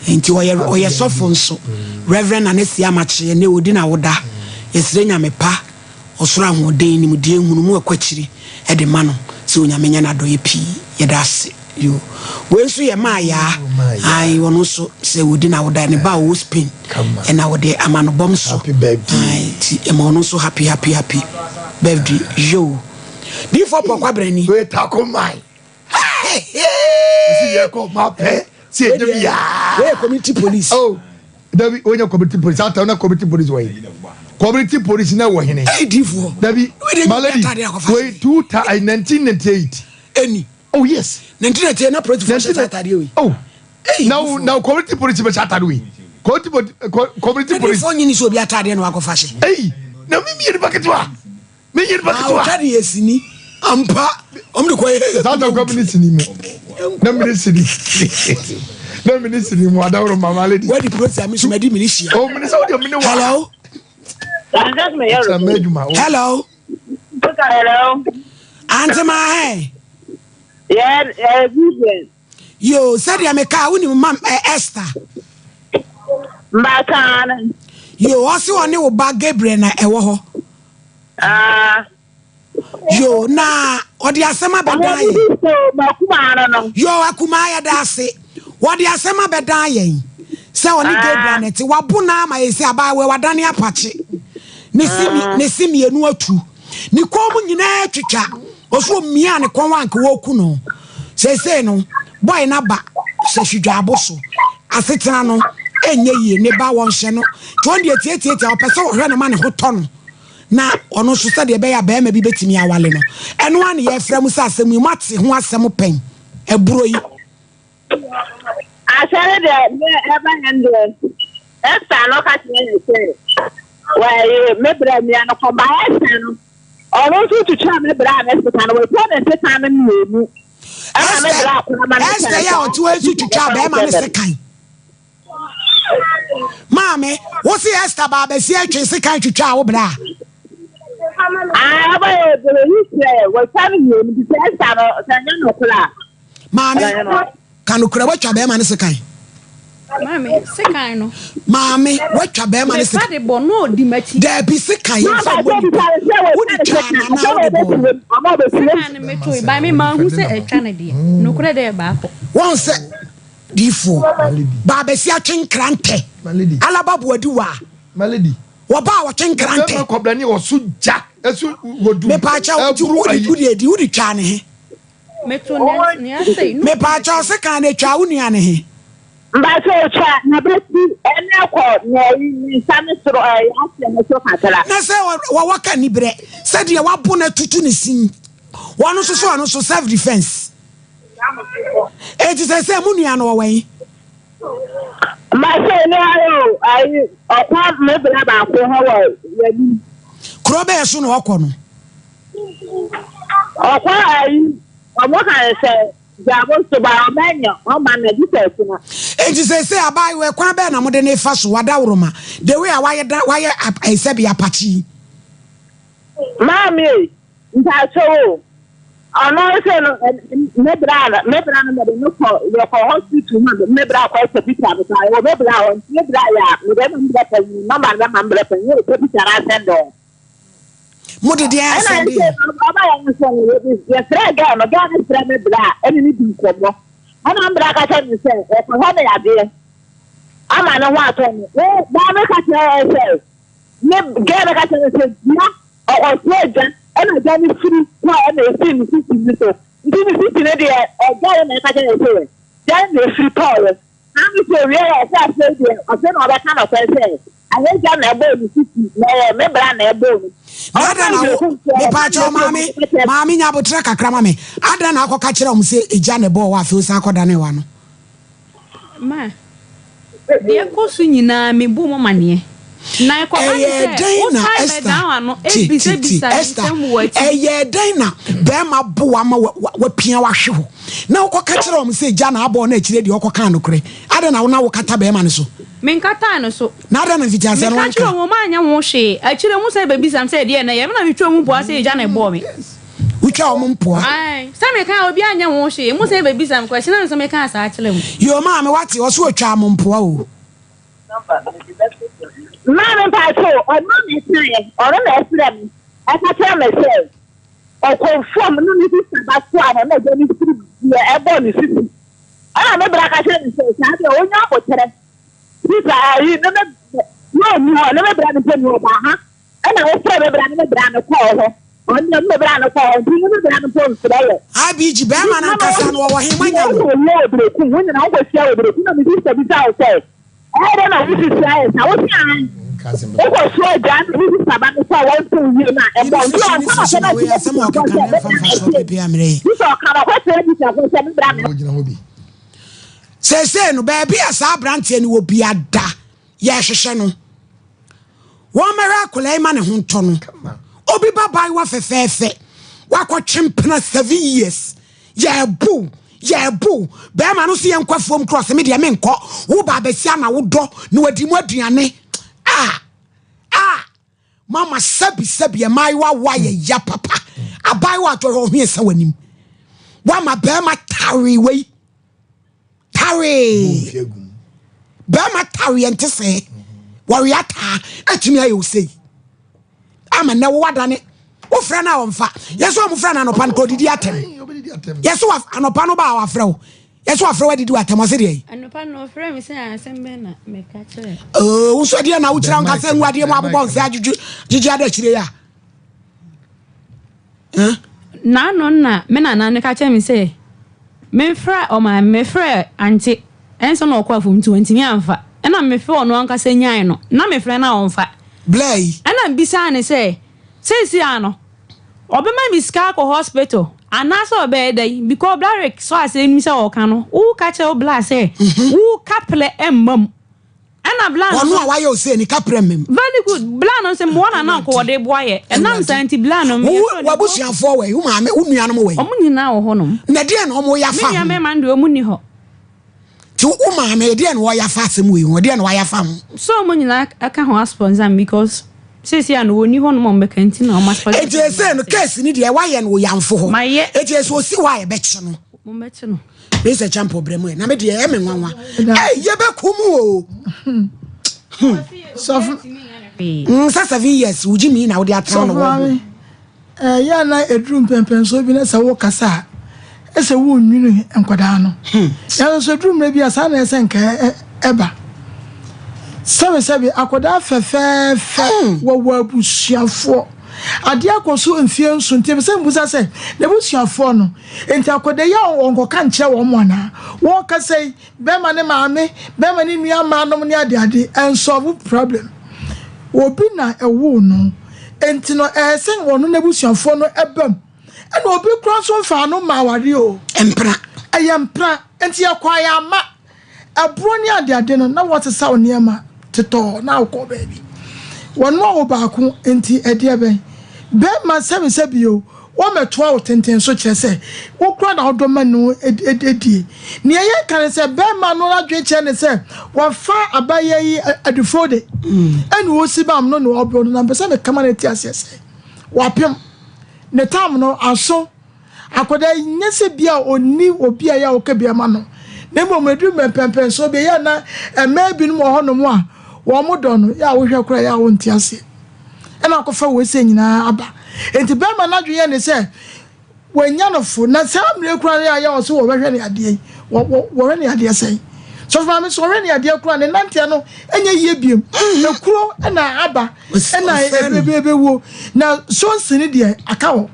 Nti ɔyɛ ɔyɛ sɔfo nso. Reverend Nana Sie Amakye ɛnɛ odi na woda. Yɛsrɛ Nyame pa ɔsoro ahoɔden nimdeɛ nhunumu ɛkɔ akyiri ɛde ma no sɛ Onyame nyɛ n'adɔyɛ pii. Yɛda ase. Yo. Wei nso yɛ maa yaa. Ayi ɔno nso sɛ odi na woda ne ba a ɔwɔ Spain ɛna wɔde ama no bɔm so. Happy birthday. Ayi ti ɛma ɔno nso happy happy happy birthday. Yo. Diifo pɔ kwabrani. Wei tako man. Ɛsi yɛ kɔ ma pɛ si ɛnyɛ bi yaa. Wei yɛ community police. Oh. Dabi wonya community police ata na community police wɔ yi. Community police na wɔ hene. Ɛyi diifo. Dabi. My lady. Wei 1998. Ɛni. Oh yes. 1998 na polisifoɔ hyɛ saa ataadeɛ wei. Oh. Na na community police bɛ hyɛ ataade wei. Community community police. Polisifoɔ nyini sɛ obi ataadeɛ na wakɔfa hyɛ. Eyi na mi mi yɛ nipa ketewa. Mi yɛ nipa ketewa. Ɔtwa de yɛ sini ampa ɔmo de kɔ yɛ. Saa ta kɔ mi ni sini mu. Na mi ni sini. Na mi ni sini mu adaworo mama lady. Wadi polisi ami so ma di militia. Oh mi ni sɛ o de mi ni wa. Hello. Hello. Hello. Auntie Mahe. Yeah, yeah, Vivian. Yo, sɛdeɛ meka wonim ma eh, Esther. Mbata. Yo, ɔse ɔne wo ba Gabriel na ɛwɔ hɔ. Ah. Yo, na ɔde asɛm abɛdan yɛn. Yo, akumaa yɛda ase. Wɔde asɛm abɛdan yɛn sɛ ɔne ah. Gabriel na ɛte. Wabo no ama yɛ sɛ abaayewa wadane apakye. Ne se ah. ne se mmienu atu. Ne kɔn mu nyinaa twitwa. Ɔso omia ne kɔn anka wɔku no. Seesei no, bɔe no aba sɛ hwidwaabo so. Asetena no ɛnyɛ yie. Ne ba wɔnhyɛ no. Nti wɔn deɛ tiatiatia ɔpɛ sɛ ɔhwɛ no ma ne ho tɔ no. na ɔno nso sɛdeɛ ɛbɛyɛ a barima bi bɛtumi awale no. Ɛno ara na yɛrefrɛ mo sɛ asɛm yi, moate ho asɛm pɛn, aburo yi. Asɛre deɛ ne ɛba yɛn deɛ Esther no ka kyerɛ yɛn sɛ wɔyɛ me brɛ mmea no kɔba Esther no ɔno nso twitwa me brɛ a ne sika no wɔatwa ne sika no mmienu ɛna me brɛ akora ma ne Esther yɛ a ɔte hɔ nso twitwa bɛrima ne sekan. Maame, wo se Esther baa bɛsi atwe sekan twitwaa wo bra? Ah, ɔbɛ yɛ bere yi sɛ wɔtwa no mmienu bi sɛ Esther no sɛ nyɛ nokorɛ a. Maame, ka nokorɛ woatwa bɛrima ne sekan? Maame, sekan no. Maame, woatwa bɛrima ne sekan? Mefa de bɔ no odi m'akyi. Daabi sekan yɛ fa bɔ nipa. Wode twaa nana wode bɔ no. Sekan no metoe, ba me manhu sɛ atwa no deɛ. Nokorɛ dɛ baako. Wɔn sɛ Difoɔ, baabasia twe nkrantɛ, alaba boadiwa, wɔba a wɔtwe nkrantɛ. Mepaakyɛw, nti wode wode adi wode twaa ne he? Mepaakyɛw sekan na etwaa wo nua ne he? Mpakyɛ otwa na bɛsi ɛna kɔ na ɛyi ne nsa ne soro ɛyɛ aseɛ ne so kakra. Na sɛ wɔwɔ ka nibrɛ sɛdeɛ wabo no atutu ne sin wɔn nso so ɔno nso self defence. Enti sɛsɛ mo nua no ɔwɔ he? Mase ne ayɛ o, ayi ɔkɔ me bra baako hɔ wɔ yɛnim. Kuro bɛɛ so na ɔkɔ no? Ɔkɔ ayi, ɔmo ka ne sɛ. Gya bo so ba ɔbɛnyɛ ɔma no gye sɛ ɛsono. Enti seesei abaayewa yi, kwan bɛn na mode no refa so? Wadaworoma, the way a wayɛ da wayɛ ap ɛyi sɛbi apakye yi. Maame ei, mpakyɛw o, ɔno nso no me bra no me bra no mede no kɔ yɛkɔ hospital ma me bra kɔ sɛ picture no koraa ɛwɔ me bra hɔ nti me bra yɛ a mede ma me bra panyin nɔmba no bɛma me bra panyin yɛ picture no asɛn dɔn. Mo de deɛ asɛm bi. Ɛna ɔba yɛn nso no yɛfrɛ girl no girl no frɛ me bra ɛne ne di nkɔmmɔ ɛna me bra ka kyerɛ me sɛ ɛkɔhɔ ne yadeɛ ama ne ho atɔ no wo baa me ka kyerɛ yɛ sɛ ne girl no ka kyerɛ me sɛ dua ɔkɔsoɔ agya ɛna agya no firi kɔ ɛna ɛfiri ne sisi ne so nti ne sisi ne deɛ ɛgya yɛ na ɛka kyerɛ yɛ sɛ gya na ɛfiri tɔɔyɛ na me sɛ owie yɛ ɔsɛ afei deɛ ɔsɛ na ɔbɛka nɔkɔɛ sɛ Ahegya na ɛbɔɔ ne sisi, na ɛyɛ me bra na ɛbɔɔ ne. Na adɛn na wo mepaakyɛw maame maame nya abotrɛ kakra ma me adɛn na akɔka kyerɛ wɔn sɛ egya na ɛbɔɔ wo afei wosan akɔdane w'ano. Ma deɛ ɛkɔ so nyinaa mebu mo amaneɛ. Na ɛkɔba ne Ɛyɛɛ sɛ dɛn na wosan Esther bɛdan w'ano ti ti ti bisabisa Esther nsɛm wɔ akyi. ɛyɛɛ dɛn na bɛrima bo wo ama wa wa wapia wahwe hɔ na wokɔka kyerɛ wɔn sɛ egya na abɔɔ na akyire deɛ ɔkɔkaa nokorɛ adɛn na wo na wokata bɛrima no so. Menkataa no so. Na adɛn na mfitiaseɛ no Meka wanka? kyerɛɛ wɔn, wɔanyɛ ho hwee. Akyire wɔsan bɛbisaa me sɛ, Ɛdeɛn na ɛyɛ? Me na metwaa wɔn mpoa sɛ egya na ɛbɔɔ me. Wotwaa wɔn mpoa? Ae. Sɛ mekaa a, obiara anyɛ ho hwee. Mosan bɛbisaa me question, na me nso mekaa saa kyerɛɛ mo. Yoo maame wate, ɔse ɔtwaa mo mpoa o. Maame mpakyɛw, ɔno na ɛkaeɛ, ɔno na ɛfrɛ me, ɛka kyerɛ me sɛ ɔkɔ fam na ne sista ba soa no na agya no firi deɛ ɛbɔɔ ne sisi. Ɛna me bra ka kyerɛ me sɛ saa deɛ ɔnya aboterɛ sisa ayi ne me na ɔnni hɔ ne me bra no mpo ni ɔbaa ha ɛna wofrɛ me bra ne me bra no kɔɔ hɔ ɔno deɛ me bra no kɔɔ hɔ nti ne me bra no mpo mfrɛ yɛ. IBG bɛrima no ankasa no ɔwɔ he moanya no. Wɔ wɔ berekum wo nyina wokɔ hyia wɔ berekum na me sista bisa wo sɛ ɛyɛ dɛ na wo sisi ayɛ sa wo se an wokɔ so agya na wo sista ba no sɛ wɔnto wo yie na ɛbɔ nti ɔnka na sɛ na wei asɛm a ɔkeka no ɛmfa mfasoɔ bebree ammerɛ yi. Sista ɔka na ɔkɔkyerɛ abusuafoɔ sɛ me bra no. Seesei no baabi a saa aberanteɛ no wɔ bia da yɛhwehwɛ no. Wɔmmɛhwɛ akwadaa yi ma ne ho ntɔ no. Obi ba baayewa fɛfɛɛfɛ wakɔtwe mpena seven years yɛbo yɛbo bɛrima no so yɛnkɔ afuom korɔ sɛ me deɛ menkɔ wo ba abɛsia na wodɔ na wadi mu aduane a a mama sɛbi sɛbi mmaayewa wo ayɛ ya papa abaayewa atɔ hɔ ɔhwe ɛsɛ w'anim wama bɛrima tare wei tawee bɛrima taweɛ nte sɛ wɔwe ataa atumi ayɛ osei ama nnɛ wo wadane wofrɛ no a ɔmfa yɛsɛ ɔmo frɛ no anɔpa no kɔ odidi atɛm yɛsɛ anɔpa no ba a wafrɛ wo yɛsɛ wafrɛ wadidi atɛm ɔse deɛ anɔpa no ɔfrɛ me sɛ asɛm bɛn na meka kyerɛ wo nso ɛdeɛ na wokyerɛ wo nka sɛ ngu adeɛ mu abobɔ nsɛ adwedwe gyegye ada akyire yi a N'ano na me nana no ka kyerɛɛ me sɛ memfrɛ ɔmaame, mefrɛɛ ante, ɛnso na ɔkɔ afuom nti wantumi amfa. Ɛna mefrɛɛ ɔno ankasa nyae no, na mefrɛ no a ɔmfa. Blɛ yi. Ɛna mebisaa no sɛ, seesei ara no, ɔbɛma me sika akɔ hospital anaasɛ ɔbɛyɛ dɛn? Because Blarick sɔ asɛm nim sɛ ɔka no, woka kyerɛ wo bla sɛ wo kaprɛ mma mu. Ɛna bla no. Ɔno a wayɛ ose ni kaprɛ mmem. Very good bla no nso mmoa na na nka wɔde boa yɛ ɛnam saa nti bla no. Wo w'abusuafoɔ wɔ yi wo maame wo nuanom wɔ yi. Wɔn nyinaa wɔ hɔ nom. Na deɛ na wɔn yɛ afa ho. Me nua mmarima no deɛ wɔn nni hɔ. Ti wo maame deɛ na wɔyɛ afa asɛm wei ho deɛ na wɔayɛ afa ho. So wɔn nyinaa ɛka ho asponsor me because seesei a no wɔn ni hɔ nom a wɔn bɛka nti na wɔn asponsor. Eti ese no case ni deɛ wayɛ no wɔ yamfo hɔ. Mayɛ. Eti ese osi hɔ a yɛbɛkye no. Wɔn bɛkye no. Mr. Champo brɛ mu ɛ na me deɛ ɛyɛ me nwanwa ɛ yɛbɛku mu o Sɔfo sɛ 7 years wogye mi na wode atena no wɔ ɛyɛ na ɛduru mpɛmpɛnsoɔ bi na sɛ wokasa a ɛsɛ wonnwene nkwadaa no nanso so ɛduru mmerɛ bi a saa na ɛsɛ nka ɛba sɛbesɛbe akwadaa fɛfɛɛfɛ wɔwɔ abusuafoɔ adeɛ akɔ so mfie nso nti ɛsɛ mbusa sɛ n'abusuafoɔ no Enti akwadaa yi a wɔnkɔka nkyerɛ wɔn anaa? Wɔkasa yi, bɛrima ne maame, bɛrima ne nua mmaanom ne adeade, ɛnsɔlvo problem. Obi na ɛwoo no, enti no ɛyɛ sɛ ɔno n'abusuafoɔ no ba mu. Ɛna obi koraa nso mfaa no mmaa awareɛ o. Mpena. Ɛyɛ mpena. Enti yɛkɔ a yɛamma. Ɛborɔ ne adeade no, na wɔsesaw nneɛma tetɔɔ na wokɔ baabi. Wɔnoa wo baako nti ɛdeɛ bɛn? Bɛrima sɛbesɛbe o, Wɔmmɛtoa wo tenten so, kyerɛ sɛ, wo koraa na wodɔ ma no die. Nea yɛka ne sɛ, barima no adwene kyerɛ ne sɛ wafa abayɛ yi adufo de, ɛna ɔsi bam no na ɔbrɛ no, na mpɛ sɛ meka ma no te aseɛ sɛ, wapem ne tam no aso. Akwadaa yi, nyɛ sɛ bi a ɔnni obi a ɛyɛ a ɔka bi ama no, na mmom ɛduru mpɛnpɛnsoɔ bi a, ɛyɛ a na mmaa binom wɔ hɔnom a wɔn dɔ no, yɛ a wohwɛ koraa yɛ a wonte aseɛ. Ɛna akɔfa wei sɛ nyinaa aba. Enti bɛrima no adwene yɛ ne sɛ wanya no fo, na saa mmerɛ koraa no yɛ a yɛ wɔ so wɔbɛhwɛ ne adeɛ yi, wɔhwɛ ne adeɛ sɛn? Sɔfo maame sɛ ɔhwɛ ne adeɛ koraa ne nanteɛ no ɛnyɛ yie biem. Ekuro na aba ɛna ebebewuo na sonsini deɛ aka hɔ.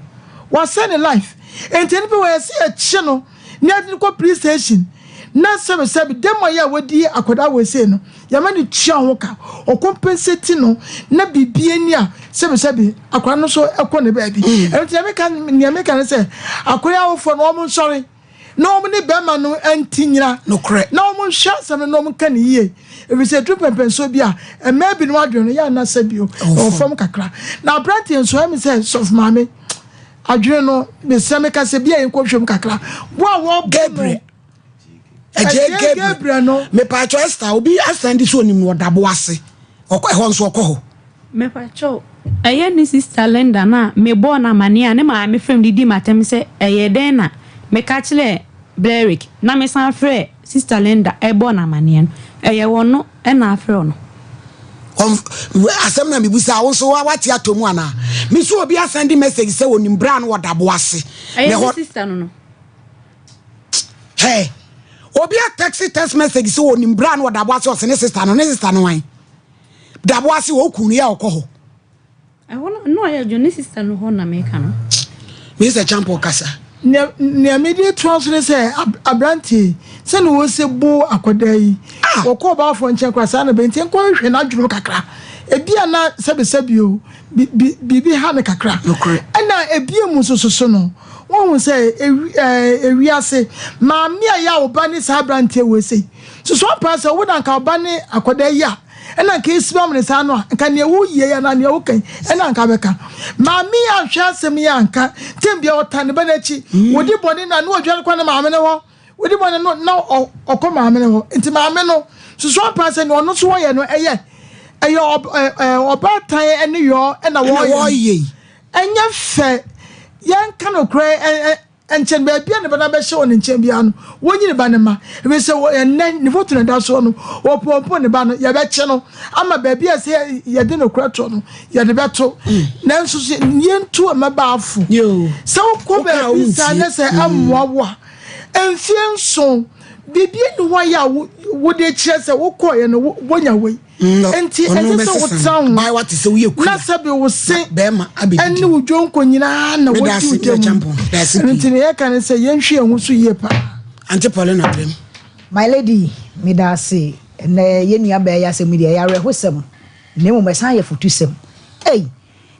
Wasɛe ne life enti nipa wɔ yɛse yɛkye no na yɛde no kɔ police station na sɛbe sɛbe dɛm ayɛ a wadi akwadaa wei sei no yɛma no tua ho ka ɔcompensate no na biribi ani a sɛbe sɛbe akwadaa no nso ɛkɔ ne baabi ɛno nti nea meka ne sɛ akwadaa awofoɔ no wɔn nsɔre na wɔn ne bɛrima no nti nyina Nokorɛ. na wɔn nhwɛ asɛm no na wɔn nka no yie ɛfiri sɛ ɛduru pɛmpɛnsoɔ bi a mmaa binom adwene no yɛ ana sɛ bio ɛwɔ fam kakra na aberanteɛ nso ɛmi sɛ sɔfo maame adwene no mesrɛ meka sɛ bi a yɛnkɔ hwɛ mu kakra bo a wɔbɔ no Gabriel ɛgye Gabriel no mepatwɔ Esther obi asan de so onim no ɔda bo ase ɔkɔ ɛhɔ nso ɔkɔ hɔ. Mepakyɛw, ɛyɛ ne sista Linda no a mebɔɔ no amanneɛ a ne maame frɛɛ me didii m'atɛm sɛ ɛyɛɛ dɛn na meka kyerɛɛ Blerick na mesan frɛɛ sista Linda bɔɔ no amanneɛ no, ɛyɛ ɔno na afrɛ wo no. Asɛm na mebisa wo nso woate atɔ mu anaa? Me nso obi asɛnde message sɛ onim bra no wɔ dabo ase. Ɛyɛ ne sista no no. Hey, obi atɛksi text message sɛ onim bra no wɔ dabo ase ɔse ne sista no, ne sista no wan? Dabo ase wɔ okun no yɛ ɔkɔ hɔ. Ɛhɔ no na ɔyɛ adwuma ne sister no hɔ na meka no. Mr. Champon kasa. Nea nea mede toa so ne sɛ aberanteɛ yi sɛnea wɔsɛ bo akwadaa yi ah! wɔkɔ ɔbaafoɔ nkyɛn koraa saa na bɛnti nkɔhwehwɛ n'adwene kakra ebi a na sɛbesɛbe o biribi ha no kakra ɛna ebie mu nso soso no wɔn sɛ ewi ɛɛ ewiase maame a yɛ a ɔba ne saa aberanteɛ wɔ ese Susu ampa sɛ wo na anka wo ba ne akwadaa yi a ɛna anka esi ma ne saa no a, anka nea woyɛ yi anaa nea woka yi ɛna anka bɛka. Maame yi anhwɛ asɛm yi anka, tem bia ɔtan ne ba no akyi. Wodi bɔne no a na ɔdwane kɔ ne maame no hɔ. Wodi bɔne no na ɔkɔ maame no hɔ. Nti maame no, susu ampa sɛ nea ɔno nso wɔyɛ no ɛyɛ ɛyɛ ɔbaatan ne yɔɔ ɛna wɔyɛ. Ɛnyɛ fɛ. Yɛnka nokorɛ Nkyɛn, baabi a ne ba no abɛhyɛ wɔ ne nkyɛn biara no, wonyi ne ba no mma. Ɛfiri sɛ wɔ ɛnnɛ, ne foto na ɛda soɔ no, wɔpompo ne ba no, yɛbɛkye no ama baabi a ɛsɛ yɛde nokorɛ toɔ no, yɛde bɛto. Nanso so yɛntu mmabaa fo. Sɛ wokɔ baabi saa na sɛ ɛmmoa wo a, mfeɛ nson, biribi nni hɔ a yɛ a wode kyerɛ sɛ wokɔeɛ no woanya wei. Enti Ɔno ɛnsɛ sɛ bɛsesa wotena no. ho Abaayewa te sɛ woyɛ na kuya. sɛbe wo se Na bɛrima abɛdidi. ne wo dwonko nyinaa na Meda wɔdi ase, wo Mr. dam. Champon. Da ase Ɛno pii. nti nea yɛka ne sɛ yɛnhwɛ yɛn ho so yie paa. Auntie Paulina Brem. My lady, meda ase. Ɛnnɛ yɛn nua baa yi asɛm yi deɛ ɛyɛ awerɛhosɛm na mmom ɛsan yɛ afutusɛm. Ei!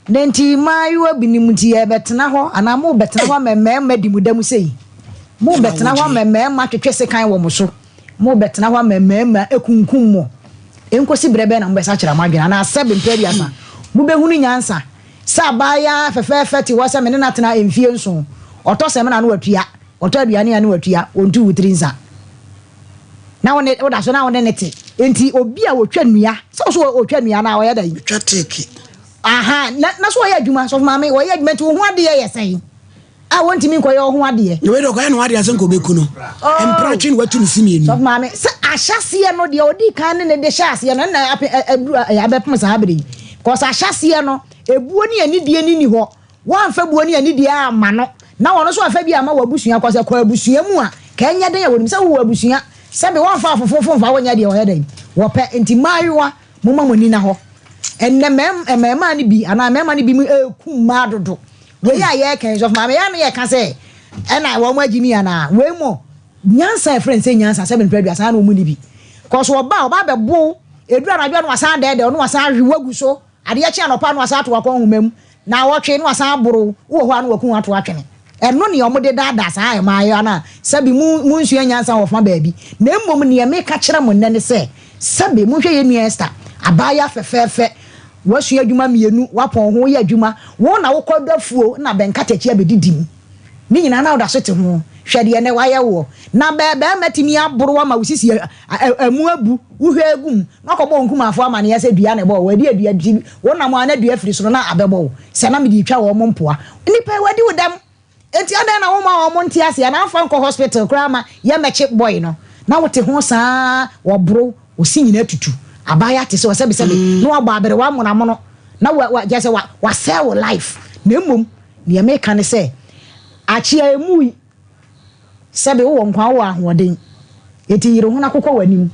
Na nti mmaayewa binom nti yɛrebɛtena hɔ anaa morebɛtena hɔ ama mmarima adi mo da mu sei? Morebɛtena hɔ ama mmarima atwetwe sekan wɔ mo so? Morebɛtena hɔ ama mmarima akunkum mo? Enkosi berɛ bɛn na mobɛsakyera mo adwene? Anaa sɛbe mprɛ aduasa mobɛhunu nyansa sɛ abaayewa fɛfɛɛfɛ te hɔ sɛ me ne no atena mfie nson, ɔtɔ samina a na watua, ɔtɔ aduane a na watua, ɔntu wo tiri nsa. Na wo ne, woda so na wo ne no te. Enti obi a ɔtwa nnua, sɛ wo so ɔtwa nnua anaa ɔyɛ dɛn? Ɔtwa teeke. Aha, na, na so ɔyɛ adwuma, sɔfo maame, ɔyɛ adwuma nti wo ho adeɛ yɛ sɛn? A wɔntumi nkɔyɛ wo ho adeɛ. Na wei deɛ ɔkɔyɛ ne ho adeɛ sɛ nka ɔbɛku no. Oh. Mpratwe na watu ne se mmienu. Sɔfo maame, sɛ ahyɛseɛ no deɛ ɔdii kan ne ne de hyɛ aseɛ no, ɛna ape, aduru, abɛpem saa bere yi. Kɔs ahyɛseɛ no, ebuo ne anidie no nni hɔ. Woamfa buo ne anidie amma no, na ɔno nso amfa bi amma w'abusua, kɔ sɛ kɔ abusua mu a, ka ɛnyɛ den a wɔnim sɛ wowɔ abusua, sɛbe wɔmfa afofofo mfa wo nyɛ deɛ wɔyɛ dɛn, wɔpɛ, nti mmaayewa momma mo ani nna hɔ. Ɛnnɛ mmarimaa no bi anaa mmarima no bi mu reku mmaa dodo. Wei a yɛreka yi, sɔfo maame, yɛn a na yɛka sɛ ɛna wɔn agye mi anaa? Wei mo, nyansa a yɛfrɛ no sɛ nyansa, sɛbe mpere aduasa na wɔn nni bi. Kɔ so ɔba a, ɔba abɛbo, ɛduru anadwo a na wasan adɛɛdɛw, na wasan ahwe wo agu so. Adeɛ kye anɔpa a na wasan ato w'akɔnhoma mu, naawɔtwe na wasan aboro wo, wowɔ hɔ a na waku wo ato atwene. Ɛno nea wɔde daadaa saa mmaayewa no a sɛbe mo monsua nyansa wɔ fa baabi. Na mmom nea meka kyerɛ mo nnɛ ne sɛ, sɛbe monhwɛ yɛn nua Esther, abaayewa fɛfɛɛfɛ. Woasua adwuma mienu, woapɔn ho yɛ adwuma, wo na wokɔ dɔ afuo na bɛnkatakyi abɛdidi mu. Ne nyinaa na woda so te ho. Hwɛ deɛ nnɛ wayɛ woɔ. Na bɛ barima tumi aboro wo ama wo sisi amu abu, wo hwɛ gu mu, na wakɔbɔ wo nkumafoɔ amaneɛ sɛ dua na ɛbɔɔ wo. Ɛdeɛ dua nti wonam a na dua firi soro na abɛbɔ wo. Sɛ na mede retwa wɔn mpoa. Nnipa yi wɔadi wo dɛm. Enti adɛn na womma wɔn nte ase anaa mfa nkɔ hospital koraa ma yɛmmɛkye boy no na wote ho saa wɔboro wo se nyinaa tutu abaayewa te sɛ ɔsɛbesɛbe na wabɔ aberewa amonamono na wa wa kyerɛ sɛ wa wasɛe wo life na mmom deɛ meka ne sɛ akyea emui sɛbe wowɔ nkwa wowɔ ahoɔden eti yere ho na kokɔ w'anim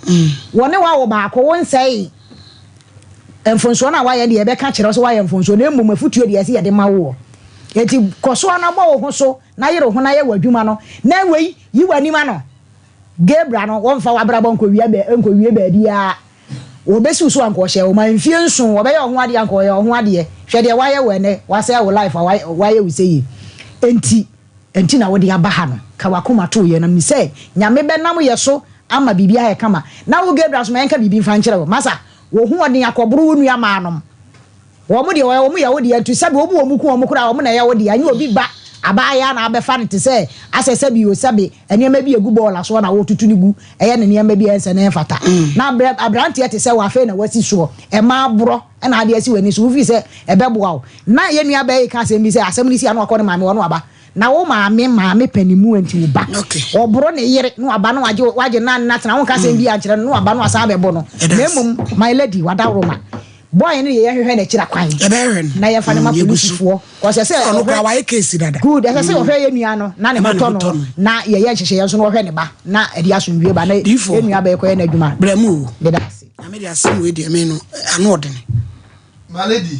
wɔne wo awo baako wo nsɛe Mfomsoɔ no a woayɛ deɛ yɛbɛka akyerɛ wo sɛ woayɛ mfomsoɔ na mmom afotuo deɛ ɛsɛ yɛde ma woɔ. Enti kɔ so ara na bɔ wo ho so na yere wo ho na yɛ w'adwuma no na wei yi w'anim ano. Gabriel no wɔmfa w'abrabɔ nkɔwia bɛ nkɔwie baabiara. Wɔbɛsi wo so anka ɔhyɛ wo ma mfie nson wɔbɛyɛ wo ho adeɛ anka ɔyɛ wo ho adeɛ. Hwɛ deɛ woayɛ wo ɛnɛ woasɛe wo life a woayɛ wo sɛyie. Enti enti na wode aba ha no ka w'akoma to yɛ na menim sɛ Nyame bɛnam yɛ so ama biribi ayɛ kama. Na wo Gabriel nso ma yɛnka biribi mfa nkyerɛ wo. Masa, wo ho ɔden akɔboro wo nua maa nom. Wɔn deɛ wɔyɛ wɔn yɛ wo deɛ nti sɛbi wɔn wɔn ku wɔn koraa wɔn na ɛyɛ wo deɛ. Ɛnyɛ obi ba abaayaa na abɛfa no te sɛ asɛ sɛbi o sɛbi nneɛma bi egu bɔɔla soɔ na wotutu no gu ɛyɛ ne nneɛma bi a ɛnsɛ na ɛmfata. Na abrɛ abranteɛ te sɛ wo afei na wasi soɔ ɛma aborɔ ɛna ade asi w'ani so wofii sɛ ɛbɛboa wo. Na yɛn nua baa yi ka asɛm bi sɛ asɛm no si a na wakɔ ne maame hɔ na waba. Na wo maame maame panimu nti wo ba ɔboro ne yere na waba na wagye wagye na ne natena wonka asɛm bi ankyerɛ no na waba na wasan abɛbɔ no na mmom my lady wadaworoma boy no deɛ yɛhwehwɛ n'akyira kwan na yɛmfa no ma polisifoɔ kɔsɛ sɛ ɔno koraa wayɛ case dada good ɛsɛ sɛ ɔhwɛ yɛ nua no na ne ho tɔ no na yɛyɛ nhyehyɛeɛ nso na ɔhwɛ ne ba na ɛde asomdwie ba na yɛ nua bɛyɛ kɔyɛ n'adwuma brɛ mu o meda ase na mede asɛm wei deɛ me no ano ɔdene my lady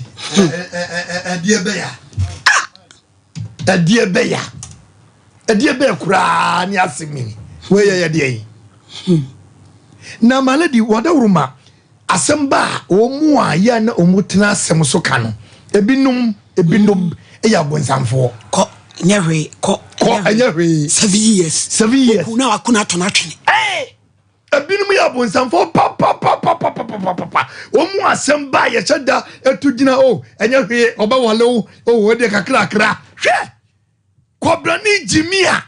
ɛdeɛ bɛya ɛdeɛ bɛya ɛdeɛ bɛyɛ koraa ne asɛm ni wei yɛ yɛdeɛ yi hmm. Na my lady wadaworo ma asɛm ba a wɔn mu a yɛ na wɔn tena asɛm so ka no ebinom ebinom yɛ abonsamfoɔ. Kɔ nyɛ hwee kɔ kɔ ɛnyɛ hwee. 7 years. 7 years. Okun na wakun ato n'atwene. Ɛɛ ebinom yɛ abonsamfoɔ papapapapapapa wɔn mu asɛm ba a yɛhyɛ da etu gyina o ɛnyɛ hwee ɔbɛwale o o ɛdeɛ kakrakra hwɛ kɔbrani gyimi a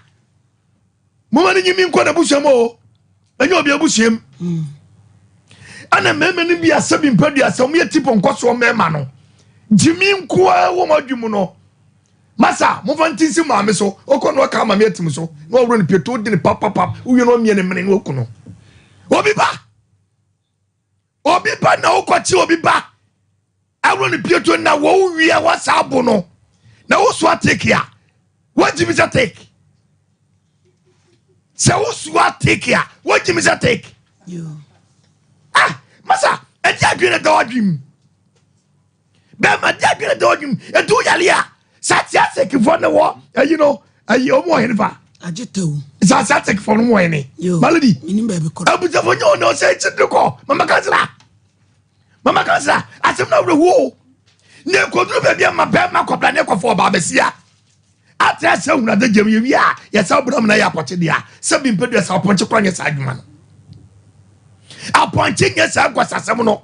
moma no nyimi nkɔ n'abusua mu o ɛnyɛ obi abusua mu ɛna mmarima no bi asɛ bi mpadua sɛ wɔyɛ tipo nkɔsoɔ mmarima no gyimi nkoa wɔ wɔn adwi mu no masa mofa nti nsi maame so ɔkɔ na ɔka maame atim so na ɔwuro no pieto di ne papapap wowie na ɔmie ne mene na ɔku no obi ba obi ba na wokɔkye obi ba awuro no pieto na wɔwie wasa abo no na wosoa teke a woagyimi sɛ teke sɛ wosoa teke a woagyimi sɛ teke ah masa ɛde adwene da wadwene mu bɛrima de adwene da wadwene mu ɛdi wo yale a saa tiasekefoɔ ne wɔ ayi no ayi ɔmu wɔ hene fa saa tiasekefoɔ no mu wɔ hene malodi abusafo nyɛ ɔne ɔsɛ kyidiri kɔ mama kansila mama kansila asɛm no awerɛhoɔ na ɛkɔduru baabi ama bɛrima kɔbra ne kɔfɔ ɔbaa bɛsia atra sɛ hunu ade gyam yɛwie a yɛsɛ wobra mu na yɛ apɔkye deɛ a sɛ bi mpɛ dua sɛ apɔnkye kora nyɛ saa adwuma no apɔnkye nyɛ saa nkɔsasɛm no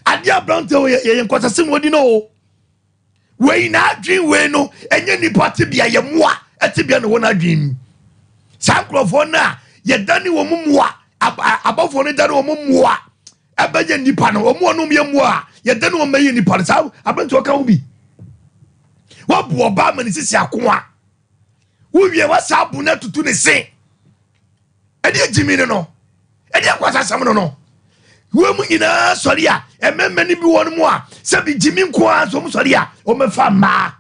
adeɛ aberante yɛyɛ nkɔsasɛm wɔdi no o wei na adwen wei no ɛnyɛ nipa tebea yɛ mmoa tebea na wɔn adwen mu saa nkurɔfoɔ no a yɛdane wɔn mmoa abɔfoɔ no dane wɔn mmoa ɛbɛyɛ nipa no wɔn a wɔn yɛ mmoa a yɛdane wɔn bɛyɛ nipa no saa aberanteɛ ɔka ho bi wabu ɔbaa ma ne sisi ako a wowie wasa abu no atutu ne se ɛdeɛ gyimi no no ɛdeɛ nkwasasɛm no no wɔn mu nyinaa sɔre a mmarima no bi wɔn mu a sɛbi gyimi nko ara nso wɔn sɔre a wɔn fa mmaa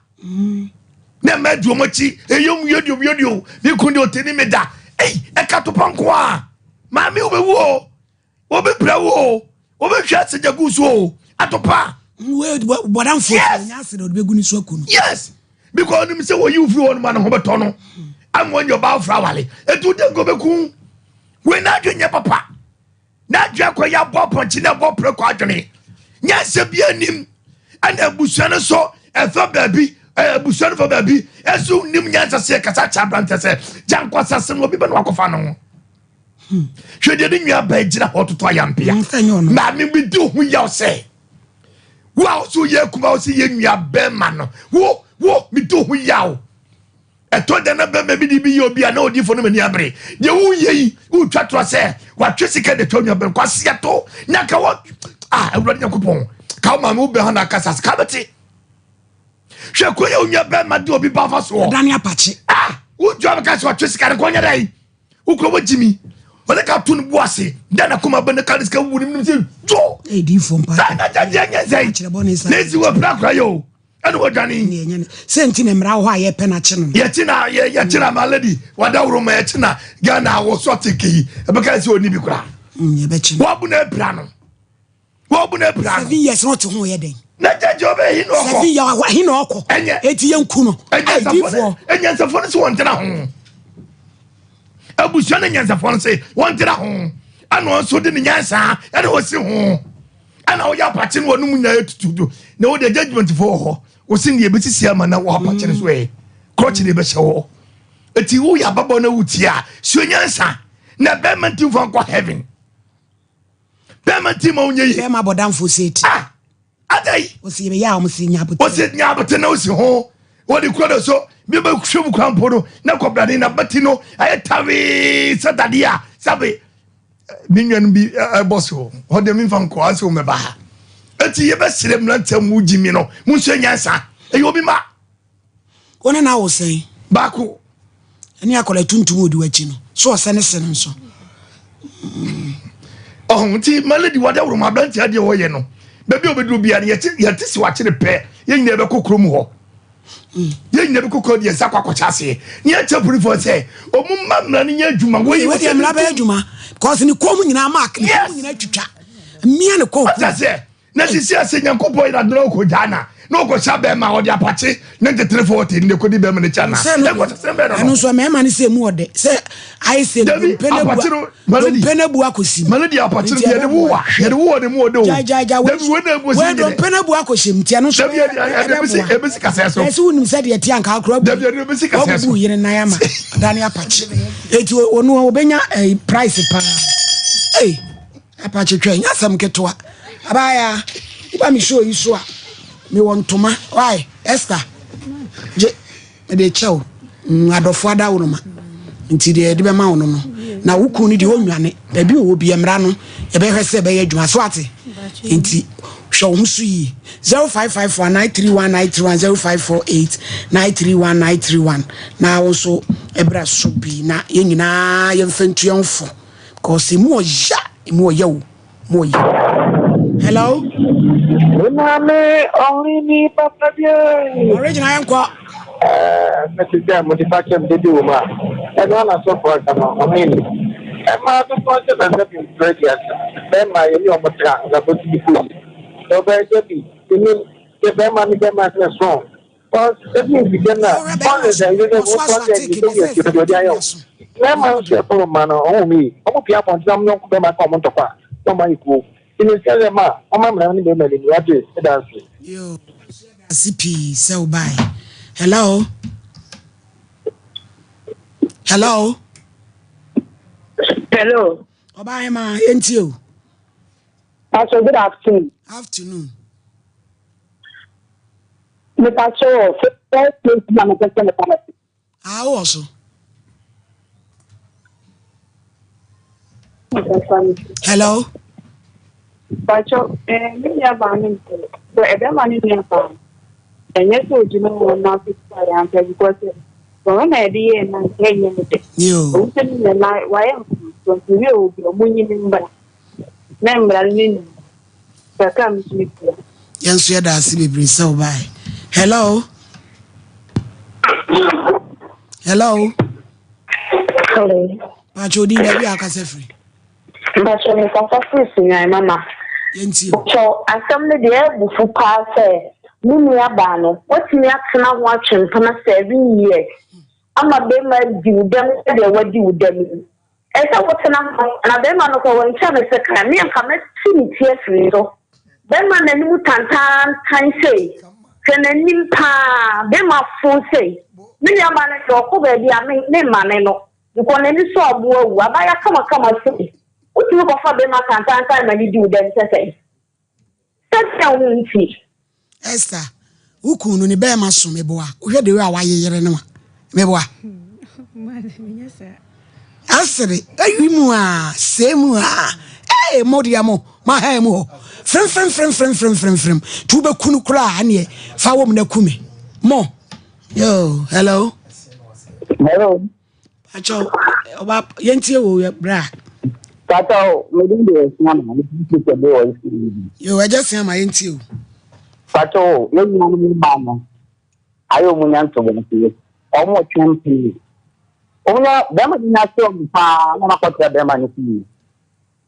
na mmaa di wɔn akyi ɛyɛ mu yɛ di o yɛ di o mi kun de o te ne mi da ɛyi ɛka to pa nko ara maame wo bɛ wu o wo bɛ pira wo o wo bɛ hwɛ asagya gu so o atopa. bɔdanfo yes yes because onim sɛ wɔyi wo firi hɔ no ma ne ho bɛtɔ no ama wɔnyɛ ɔbaa wofra wale ɛti wode nka wobɛku wei n'adwe nyɛ papa n'adwe akɔyɛ abɔ apɔnkye ne abɔ prɛkɔ adwene nyansa bi anim ɛna abusua no so ɛfa baabi abusua no fa baabi ɛso nim nyansa sɛ kasa kyɛ aberantɛ sɛ gya nkɔsase no obi bɛ no wakɔfa no ho hwɛ deɛ ne nua baa gyina hɔ toto ayampea maame bi di ho yaw sɛ. Wo a wo so yɛ kuma wo sɛ yɛ nua bɛrima no wo wo medo ho yaw. Ɛtɔ da na bɛrima bi de bi yɛ obi a na odiifo no m'ani abere. Deɛ woyɛ yi wotwa torɔ sɛ watwe sika de tɔ nua bɛrima kwasia to na ka wɔ ah awurade nyankopɔn ka wo maame wo bɛn hɔ na akasa ka bɛte. Hwɛ kwan yɛ onua bɛrima de obi ba fa soɔ. Ɛdane apakye. Ah wodwa bɛka sɛ watwe sika no kɔnyɛ dɛ wokura wagyimi ɔne ka to no bu ase dɛ na koma bɛ ne ka ne sika wu ne nim sɛ dwo saa na gyagye nyɛ sɛn na esi wɔ pira kora yɛ o ɛna wɔdwane sɛ nti na mmara wɔ hɔ a yɛpɛ no akye no yɛkyi na yɛkyi na ma lady wadaworo ma yɛkyi na Ghana wɔ sɔte kei ɛbɛka sɛ ɔni bi kora mm, wɔbu na apira no wɔbu na apira no seven years na ɔte ho yɛ dɛn na gyagye ɔbɛ hi na ɔkɔ seven years ahi na ɔkɔ ɛnyɛ eti yɛn ku no ɛnyɛnsafo ɛnyɛnsafo no sɛ wɔn tena ho abusua no nyɛnsafo no sɛ wɔn tena ho ɛna wɔn nso de ne nyansa ɛna wɔsi ho ɛna wɔyɛ apakye no wɔn mu nyinaa etutu do na wɔde judgement fo wɔ hɔ wɔsi ne ebesisi ama na wɔ apakye no so ɛ kɔɔkye na ebɛhyɛ hɔ eti woyɛ ababɔ na wotie a sua nyansa na bɛrima nti nfa nkɔ heaven. Bɛrima nti ma wonyɛ yie. Bɛrima bɔdamfo sɛ ti. Ah, adai. Osi yɛ a wɔn si nya abote. Osi nya abote na osi ho. Wɔde kuro do so bi bɛ hwɛ mu kwan po no na kɔbrane na bɛti no ayɛ tawee sɛ dadeɛ a sabe me nuanom bi ɛbɔ so hɔ deɛ memfa nkɔ asɛ wo mɛba ha eti yɛbɛsrɛ mmeranteɛ mu gyimi no mo nso nyansa ɛyɛ obi ma Wo ne no awo sɛn? Baako. Ɛne akwadaa tuntum a odi w'akyi no. So ɔsɛ ne se no nso? Ɔho nti ma lady wade aworo ma aberante adeɛ ɔyɛ no. Baabi a ɔbɛduru biara no yɛte yɛte si wakye no pɛ yɛn nyinaa bɛkɔ kurom hɔ. Yɛn nyinaa bɛkɔ kurom deɛ nsa akɔ akɔkyɛ aseɛ. Ne yɛkyɛ polisifoɔ sɛ ɔmo mma mmara no nyɛ adwuma. Wei deɛ mmara bɛyɛ adwuma because ne kɔn mu nyinaa mark ne kɔn mu nyinaa twitwa. Mmea ne kɔn. Ɔte aseɛ. Na sisi ase Nyankopɔn yera do na ɔkɔ gyaa na na ɔkɔ hyɛ bɛrima a ɔde apakye ne ntetere fo ɔte ne kɔdi bɛrima n'akyi anaa? Sɛ no Ɛkɔ sɛ bɛn no ɛno nso mmarima no sɛ emu ɔdɛ sɛ ayɛ sɛ Dabi dompe no apakye abu no malady dompe no abu akɔsi mu malady apakye no nti yɛde ɛbɛboa wowa yɛde wowa ne mu ɔdɛ o gyae gyae gyae Dabi wei na ebu wei si nyɛ dompe no abu akɔhyɛ mu nti ɛno nso Dabi ɛde ɛde ebesi ɛbɛboa ebesi kasɛɛ so ɛsɛ wonim sɛ deɛ ɛte anka akora bu Dabi ɛde ebesi kasɛɛ so wabubu yere nan ama dane apakye eti ɔno ɔbɛnya eh, price paa ei Apakye twɛ nyɛ asɛm ketewa. Abaayaa, woba me show yi so a, mewɔ ntoma. Why? Esther, gye, mede kyɛ wo. Mm, adɔfo adaworoma. Nti deɛ yɛde bɛma wo no no. Na wo kun no deɛ ɔnnwane. Baabi ɔwɔ bi, mmara no, yɛbɛhwɛ sɛ ɛbɛyɛ adwuma. So ate? Nti, hwɛ wo ho so yie. 0554 931 931 0548 931 931 na wo nso ɛbra so bi na yɛn nyinaa yɛmfa ntu yɛn ho fo. Cause emu ɔya, emu ɔya o, emu ɔya. Hello. Me maame ɔhene papa bi. Original yɛn kɔ. Ɛɛ mɛte sɛ mo de fakyɛ mo dede wɔ mu a ɛno ana sɔfo aka no ɔhene ɛmaa dodoɔ sɛ bɛsɛ bi mpere di asa bɛrima yɛ ne ɔmo tra na bɔtumi kɔ yi sɛ ɔbɛyɛ sɛ bi enim sɛ bɛrima ne bɛrima sɛ strong Ebi mfidie no a ɔne sɛ ɛyɛ sɛ wɔtɔ sɛ ɛde sɛ yɛ tiɛ deɛ ɔde ayɛ o. Mmarima nso ɛboro mmaa no ɔmo mi ɔmo pia abɔnten na ɔmo yɔnko bɛrima ka ɔmo ntɔkwa a na ɔmo ayɛ kuo. Nti me srɛ sɛ ma ɔma mmara no ne bɛrima no ni wate meda ase. Yoo yɛda ase pii sɛ wo bae. Hello. Hello. Hello. Ɔbaa hema yɛntie o. Pastor good afternoon. Afternoon. Mepakyɛ wɔ first place na mepɛ sɛ mepa no. Ah, wowɔ so. Hello. Pakyɛ eh, me nua baa no mpɛ sɛ ɛbɛma ne nua baa no ɛnyɛ sɛ ogyina hɔ na afisa yɛ ampɛ because wɔn na yɛde yɛ na nka ɛnyɛ ne dɛ. Owu sɛ ne nua na wayɛ mfomso nti wie obi ɔmo nyini mbra. Na mmara no ne nim. Kakra a metumi tua. Yɛn nso yɛda ase bebree sɛ wobae. Hello. Hello. Hello. Pacho odin baabi a akasa firi. Mpacho me kasa firi Sunyan mama. Yɛntie. Mpacho asɛm no deɛ ɛbufu paa sɛ me nua baa no watumi atena ho atwe mpena seven years ama bɛrima adi wo dɛm sɛdeɛ wadi wo dɛm yi. Ɛsɛ sɛ wotena hɔ na barima no kɔ, wantua me sekan, me anka mɛte ne ti afiri so. Barima n'anim tantaantan sei, hwɛ n'anim paa, barima fo sei. Me nuabaa no deɛ ɔkɔ baabi a me memmane no, because n'ani sɔ aboa wu. Abaayewa kamakama sei, wotumi kɔfa barima tantaantan ma no di wo dɛm sɛ sɛn? Sɛdeɛ wo nti. Esther, wo kun no ne bɛɛma so meboa. Wohwɛ the way a wayeyere no a, meboa. Asere, awi mu a, sɛɛ mu a, ee, mo deɛ mo, mo ahan mu hɔ. Frem frem frem frem frem frem frem. Tu bɛku no koraa neɛ, fa wɔ mu na ku me. Mo, yo, hello. Hello. Pacho, ɔba, yɛntie wo yɛ bra. Pacho, me din de Asiama, me din de Sɛbe wɔ Esi. Yo, ɛgya Asiama, yɛntie wo. Pacho, yɛn nuanom mmaa no, ayɛ wɔn nya ntoboaseɛ. Wɔn twɛn pii. Wɔn nya bɛrima bi nya sɛ wɔn paa na wɔn akɔtena bɛrima no fie.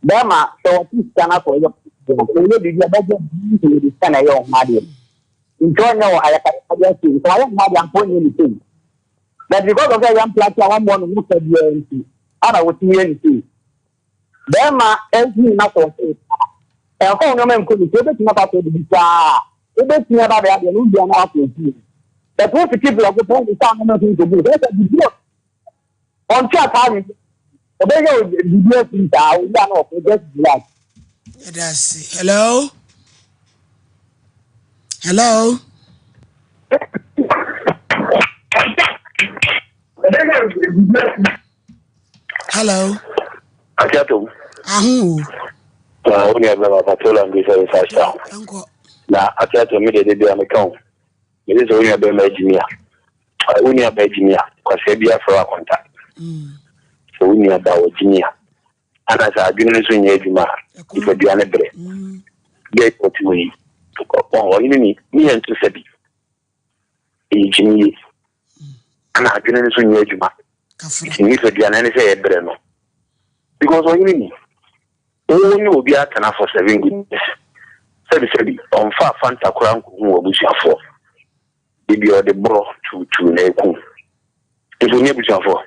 Bɛrima sɛ wɔte sika no akɔ yɛ ɔyɛ biribi a bɛgye nti yɛde sika na ɛyɛ wɔn adeɛ. Nti ɔnyɛ wɔ ayakayakadeɛ ase nti ɔyɛ wɔn adeɛ ampa ɔnyɛ ne sei. But because of sɛ yɛn plate a wɔmmɔ no ho ka biara nti ana wɔtumi yɛ ne sei. Bɛrima ɛhuu na sɛ ɔte sika ɛmfa wo nneɛma nkɔ ne fie wobɛtumi akɔ akɔ didi saa wobɛtumi aba abɛyɛ adeɛ no wobia na wakɔ fie. But wo fiti blɔgo pɛ ne saa nneɛma nso nkɔgu sɛ sɛ biribi a ɔntua kaa ne ɔbɛyɛ biribi afiri saa owia na ɔkɔ just relax. Yɛda ase. Hello? Hello? Hello? Atiato. Aho o. Na wo nua bɛma Patola Mbisa Nsa Hyɛ. Na Atiato me deɛ de bia meka o. Mese sɛ wo nua bɛma agyimi a, wo nua ba agyimi a, kwasea bi afrɛ wo akonta. Sɛ wo nua ba wagyimi a, ana sɛ adwene no nso nyɛ adwuma a, nipadua no brɛ. Bɛɛ ɔte wɔ yi, ɔhene ni, ne yɛn nso sɛ bi. Ɛyɛ gyimi yie. Ana adwene no nso nyɛ adwuma. Nti nipadua no ɛne sɛ yɛbrɛ no. Because ɔhene ni, Wo ne obi atena for seven good years. Sɛbi sɛbi, ɔmfaa Fanta koraa nkohuu w'abusuafoɔ. Da biara ɔde borɔ tuutuu na ɛku wo. Nso ɔnni abusuafoɔ.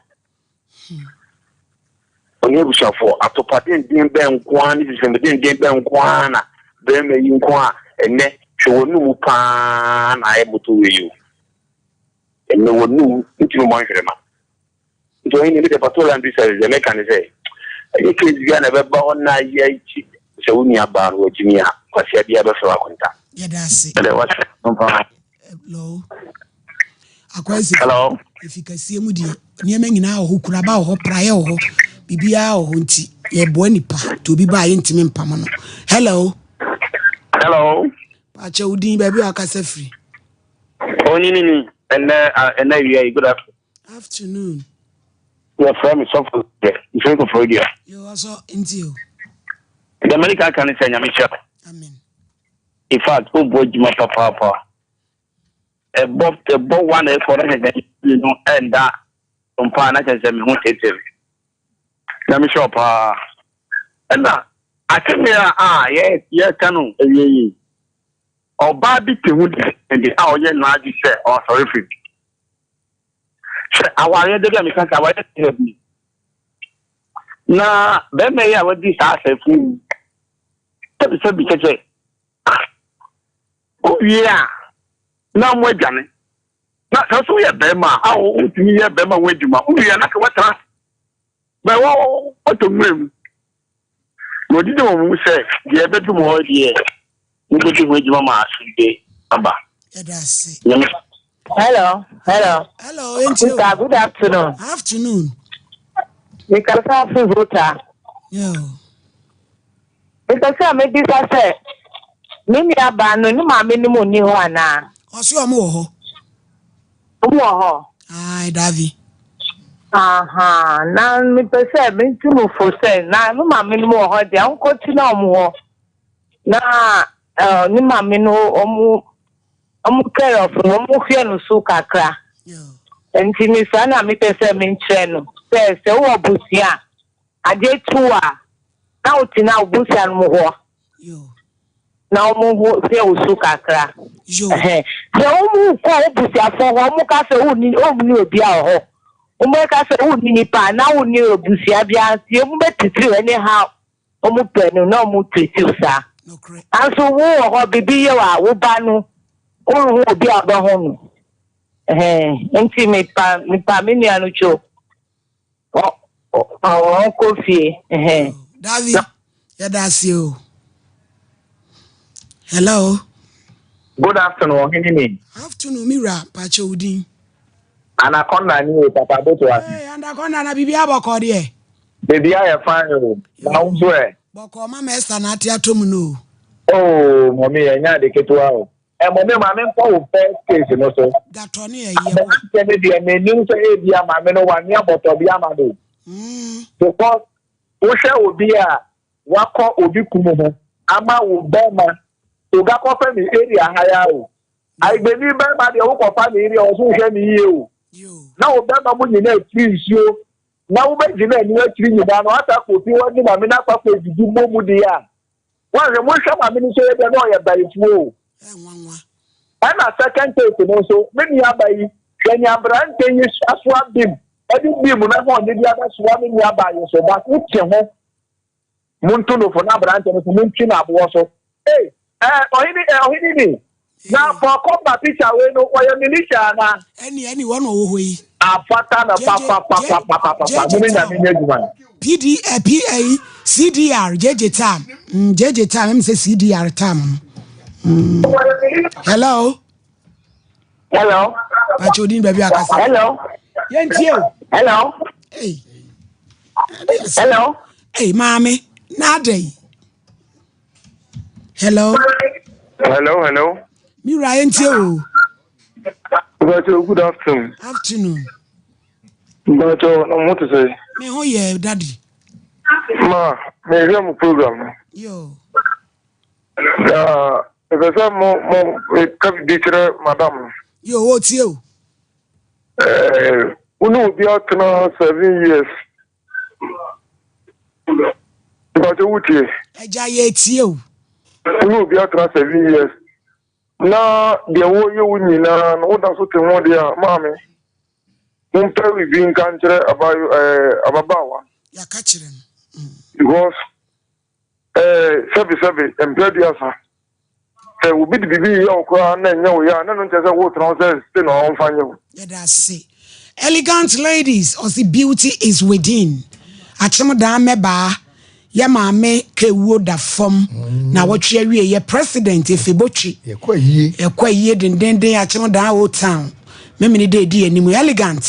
Ɔnni abusuafoɔ. Atopa denden bɛn nko ara ne sisɛm denden bɛn nko ara na barima yi nko a ɛnnɛ hwɛ w'anum paa na ayɛ motorway yi o. Ɛnnɛ w'anum ntumi mmɔ nhwerema. Nti ɔhene mi de pato laundry service deɛ meka ne sɛ ɛnyɛ case bia na ɛbɛba hɔ na yɛ akyi sɛ wo nua baa no wagyimi a kwasia bia bɛfrɛ wo akonta. Yɛda ase. Ɛdɛ wase mpa. Hello. Akwansi. Hello. Efi kɛseɛ mu deɛ nneɛma nyinaa wɔ hɔ kuraba wɔ hɔ praeɛ wɔ hɔ biribiara wɔ hɔ nti yɛboa nipa nti obi baa yɛntumi mpam no. Hello. Hello. Paakyɛ wo din baabi a wakasa firi. Onyini ni ɛnɛ ɛnɛ awia yi good afternoon. Afternoon. Yɛfrɛ me sɔfo dɛ mfiri Koforidua. Yo ɔsɔ nti o. Deɛ mɛde ka ka ne sɛ Nyame hyira wo. Amen. In fact wobɔ adwuma papaapa. Ɛbɔ ɛbɔ wa na ɛkɔ na kyerɛ sɛ no ɛnda mpa na kyerɛ sɛ me ho tete me. Nyame hyira wo paa. Ɛna asɛm a a yɛ yɛka no awie yi ɔbaa bi te ho de a ɔyɛ n'adwe sɛ ɔsɔre firi. Sɛ awareɛ da bi a meka sɛ awareɛ da bi na bɛrima yi a wadi saa asɛfo yi sɛbisɛbi kyɛ sɛ wowie a na mo adwane na sɛ so yɛ bɛrima a wotumi yɛ bɛrima ho adwuma wowie a na sɛ woatra bɛ wɔtɔ nwura mu Na ɔdidi wɔn mu sɛ, Deɛ ɛbɛdu mo hɔ deɛ, mobɛdi ho adwuma ma asomdwoeɛ aba. Nyame. Hello, hello. Hello, enti o. Sister, good afternoon. Afternoon. Mekasa fi Volta. Yo. Mepɛ sɛ mebisa sɛ, me nua baa no, ne maame no mu nni hɔ anaa? Ɔse ɔmo wɔ hɔ. Ɔmo wɔ hɔ? Ae, Davi. Ahaa, na mepɛ sɛ metu mo fo sɛ, na me maame no wɔ hɔ deɛ, ɔnkɔtena ɔmo hɔ. Na eh, ne maame no, ɔmo, ɔmo care of no, ɔmo hwɛ no so kakra. Nti me saa na mepɛ sɛ menkyerɛ no, sɛ sɛ wowɔ abusua a, adeɛ tu wo a, na wotena wo busua no mu hɔ. na wɔn ho hwɛ wo so kakra. Sɛ wɔn kɔ wo busuafoɔ hɔ, wɔn ka sɛ wonni wɔnni obi a wɔ hɔ. Wɔn bɛka sɛ wonni nipa anaa wonni abusua biara nti wɔn bɛtitiriw anyhow wɔn pɛ no na wɔn titiriw saa. Nanso wo wɔ hɔ biribi yɛ wo a wo ba no wonhu obi a ɔbɛho no. Nti mepa mepa me nua no kyɛw. Ɔnkɔ fie. Davi, yɛda ase o. Hello. Good afternoon, ɔhene ni. Afternoon, me wura, mpakyɛ wo din. Anaconda ni o, papa boto ase. Hey, Anaconda na biribi abɔkɔ deɛ. Biribi ayɛ fine o, na wo nso ɛ? Bɔkɔ mama Esther na ate atɔ mu no o. Oh, mɔmi ɛnyɛ ade ketewa o. Ɛ mɔmi maame nkɔ wo first case no so. Gatɔ ne ɛyɛ wo. Aberanteɛ no deɛ menim sɛ ebia maame no wanoa bɔtɔ bi ama no. Because wohwɛ obi a wakɔ obi kunu ho ama wo bɛrima oga kɔfɛ ne area ha ya o. Ayigbeni bɛrima deɛ wokɔfa ne area ɔso wohwɛ ne yie o. Na wo bɛrima mu nyinaa atiri nsuo na wobɛgyina ani akyiri nyinaa no asa akɔ ofi hɔ ne maame no akɔ akɔ adidi mmɔ mu deɛ a wɔnhwɛ monhwɛ maame no nso yɛ deɛ na ɔyɛ bayifuo o. Ɛna second case no nso me nua ba yi hwɛ nea aberante yi asoa bim ɛde bim no ho ɔne bi abɛsoa me nua ba yi so but wote ho Monto no fo na aberante no so montwi no aboɔ so. Ei, eh, ɔhene, eh, ɔhene ni. Na for combat picture wei no, wɔyɛ militia anaa? Ɛni, ɛni, wɔn na ɔwɔ hɔ yi. Afata na papapapapapapa. Mo ne nyame nyɛ adwuma no. PD, eh, P, eh, CDR, JJ Tam. JJ Tam, ɛmi sɛ CDR Tam no. Hello. Hello. Pacho odin baabi akasa. Hello. Yɛntie o. Hello. Hey. Hello. Hey, maame, na adɛn? Hello. Hello, hello. Mi wura yɛntie o. Pacho, good afternoon. Afternoon. Pacho, na mo te sɛ. Me ho yɛ daddy. Ma, mehwɛ mo program no. Yo. Na mepɛ sɛ mo mo ka biribi kyerɛ madam no. Yo, o tie o. Ɛɛ, wo ne obi atena 7 years. Mpakyɛ wo tie. Agya yɛ tie o. Wo ne obi atena 7 years. Na deɛ wɔyɛ wo nyinaa no woda so te ho deɛ a maame. Mompɛ biribi nka nkyerɛ abayo ɛɛ ababaawa. Yɛaka kyerɛ no. Because Ɛɛ, sɛbesɛbe, mpɛ aduasa. Sɛ obi de biribi reyɛ wo koraa na ɛnyɛ wo ya a, na ɛno nkyerɛ sɛ woretena hɔ sɛ se na ɔmfa nyɛ wo. Yɛda ase. Elegant ladies ɔse beauty is within akyem daa mɛbaa yɛ maame kewuo da fam na wɔtwe awie yɛ president efe botwe yɛkɔ ayie dendenden akyem daa old town Memene dɛ edi anim. Elegant,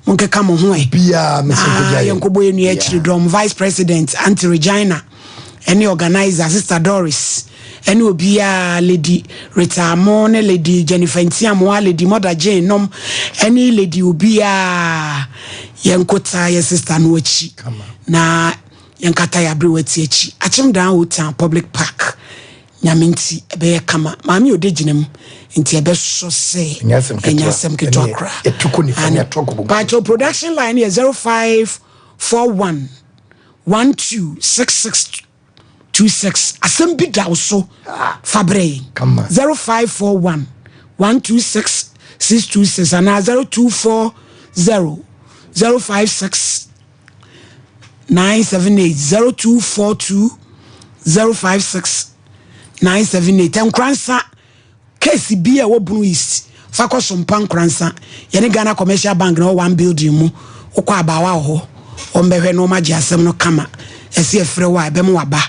monkeka mo ho ɛ. Obiara mese nkogya Ah, yɛn. yɛnkɔbɔ yɛn nua akyiri dɔm. Vice President, Auntie Regina, ɛne organizer, Sister Doris, ɛne obiara, Lady Rita Amo ne Lady Jennifer Ntiamoa, Lady Mother Jane nom, ɛne Lady obiara. Yɛnkotaa yɛ sister no akyi. Na yɛnkata yɛ aberewa ti akyi. Akyem Dan Old Town Public Park. Nyame nti ɛbɛyɛ kama. Maame ode gyina mu nti ɛbɛsɔ sɛ Ɛnyɛ asɛm ɛnyɛ ketewa. asɛm ketewa Ɛneɛ koraa. yɛto kɔ nifa ne Ane. yɛto kɔ benkum. Pakyɛw production line yɛ 0541 12 6626. Asɛm bi da wo so fa brɛ yɛn. Kama. 0541 126 626 anaa 0240 056 978 0242 056 978 Nkoransa case bi a ɛwɔ Bono East fa kɔ Sompa Nkoransa yɛne Ghana Commercial Bank na ɛwɔ one building mu wokɔ abaawa wɔ hɔ wɔn bɛhwɛ na wɔn agye asɛm no kama ɛsɛ yɛfrɛ wo a ɛbɛma waba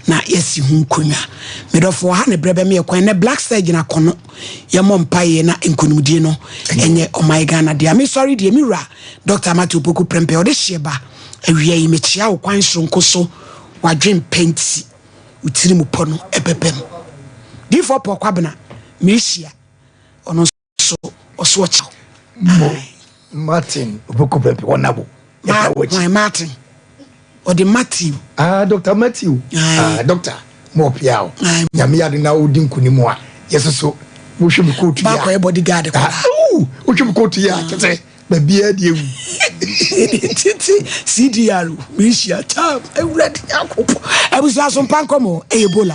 na yɛasi ho nkonnwa medɔfo ɔha ne berɛ bɛma yɛ kwan nɛ Black Star gyina kɔno yɛmmɔ mpaeɛ na nkonimdie no ɛnyɛ ɔman Ghana deɛ mesɔre deɛ me wura Dɔkta Matthew Opoku Prempeh, ɔde hyeɛ ba awia yi, mekyea wo kwan soronko so, w'adwen pɛ nti, wo tiri mu pɔ no ɛbɛba mu. Diifoɔ Paul Kwabena, merehyia, ɔno nso ɔso ɔkyea wo. Mo Martin Opoku Prempeh, wɔnabo, yɛta wɔ akyi. Hwan Martin? Ɔde Matthew. Ah, Dr. Matthew. Ah, Doctor, mo ɔpia o. Nyame yɛ ade na wodi nkunim a, yɛsoso. Wohwɛ me kootu yi a. Baakɔyɛ bodyguard koraa. Ah, wohwɛ me kootu yi a, kyɛ sɛ baabiara di ewu. Titi CDR mehyia tam awurade Nyankopɔn. Abusua so mpa nkɔmɔ ɛyɛ bola.